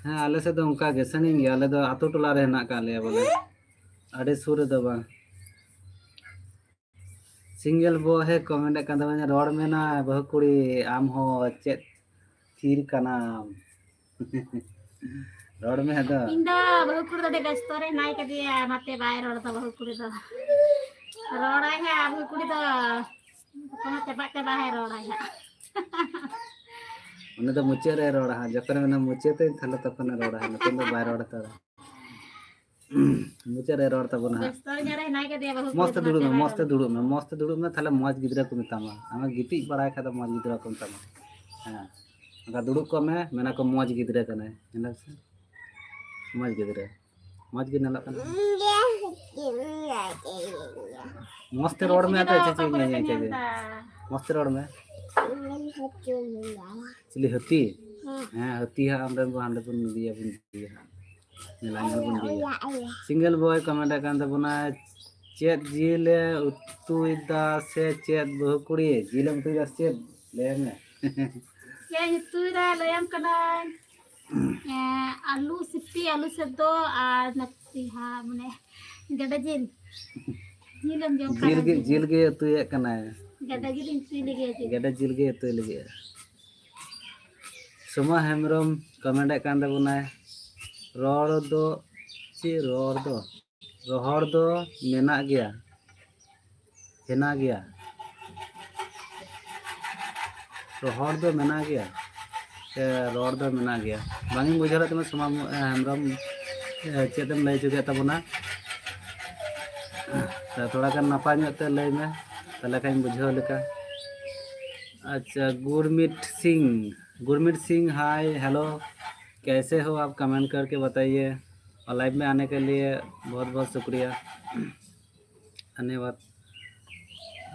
ᱦᱮᱸ, ᱟᱞᱮ ᱥᱮᱫ ᱫᱚ ᱚᱱᱠᱟ ᱜᱮ ᱥᱟᱺᱜᱤᱧ ᱜᱮᱭᱟ, ᱟᱞᱮ ᱫᱚ ᱟᱛᱳ ᱴᱚᱞᱟ ᱨᱮ ᱦᱮᱱᱟᱜ ᱟᱠᱟᱫ ᱞᱮᱭᱟ ᱵᱚᱞᱮ, ᱟᱹᱰᱤ ᱥᱩᱨ ᱨᱮᱫᱚ ᱵᱟᱝ᱾ ᱥᱤᱝᱜᱮᱞ ᱵᱚᱭ ᱠᱚ ᱢᱮᱱᱮᱫ ᱠᱟᱱ ᱛᱟᱵᱚᱱᱟ, ᱨᱚᱲ ᱢᱮ ᱱᱟ ᱵᱟᱹᱦᱩ ᱠᱩᱲᱤ, ᱟᱢ ᱦᱚᱸ ᱪᱮᱫ ᱛᱷᱤᱨ ᱠᱟᱱᱟᱢ? ᱨᱚᱲ ᱢᱮ ᱟᱫᱚ᱾ ᱤᱧ ᱫᱚ ᱵᱟᱹᱦᱩ ᱠᱩᱲᱤ ᱫᱚ ᱟᱹᱰᱤ ᱵᱮᱥᱛᱚ ᱨᱮ ᱦᱮᱱᱟᱭ ᱠᱟᱫᱮᱭᱟ, ᱚᱱᱟᱛᱮ ᱵᱟᱭ ᱨᱚᱲ ᱫᱟ ᱵᱟᱹᱦᱩ ᱠᱩᱲᱤ ᱫᱚ᱾ ᱨᱚᱲᱟᱭ ᱦᱟᱸᱜ ᱵᱟᱹᱦᱩ ᱠᱩᱲᱤ ᱫᱚ, ᱡᱚᱠᱷᱚᱱ ᱪᱟᱵᱟᱜ ᱪᱟᱵᱟᱜ ᱦᱟᱸᱜ ᱨᱚᱲᱟᱭ ᱦᱟᱸᱜ᱾ ᱩᱱᱤ ᱫᱚ ᱢᱩᱪᱟᱹᱫ ᱨᱮ ᱨᱚᱲᱟ ᱦᱟᱸᱜ, ᱡᱚᱠᱷᱚᱱ ᱢᱮᱱᱟ ᱢᱩᱪᱟᱹᱫ ᱟᱹᱧ, ᱛᱟᱦᱞᱮ ᱛᱚᱠᱷᱚᱱᱮ ᱨᱚᱲᱟ ᱦᱟᱸᱜ, ᱱᱤᱛᱚᱝ ᱫᱚ ᱵᱟᱭ ᱨᱚᱲ ᱦᱟᱛᱟᱲᱟ᱾ ᱢᱩᱪᱟᱹᱫ ᱨᱮ ᱨᱚᱲ ᱛᱟᱵᱚᱱᱟ ᱦᱟᱸᱜ᱾ ᱵᱮᱥᱛᱚ ᱨᱮ ᱦᱮᱱᱟᱭ ᱠᱟᱫᱮᱭᱟ ᱵᱟᱹᱦᱩ ᱠᱩᱲᱤ ᱢᱚᱸᱡᱽ ᱛᱮ ᱫᱚ, ᱫᱩᱲᱩᱵ ᱢᱮ, ᱚᱱᱟᱛᱮ ᱵᱟᱭ ᱢᱚᱸᱡᱽ ᱛᱮ ᱨᱚᱲ ᱫᱩᱲᱩᱵ ᱢᱮ, ᱢᱚᱸᱡᱽ ᱛᱮ ᱫᱩᱲᱩᱵ ᱢᱮ, ᱛᱟᱦᱞᱮ ᱢᱚᱸᱡᱽ ᱜᱤᱫᱽᱨᱟᱹ ᱠᱚ ᱢᱮᱛᱟᱢᱟ᱾ ᱟᱢᱟᱜ ᱜᱤᱛᱤᱡ ᱵᱟᱲᱟᱭ ᱠᱷᱟᱡ ᱫᱚ ᱢᱚᱸᱡᱽ ᱜᱤᱫᱽᱨᱟᱹ ᱠᱚ ᱢᱮᱛᱟᱢᱟ᱾ ᱦᱮᱸ, ᱚᱱᱠᱟ ᱫᱩᱲᱩᱵ ᱠᱚᱜ ᱢᱮ, ᱢᱮᱱᱟ ᱠᱚ ᱢᱚᱸᱡᱽ ᱜᱤᱫᱽᱨᱟᱹ ᱠᱟᱱᱟᱭ᱾ ᱧᱮᱞ ᱥᱮ? ᱢᱚᱸᱡᱽ ᱜᱤᱫᱽᱨᱟᱹ, ᱢᱚᱸᱡᱽ ᱜᱮ ᱧᱮᱞᱚᱜ ᱠᱟᱱᱟ᱾ ᱢᱚᱸᱡᱽ ᱛᱮ ᱨᱚᱲ ᱢᱮ, ᱪᱮᱫ ᱪᱮᱫ ᱪᱮᱫ ᱪᱮᱫ ᱪᱮᱫ᱾ ᱢᱚᱸᱡᱽ ᱛᱮ ᱨᱚᱲ ᱢᱮ᱾ ᱪᱤᱞᱤ ᱦᱟᱹᱛᱤ? ᱦᱮᱸ, ᱦᱟᱹᱛᱤ ᱦᱟᱸᱜ ᱟᱢ ᱨᱮᱱ ᱵᱚ ᱦᱟᱸᱰᱮ ᱵᱚᱱ ᱤᱫᱤᱭᱟ, ᱵᱚᱱ ᱤᱫᱤᱭᱟ ᱦᱟᱸᱜ᱾ ᱧᱮᱞᱟ, ᱧᱮᱞ ᱵᱚᱱ ᱤᱫᱤᱭᱟ᱾ ᱥᱤᱝᱜᱮᱞ ᱵᱚᱭ ᱠᱚ ᱢᱮᱱᱮᱫ ᱠᱟᱱ ᱛᱟᱵᱚᱱᱟ, ᱪᱮᱫ ᱡᱤᱞ ᱮ ᱩᱛᱩᱭᱮᱫᱟ ᱥᱮ ᱪᱮᱫ ᱵᱟᱹᱦᱩ ᱠᱩᱲᱤ? ᱡᱤᱞ ᱮᱢ ᱩᱛᱩᱭᱮᱫᱟ ᱥᱮ ᱪᱮᱫ? ᱞᱟᱹᱭ ᱢᱮ᱾ ᱪᱮᱫ ᱤᱧ ᱩᱛᱩᱭᱮᱫᱟ ᱞᱟᱹᱭᱟᱢ ᱠᱟᱹᱱᱟᱹᱧ᱾ ᱮᱸ, ᱟᱹᱞᱩ ᱥᱤᱯᱤ, ᱟᱹᱞᱩ ᱥᱮᱫᱚ ᱟᱨ ᱱᱟᱹᱛᱤ ᱦᱟᱸᱜ ᱢᱟᱱᱮ ᱜᱮᱰᱮ ᱡᱤᱞ᱾ ᱡᱤᱞ ᱮᱢ ᱡᱚᱢ ᱡᱤᱞ ᱠᱟᱱᱟ, ᱜᱮ, ᱡᱤᱞ᱾ ᱡᱤᱞ ᱜᱮ ᱩᱛᱩᱭᱮᱫ ᱠᱟᱱᱟᱭ᱾ ᱜᱮᱰᱮ ᱡᱤᱞ ᱜᱮ ᱩᱛᱩᱭ ᱞᱟᱹᱜᱤᱫᱼᱟ᱾ ᱥᱳᱢᱟ ᱦᱮᱢᱵᱨᱚᱢ ᱠᱚᱢᱮᱱᱴ ᱮᱫ ᱠᱟᱱ ᱛᱟᱵᱚᱱᱟᱭ, ᱨᱚᱲ ᱫᱚ, ᱪᱮᱫ ᱨᱚᱲ ᱫᱚ? ᱨᱚᱦᱚᱲ ᱫᱚ ᱢᱮᱱᱟᱜ ᱜᱮᱭᱟ, ᱦᱮᱱᱟᱜ ᱜᱮᱭᱟ᱾ ᱨᱚᱦᱚᱲ ᱫᱚ ᱢᱮᱱᱟᱜ ᱜᱮᱭᱟ ᱥᱮ ᱨᱚᱲ ᱫᱚ ᱢᱮᱱᱟᱜ ᱜᱮᱭᱟ? ᱵᱟᱝ ᱤᱧ ᱵᱩᱡᱷᱟᱹᱣ ᱫᱟᱲᱮᱭᱟᱜ ᱠᱟᱱᱟ, ᱥᱳᱢᱟ ᱦᱮᱢᱵᱨᱚᱢ, ᱮ, ᱪᱮᱫ ᱮᱢ ᱞᱟᱹᱭ ᱦᱚᱪᱚ ᱠᱮᱫ ᱛᱟᱵᱚᱱᱟ? ᱛᱚ, ᱛᱷᱚᱲᱟ ᱜᱟᱱ ᱱᱟᱯᱟᱭ ᱧᱚᱜ ᱛᱮ ᱞᱟᱹᱭ ᱢᱮ, ᱛᱟᱦᱞᱮ ᱠᱷᱟᱱ ᱤᱧ ᱵᱩᱡᱷᱟᱹᱣ ᱞᱮᱠᱟ᱾ ᱟᱪᱪᱷᱟ, ᱜᱩᱨᱢᱤᱛ ᱥᱤᱝ, ᱜᱩᱨᱢᱤᱛ ᱥᱤᱝ, hi, hello, कैसे हो आप? कमेंट करके बताइए और लाइव में आने के लिए बहुत बहुत शुक्रिया, धन्यवाद।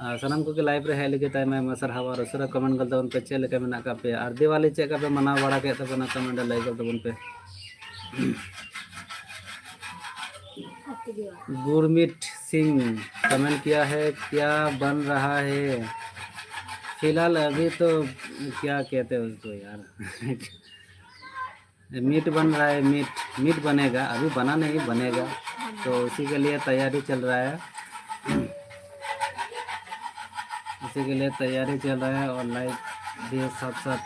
ᱟᱨ ᱥᱟᱱᱟᱢ ᱠᱚᱜᱮ ᱞᱟᱭᱤᱵᱷ ᱨᱮ ᱦᱮᱡ ᱞᱟᱹᱜᱤᱫ ᱟᱭᱢᱟ ᱟᱭᱢᱟ ᱥᱟᱨᱦᱟᱣ᱾ ᱟᱨ ᱩᱥᱟᱹᱨᱟ ᱠᱚᱢᱮᱱᱴ ᱜᱚᱞ ᱛᱟᱵᱚᱱ ᱯᱮ, ᱪᱮᱫ ᱞᱮᱠᱟ ᱢᱮᱱᱟᱜ ᱟᱠᱟᱫ ᱯᱮᱭᱟ ᱟᱨ ᱫᱤᱣᱟᱞᱤ ᱪᱮᱫ ᱞᱮᱠᱟ ᱯᱮ ᱢᱟᱱᱟᱣ ᱵᱟᱲᱟ ᱠᱮᱫ ᱛᱟᱵᱚᱱᱟ, ᱠᱚᱢᱮᱱᱴ ᱨᱮ ᱞᱟᱹᱭ ᱜᱚᱞ ᱛᱟᱵᱚᱱ ᱯᱮ᱾ गुरमीत सिंह कमेंट किया है, क्या बन रहा है? फिलहाल अभी तो क्या कहते हैं उसको यार, मीट बन रहा है, मीट, मीट बनेगा, अभी बना नहीं, बनेगा। तो उसी के लिए तैयारी चल रहा है, उसी के लिए तैयारी चल रहा है और लाइव भी साथ साथ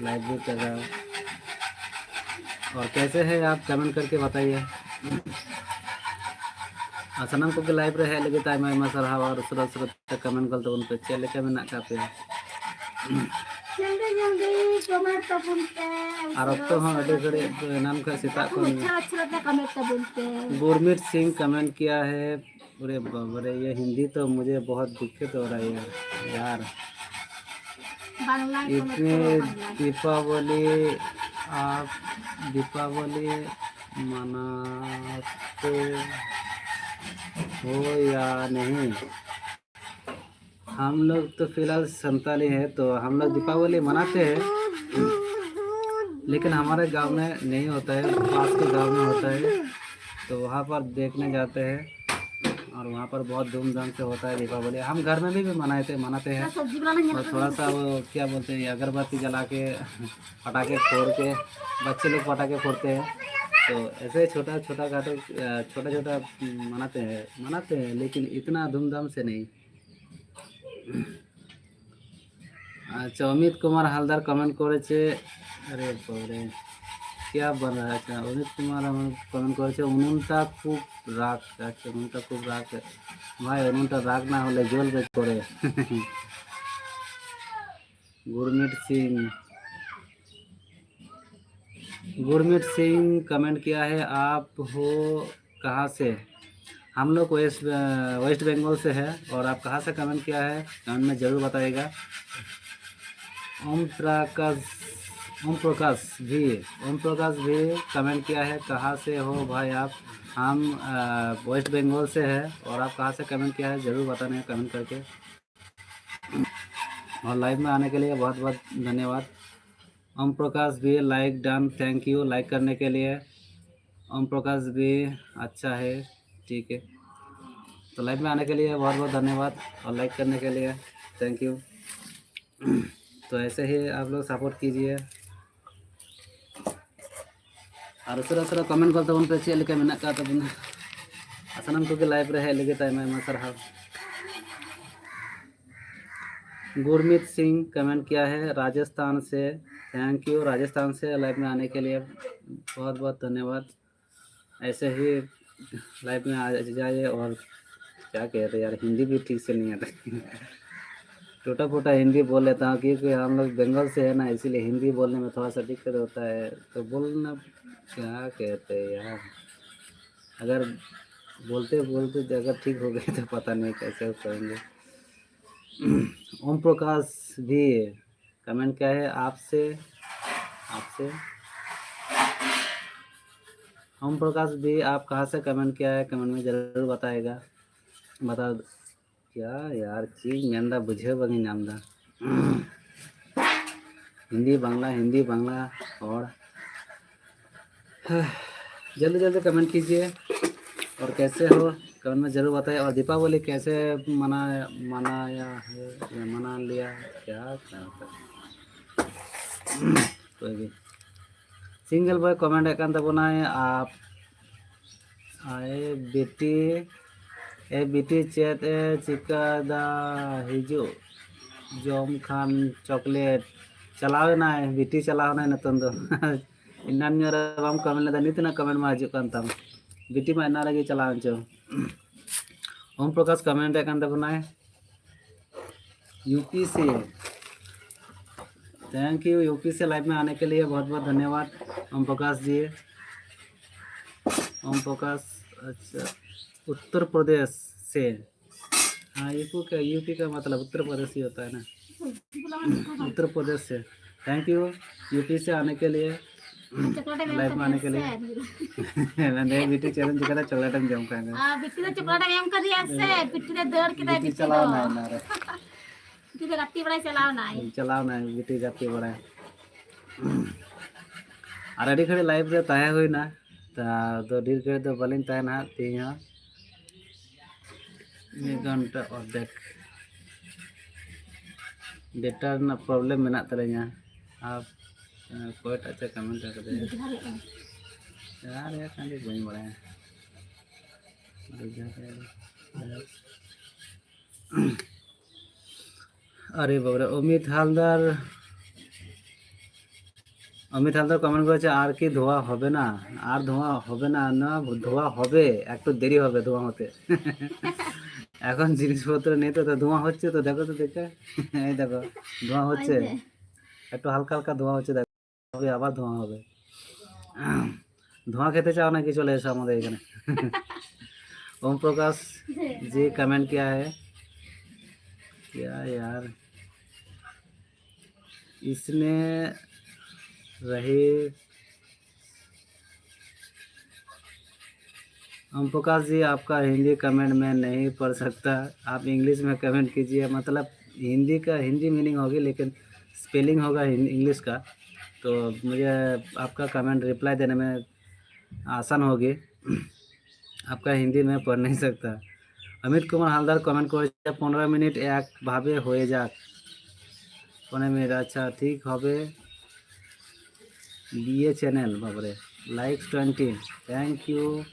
लाइव भी कर रहा है। और कैसे है आप, कमेंट करके बताइए। ᱟᱨ ᱥᱟᱱᱟᱢ ᱠᱚᱜᱮ ᱞᱟᱭᱤᱵᱷ ᱨᱮ ᱦᱮᱡ ᱞᱟᱹᱜᱤᱫ ᱟᱭᱢᱟ ᱟᱭᱢᱟ ᱥᱟᱨᱦᱟᱣ ᱟᱨ ᱩᱥᱟᱹᱨᱟ ᱩᱥᱟᱹᱨᱟ ᱛᱮ ᱠᱚᱢᱮᱱᱴ ᱜᱚᱞ ᱛᱟᱵᱚᱱ ᱯᱮ, ᱪᱮᱫ ᱞᱮᱠᱟ ᱢᱮᱱᱟᱜ ᱟᱠᱟᱫ ᱯᱮᱭᱟ? ᱡᱚᱞᱫᱤ ᱡᱚᱞᱫᱤ ᱠᱚᱢᱮᱱᱴ ᱛᱟᱵᱚᱱ ᱯᱮ᱾ ᱟᱨ ᱚᱠᱛᱚ ᱦᱚᱸ ᱟᱹᱰᱤ ᱜᱷᱟᱹᱲᱤᱡ ᱮᱱᱟᱱ ᱠᱷᱚᱱ ᱥᱮᱛᱟᱜ ᱠᱷᱚᱱ ᱩᱥᱟᱹᱨᱟ ᱩᱥᱟᱹᱨᱟ ᱛᱮ ᱠᱚᱢᱮᱱᱴ ᱛᱟᱵᱚᱱ ᱯᱮ᱾ गुरमीत सिंह कमेंट किया है, अरे बाप रे, ये हिंदी तो मुझे बहुत दिक्कत हो रहा है यार, यार। बांग्ला कमेंट इतने करो, बांग्ला। दीपावली, आप दीपावली मनाते हो या नहीं? हम लोग तो फिलहाल संताली है, तो हम लोग दीपावली मनाते हैं, लेकिन हमारे गांव में नहीं होता है, पास के गांव में होता है, तो वहाँ पर देखने जाते हैं और वहाँ पर बहुत धूमधाम से होता है दीपावली। हम घर में भी, भी मनाते मनाते हैं। और थोड़ा सा वो क्या बोलते हैं, अगरबत्ती जला के, पटाखे फोड़ के, बच्चे लोग पटाखे फोड़ते हैं। तो ऐसे छोटा छोटा घाटो, अ, छोटा छोटा, उम, मनाते हैं, मनाते हैं, लेकिन इतना धूमधाम से नहीं। আচ্ছা, অমিত কুমার হালদার কমেন্ট করেছে, আরে বাবারে, क्या बन रहा है? আচ্ছা, অমিত কুমার আমার কমেন্ট করেছে, উনুনটা খুব রাগ। আচ্ছা, উনুনটা খুব রাগ। ভাই, উনুনটা রাগ না হলে জ্বলবে করে। গুরমিত সিং, गुरमीत सिंह कमेंट किया है, आप हो कहाँ से? हम लोग वेस्ट, अ, वेस्ट बंगाल से है। और आप कहाँ से कमेंट किया है, कमेंट में ज़रूर बताइएगा। ओम प्रकाश, ओम प्रकाश भी, ओम प्रकाश भी कमेंट किया है, कहाँ से हो भाई आप? हम, अ, वेस्ट बंगाल से है। और आप कहाँ से कमेंट किया है, ज़रूर बताना है कमेंट करके। और लाइव में आने के लिए बहुत बहुत धन्यवाद। ओम प्रकाश भी like done, thank you like करने के लिए। ओम प्रकाश भी अच्छा है, ठीक है। तो लाइव में आने के लिए बहुत बहुत धन्यवाद और लाइक करने के लिए थैंक यू। तो ऐसे ही आप लोग सपोर्ट कीजिए। ᱟᱨ ᱩᱥᱟᱹᱨᱟ ᱩᱥᱟᱹᱨᱟ ᱠᱚᱢᱮᱱᱴ ᱜᱚᱫ ᱛᱟᱵᱚᱱ ᱯᱮ, ᱪᱮᱫ ᱞᱮᱠᱟ ᱢᱮᱱᱟᱜ ᱟᱠᱟᱫ ᱛᱟᱵᱚᱱᱟ᱾ ᱟᱨ ᱥᱟᱱᱟᱢ ᱠᱚᱜᱮ ᱞᱟᱭᱤᱵᱷ ᱨᱮ ᱦᱮᱡ ᱞᱟᱹᱜᱤᱫ ᱟᱭᱢᱟ ᱟᱭᱢᱟ ᱥᱟᱨᱦᱟᱣ᱾ गुरमीत सिंह कमेंट किया है राजस्थान से, थैंक यू राजस्थान से लाइव में आने के लिए बहुत बहुत धन्यवाद। ऐसे ही लाइव में आ जाइए। और क्या कहते हैं यार, हिंदी भी ठीक से नहीं आता। टूटा फूटा हिंदी बोल लेता हूँ, क्योंकि हम लोग बंगाल से है ना, इसीलिए हिंदी बोलने में थोड़ा सा दिक्कत होता है। तो बोलना क्या कहते हैं यार, अगर बोलते बोलते अगर ठीक हो गए तो पता नहीं कैसे करेंगे। ओम प्रकाश भी कमेंट किया है आपसे, आपसे। ओम प्रकाश भी, आप कहाँ से कमेंट किया है, कमेंट में ज़रूर बताएगा, बता। क्या यार, ᱪᱮᱫ ᱢᱮᱱᱫᱟ, ᱵᱩᱡᱷᱟᱹᱣ ᱵᱟᱝ ᱤᱧ ᱧᱟᱢ ᱮᱫᱟ᱾ हिंदी बांग्ला, हिंदी बांग्ला, और जल्दी जल्दी कमेंट कीजिए। और कैसे हो, कमेंट में ज़रूर बताइए। और दीपावली कैसे मना, मनाया है या मना लिया, क्या क्या होता है? कोई भी सिंगल बॉय कमेंट ᱮᱫ ᱠᱟᱱ ᱛᱟᱵᱚᱱᱟᱭ, आप आए बेटी ᱮ ᱵᱤᱴᱤ, ᱪᱮᱫ ᱮ ᱪᱤᱠᱟᱹᱫᱟ? ᱦᱤᱡᱩᱜ ᱡᱚᱢ ᱠᱷᱟᱱ ᱪᱚᱠᱞᱮᱴ᱾ ᱪᱟᱞᱟᱣ ᱮᱱᱟᱭ ᱵᱤᱴᱤ, ᱪᱟᱞᱟᱣ ᱮᱱᱟᱭ ᱱᱤᱛᱚᱝ ᱫᱚ᱾ ᱮᱱᱟᱱ ᱧᱚᱜ ᱨᱮ ᱵᱟᱢ ᱠᱚᱢᱮᱱᱴ ᱞᱮᱫᱟ, ᱱᱤᱛ ᱨᱮᱱᱟᱜ ᱠᱚᱢᱮᱱᱴ ᱢᱟ ᱦᱤᱡᱩᱜ ᱠᱟᱱ ᱛᱟᱢ᱾ ᱵᱤᱴᱤ ᱢᱟ ᱮᱱᱟᱱ ᱨᱮᱜᱮ ᱪᱟᱞᱟᱣ ᱮᱱ ᱪᱚ᱾ ᱳᱢ ᱯᱨᱚᱠᱟᱥ ᱠᱚᱢᱮᱱᱴ ᱮᱫ ᱠᱟᱱ ᱛᱟᱵᱚᱱᱟᱭ, यूपी से। थैंक यू, यूपी से लाइव में आने के लिए बहुत बहुत धन्यवाद ओम प्रकाश जी। ओम प्रकाश, अच्छा, उत्तर प्रदेश से। हाँ, यूपी का, यूपी का मतलब उत्तर प्रदेश ही होता है ना। उत्तर प्रदेश से। थैंक यू, यूपी से आने के लिए। ᱪᱚᱠᱞᱮᱴ ᱮᱢ ᱞᱟᱭᱤᱵᱷ ᱮᱢ ᱢᱟᱱᱮ ᱠᱟᱫᱮᱭᱟ ᱠᱮ ᱞᱤᱭᱮ᱾ ᱥᱮ? ᱢᱮᱱᱫᱟᱹᱧ, ᱵᱤᱴᱤ ᱪᱮᱫ ᱮᱢ ᱪᱤᱠᱟᱹᱭᱟ? ᱪᱚᱠᱞᱮᱴ ᱮᱢ ᱡᱚᱢ ᱠᱟᱱᱟ᱾ ᱟᱨ ᱵᱤᱴᱤ ᱫᱚ ᱪᱚᱠᱞᱮᱴ ᱮᱢ ᱮᱢ ᱠᱟᱫᱮᱭᱟ ᱥᱮ? ᱵᱤᱴᱤ ᱫᱚ ᱫᱟᱹᱲ ᱠᱮᱫᱟᱭ, ᱵᱤᱴᱤ ᱵᱤᱴᱤ ᱪᱟᱞᱟᱣ ᱫᱚ᱾ ᱱᱟᱭ ᱚᱱᱟ ᱨᱮ᱾ ᱵᱤᱴᱤ ᱫᱚ ᱜᱟᱛᱮ ᱵᱟᱲᱟᱭ ᱪᱟᱞᱟᱣ ᱱᱟᱭ᱾ ᱪᱟᱞᱟᱣ ᱱᱟᱭ ᱵᱤᱴᱤ ᱜᱟᱛᱮ ᱵᱟᱲᱟᱭ᱾ ᱟᱨ ᱟᱹᱰᱤ ᱜᱷᱟᱹᱲᱤᱡ ᱞᱟᱭᱤᱵᱷ ᱨᱮ ᱛᱟᱦᱮᱸ ᱦᱩᱭᱱᱟ᱾ ᱛᱟ-, ᱟᱫᱚ ᱰᱷᱮᱨ ᱜᱷᱟᱹᱲᱤᱡ ᱫᱚ ᱵᱟᱹᱞᱤᱧ ᱛᱟᱦᱮᱱᱟ ᱦᱟᱸᱜ ᱛᱮᱦᱮᱧ ᱦᱚᱸ᱾ ᱢᱤᱫ ᱜᱷᱚᱱᱴᱟ ᱚᱨᱫᱷᱮᱠ᱾ ᱰᱮᱴᱟ ᱨᱮᱱᱟᱜ ᱯᱨᱚᱵᱞᱮᱢ ᱢᱮᱱᱟᱜ ᱛᱟᱹᱞᱤᱧᱟ᱾ ᱟᱨ, ᱮᱸ, ᱚᱠᱚᱭᱴᱟᱜ ᱪᱚ ᱠᱚᱢᱮᱱᱴ ᱟᱠᱟᱫᱟᱭ᱾ ᱟᱨ ᱮᱠᱷᱟᱱ ᱫᱚ ᱵᱟᱹᱧ ᱵᱟᱲᱟᱭᱟ᱾ ᱟᱨᱮ ᱵᱟᱵᱨᱮ, ᱚᱢᱤᱛ ᱦᱟᱞᱫᱟᱨ, অমিত হালদার কমেন্ট করেছে, "আর কি ধোয়া হবে না? আর ধোঁয়া হবে না? না, ধোঁয়া হবে, একটু দেরি হবে ধোঁয়া হতে।" এখন জিনিসপত্র নেই তো, তো ধোঁয়া হচ্ছে তো, দেখো তো, দেখো। এই দেখো, ধোঁয়া হচ্ছে। ওই যে। একটু হালকা হালকা ধোঁয়া হচ্ছে, দেখো, হবে, আবার ধোঁয়া হবে। ধোঁয়া খেতে চাও নাকি? চলে এসো আমাদের এখানে। ओम प्रकाश जी कमेंट किया है। क्या यार, इसने रही। ओम प्रकाश जी, आपका हिंदी कमेंट मैं नहीं पढ़ सकता, आप इंग्लिश में कमेंट कीजिए। मतलब हिंदी का हिंदी मीनिंग होगी, लेकिन स्पेलिंग होगा हिं-, इंग्लिश का। तो मुझे आपका कमेंट रिप्लाई देने में आसान होगी। आपका हिंदी मैं पढ़ नहीं सकता। অমিত কুমার হালদার কমেন্ট করেছে, "পনেরো মিনিট একভাবে হয়ে যাক।" পনেরো মিনিট, আচ্ছা, ঠিক হবে। বিয়ে চ্যানেল, বাবারে, like twenty, thank you,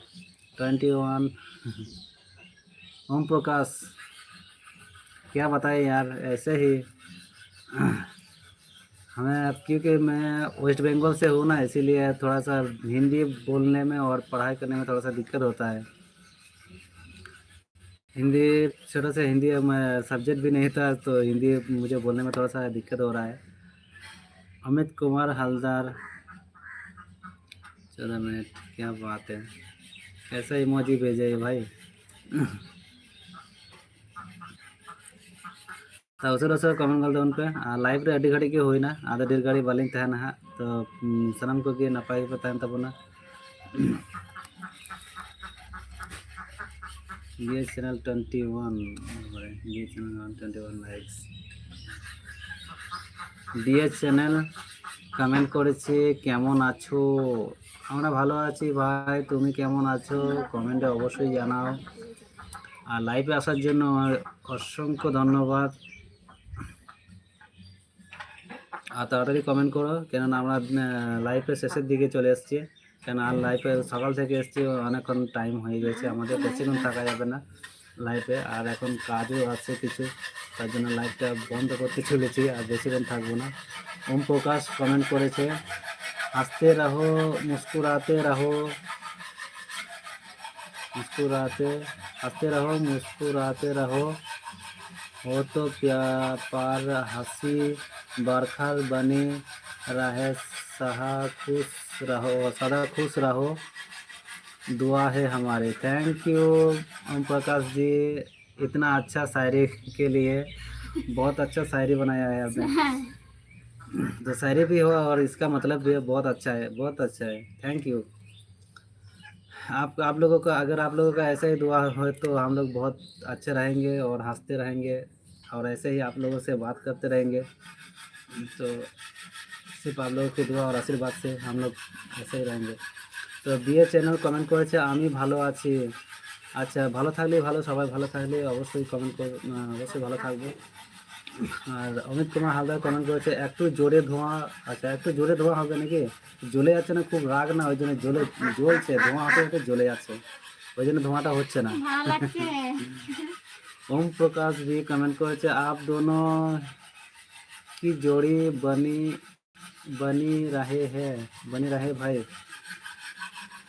twenty one. Om Prakash, क्या बताएं यार, ऐसे ही हमें, अब क्योंकि मैं वेस्ट बंगाल से हूँ ना, इसीलिए थोड़ा सा हिंदी बोलने में और पढ़ाई करने में थोड़ा सा दिक्कत होता है। हिंदी, छोटा सा हिंदी, मैं सब्जेक्ट भी नहीं था, तो हिंदी मुझे बोलने में थोड़ा सा दिक्कत हो रहा है। अमित कुमार हलदार, चौदह मिनट, क्या बात है, कैसा इमोजी भेजा है भाई। ᱛᱚ ᱩᱥᱟᱹᱨᱟ ᱩᱥᱟᱹᱨᱟ ᱠᱚᱢᱮᱱᱴ ᱜᱚᱫ ᱛᱟᱵᱚᱱ ᱯᱮ᱾ ᱟᱨ ᱞᱟᱭᱤᱵᱷ ᱨᱮ ᱟᱹᱰᱤ ᱜᱷᱟᱹᱲᱤᱡ ᱜᱮ ᱦᱩᱭᱱᱟ, ᱟᱫᱚ ᱰᱷᱮᱨ ᱜᱷᱟᱹᱲᱤᱡ ᱵᱟᱹᱞᱤᱧ ᱛᱟᱦᱮᱱᱟ ᱦᱟᱸᱜ᱾ ᱛᱚ ᱩᱢ, ᱥᱟᱱᱟᱢ ᱠᱚᱜᱮ ᱱᱟᱯᱟᱭ ᱜᱮᱯᱮ ᱛᱟᱦᱮᱱ ᱛᱟᱵᱚᱱᱟ᱾ BS channel twenty one, BS channel twenty one likes. BS channel comment করেছে, "কেমন আছো?" আমরা ভালো আছি ভাই, তুমি কেমন আছো? কমেন্টে অবশ্যই জানাও। আর লাইভে আসার জন্য অসংখ্য ধন্যবাদ। আর তাড়াতাড়ি কমেন্ট করো, কেননা আমরা লাইভের শেষের দিকে চলে এসেছি। কেন আর লাইভে সকাল থেকে এসেছি, অনেকক্ষণ টাইম হয়ে গেছে, আমাদের বেশিক্ষণ থাকা যাবে না লাইভে। আর এখন কাজও আছে কিছু, তার জন্য লাইভটা বন্ধ করতে চলেছি, আর বেশিক্ষণ থাকবো না। ওম প্রকাশ কমেন্ট করেছে, "হাসতে রহো, মুস্কুরাতে রহো, মুস্কুরাতে, হাসতে রহো, মুস্কুরাতে রহো, হো তো প্যার হাসি বারখার বনে রহে, সাহা খুশ রহো, সদা খুশ রহো, दुआ है हमारी।" थैंक यू ओम प्रकाश जी, इतना अच्छा शायरी के लिए। बहुत अच्छा शायरी बनाया है आपने। तो शायरी भी हो और इसका मतलब भी बहुत अच्छा है, बहुत अच्छा है। Thank you. आप, आप लोगों का, अगर आप लोगों का ऐसा ही दुआ हो तो हम लोग बहुत अच्छे रहेंगे और हंसते रहेंगे और ऐसे ही आप लोगों से बात करते रहेंगे। तो सिर्फ आप लोगों की दुआ और आशीर्वाद से हम लोग ऐसे ही रहेंगे। তো বিএস চ্যানেল কমেন্ট করেছে, "আমি ভালো আছি।" আচ্ছা, ভালো থাকলে ভালো, সবাই ভালো থাকলে অবশ্যই কমেন্ট কর, আহ, অবশ্যই ভালো থাকবে। আর অমিত কুমার হালদার কমেন্ট করেছে, "একটু জোরে ধোঁয়া।" আচ্ছা, একটু জোরে ধোঁয়া হবে নাকি? জ্বলে যাচ্ছে না, খুব রাগ না, ওই জন্য জ্বলে, জ্বলছে, ধোঁয়া হতে হতে জ্বলে যাচ্ছে। ওই জন্য ধোঁয়াটা হচ্ছে না। ভালো লাগছে। ओम प्रकाश जी कमेंट করেছে, आप दोनों की जोड़ी बनी बनी रहे हैं, बनी रहे भाई।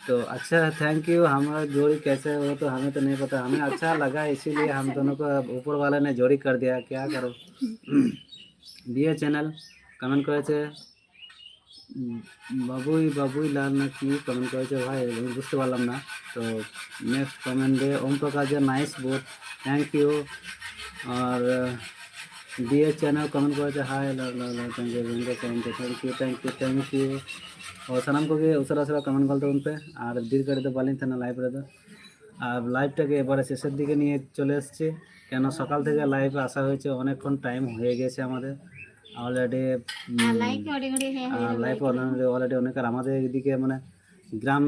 तो अच्छा है, थैंक यू। हमारा जोड़ी कैसे हो तो हमें तो नहीं पता, हमें अच्छा लगा, इसीलिए हम दोनों को ऊपर वाले ने जोड़ी कर दिया, क्या करो। বিএ চ্যানেল কমেন্ট করেছে, উম, বাবুই বাবুই লাল না কি কমেন্ট করেছে ভাই, আমি বুঝতে পারলাম না। তো নেক্সট কমেন্টে ওম প্রকাশ যে নাইস বোথ, থ্যাংক ইউ। আর বিএ চ্যানেল কমেন্ট করেছে, hi, thank you, thank you, thank you, thank you. ও ᱥᱟᱱᱟᱢ ᱠᱚᱜᱮ ᱩᱥᱟᱹᱨᱟ ᱩᱥᱟᱹᱨᱟ ᱠᱚᱢᱮᱱᱴ ᱜᱚᱞ ᱛᱟᱵᱚᱱ ᱯᱮ᱾ ᱟᱨ ᱰᱷᱮᱨ ᱜᱷᱟᱹᱲᱤᱡ ᱫᱚ ᱵᱟᱹᱞᱤᱧ ᱛᱟᱦᱮᱱᱟ ᱞᱟᱭᱤᱵᱷ ᱨᱮᱫᱚ, ᱟᱨ ᱞᱟᱭᱤᱵᱷ ᱴᱟᱜ ᱜᱮ ᱮᱵᱟᱨᱮ ᱥᱮᱥᱮᱨ ᱫᱤᱠᱮ ᱱᱤᱭᱮ ᱪᱚᱞᱮ ᱮᱥᱮᱪᱷᱤ, ᱠᱮᱱᱚ ᱥᱚᱠᱟᱞ ᱛᱷᱮᱠᱮ ᱞᱟᱭᱤᱵᱷ আসা হয়েছে, অনেকক্ষণ টাইম হয়ে গেছে আমাদের অলরেডি। আর লাইক অনেক ঘড়ি হ্যাঁ হ্যাঁ লাইভ অলরেডি অনেক, আর আমাদের এদিকে মানে গ্রাম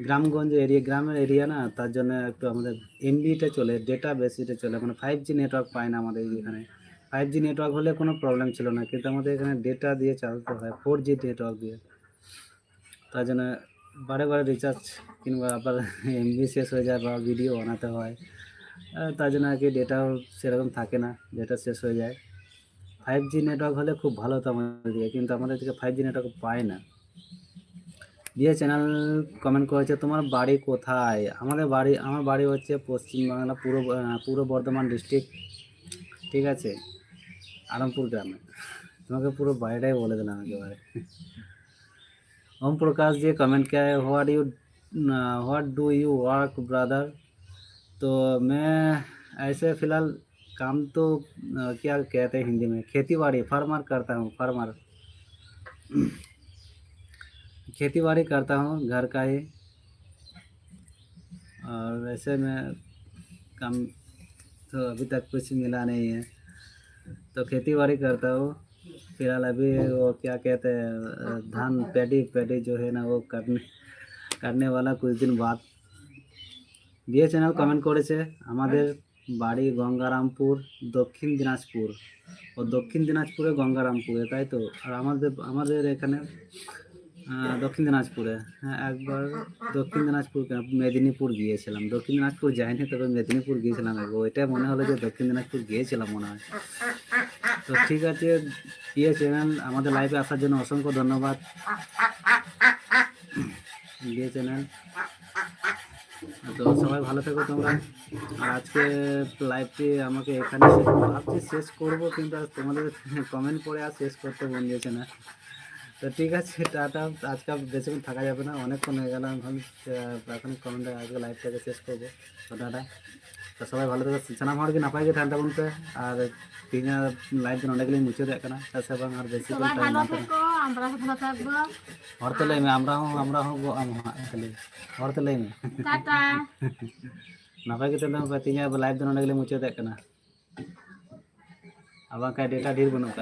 গ্রামগঞ্জ এরিয়া, গ্রামের এরিয়া না, তার জন্য একটু আমাদের এমবিটা চলে, ডেটা বেসিতে চলে, মানে ফাইভ জি নেটওয়ার্ক পায় না আমাদের এখানে। ফাইভ জি নেটওয়ার্ক হলে কোনো প্রবলেম ছিল না, কিন্তু আমাদের এখানে ডেটা দিয়ে চালাতে হয়, ফোর জি নেটওয়ার্ক দিয়ে। তার জন্য বারে বারে রিচার্জ কিংবা আবার এমবি শেষ হয়ে যায় বা ভিডিও বানাতে হয়, আহ, তার জন্য আর কি ডেটাও সেরকম থাকে না, ডেটা শেষ হয়ে যায়। ফাইভ জি নেটওয়ার্ক হলে খুব ভালো হতো আমাদের দিকে, কিন্তু আমাদের দিকে ফাইভ জি নেটওয়ার্ক পায় না। বিএ চ্যানেল কমেন্ট করেছে, তোমার বাড়ি কোথায়? আমাদের বাড়ি, আমার বাড়ি হচ্ছে পশ্চিমবাংলা, পূর্ব আহ, পূর্ব বর্ধমান ডিস্ট্রিক্ট, ঠিক আছে, আলমপুর গ্রামে। তোমাকে পুরো বাড়িটাই বলে দিলাম একেবারে। ओम प्रकाश जी कमेंट किया है, what you, what do you work brother? तो मैं ऐसे फिलहाल काम तो अ, क्या कहते हैं हिंदी में, खेती बाड़ी, फार्मर करता हूँ, फार्मर। खेती बाड़ी करता हूँ घर का ही। और वैसे में काम तो अभी तक कुछ मिला नहीं है, तो खेती बाड़ी करता हूँ। फिलहाल अभी वो क्या कहते हैं, अ, धान पैडी, पैडी जो है ना, वो काटने काटने वाला कुछ दिन बाद। বিএ চ্যানেল কমেন্ট করেছে, আমাদের বাড়ি গঙ্গারামপুর, দক্ষিণ দিনাজপুর। ও দক্ষিণ দিনাজপুরে গঙ্গারামপুরে, তাই তো? আর আমাদের আমাদের এখানে আহ, দক্ষিণ দিনাজপুরে। হ্যাঁ, একবার দক্ষিণ দিনাজপুর কেন, মেদিনীপুর গিয়েছিলাম। দক্ষিণ দিনাজপুর যাইনি, তবে মেদিনীপুর গিয়েছিলাম একবার। ওইটা মনে হলো যে দক্ষিণ দিনাজপুর গিয়েছিলাম মনে হয়। তো ঠিক আছে, প্রিয় চ্যানেল, আমাদের লাইভে আসার জন্য অসংখ্য ধন্যবাদ। প্রিয় চ্যানেল, তো সবাই ভালো থেকো তোমরা। আর আজকে লাইভটি আমাকে এখানে শেষ, ভাবছি শেষ করবো, কিন্তু আজ তোমাদের কমেন্ট পড়ে আর শেষ করতে মন দিয়েছে না। তো ঠিক আছে, টাটা। আজকে আর বেশিক্ষণ থাকা যাবে না, অনেকক্ষণ হয়ে গেল। এখন, আহ, এখন কমেন্ট আজকে লাইভটাকে শেষ করবো। তো টাটা। তো সবাই ভালো থেকো, ᱥᱟᱱᱟᱢ ᱦᱚᱲ ᱜᱮ ᱱᱟᱯᱟᱭ ᱜᱮ ᱛᱟᱦᱮᱱ ᱛᱟᱵᱚᱱ ᱯᱮ᱾ ᱟᱨ ᱛᱮᱦᱮᱧᱟᱜ ᱞᱟᱭᱤᱵᱷ ᱫᱚ ᱱᱚᱰᱮ ᱜᱮᱞᱤᱧ ᱢᱩᱪᱟᱹᱫᱮᱫ ᱠᱟᱱᱟ, ᱪᱮᱫᱟᱜ ᱥᱮ ᱵᱟᱝ ᱟᱨ ᱵᱮᱥᱤ ᱥᱚᱵᱟᱭ ᱠᱷᱟᱞᱤ᱾ ᱦᱚᱲ ᱛᱮ ᱞᱟᱹᱭ ᱢᱮ, ᱟᱢᱨᱟ ᱦᱚᱸ, ᱟᱢᱨᱟ ᱦᱚᱸ ᱜᱚ ᱟᱢ ᱦᱟᱸᱜ ᱠᱷᱟᱹᱞᱤ᱾ ᱦᱚᱲ ᱛᱮ ᱞᱟᱹᱭ ᱢᱮ᱾ ᱴᱟᱴᱟ᱾ ᱱᱟᱯᱟᱭ ᱜᱮ ᱛᱟᱦᱮᱱ ᱛᱟᱵᱚᱱ ᱯᱮ, ᱛᱮᱦᱮᱧᱟᱜ ᱞᱟᱭᱤᱵᱷ ᱫᱚ ᱱᱚᱰᱮ ᱜᱮᱞᱤᱧ ᱢᱩᱪᱟᱹᱫᱮᱫ ᱠᱟᱱᱟ᱾ ᱟᱨ ᱵᱟᱝᱠᱷᱟᱱ ᱰᱮᱴᱟ ᱰᱷᱮᱨ ᱵᱟᱹᱱᱩᱜ ᱠᱟᱜᱼᱟ᱾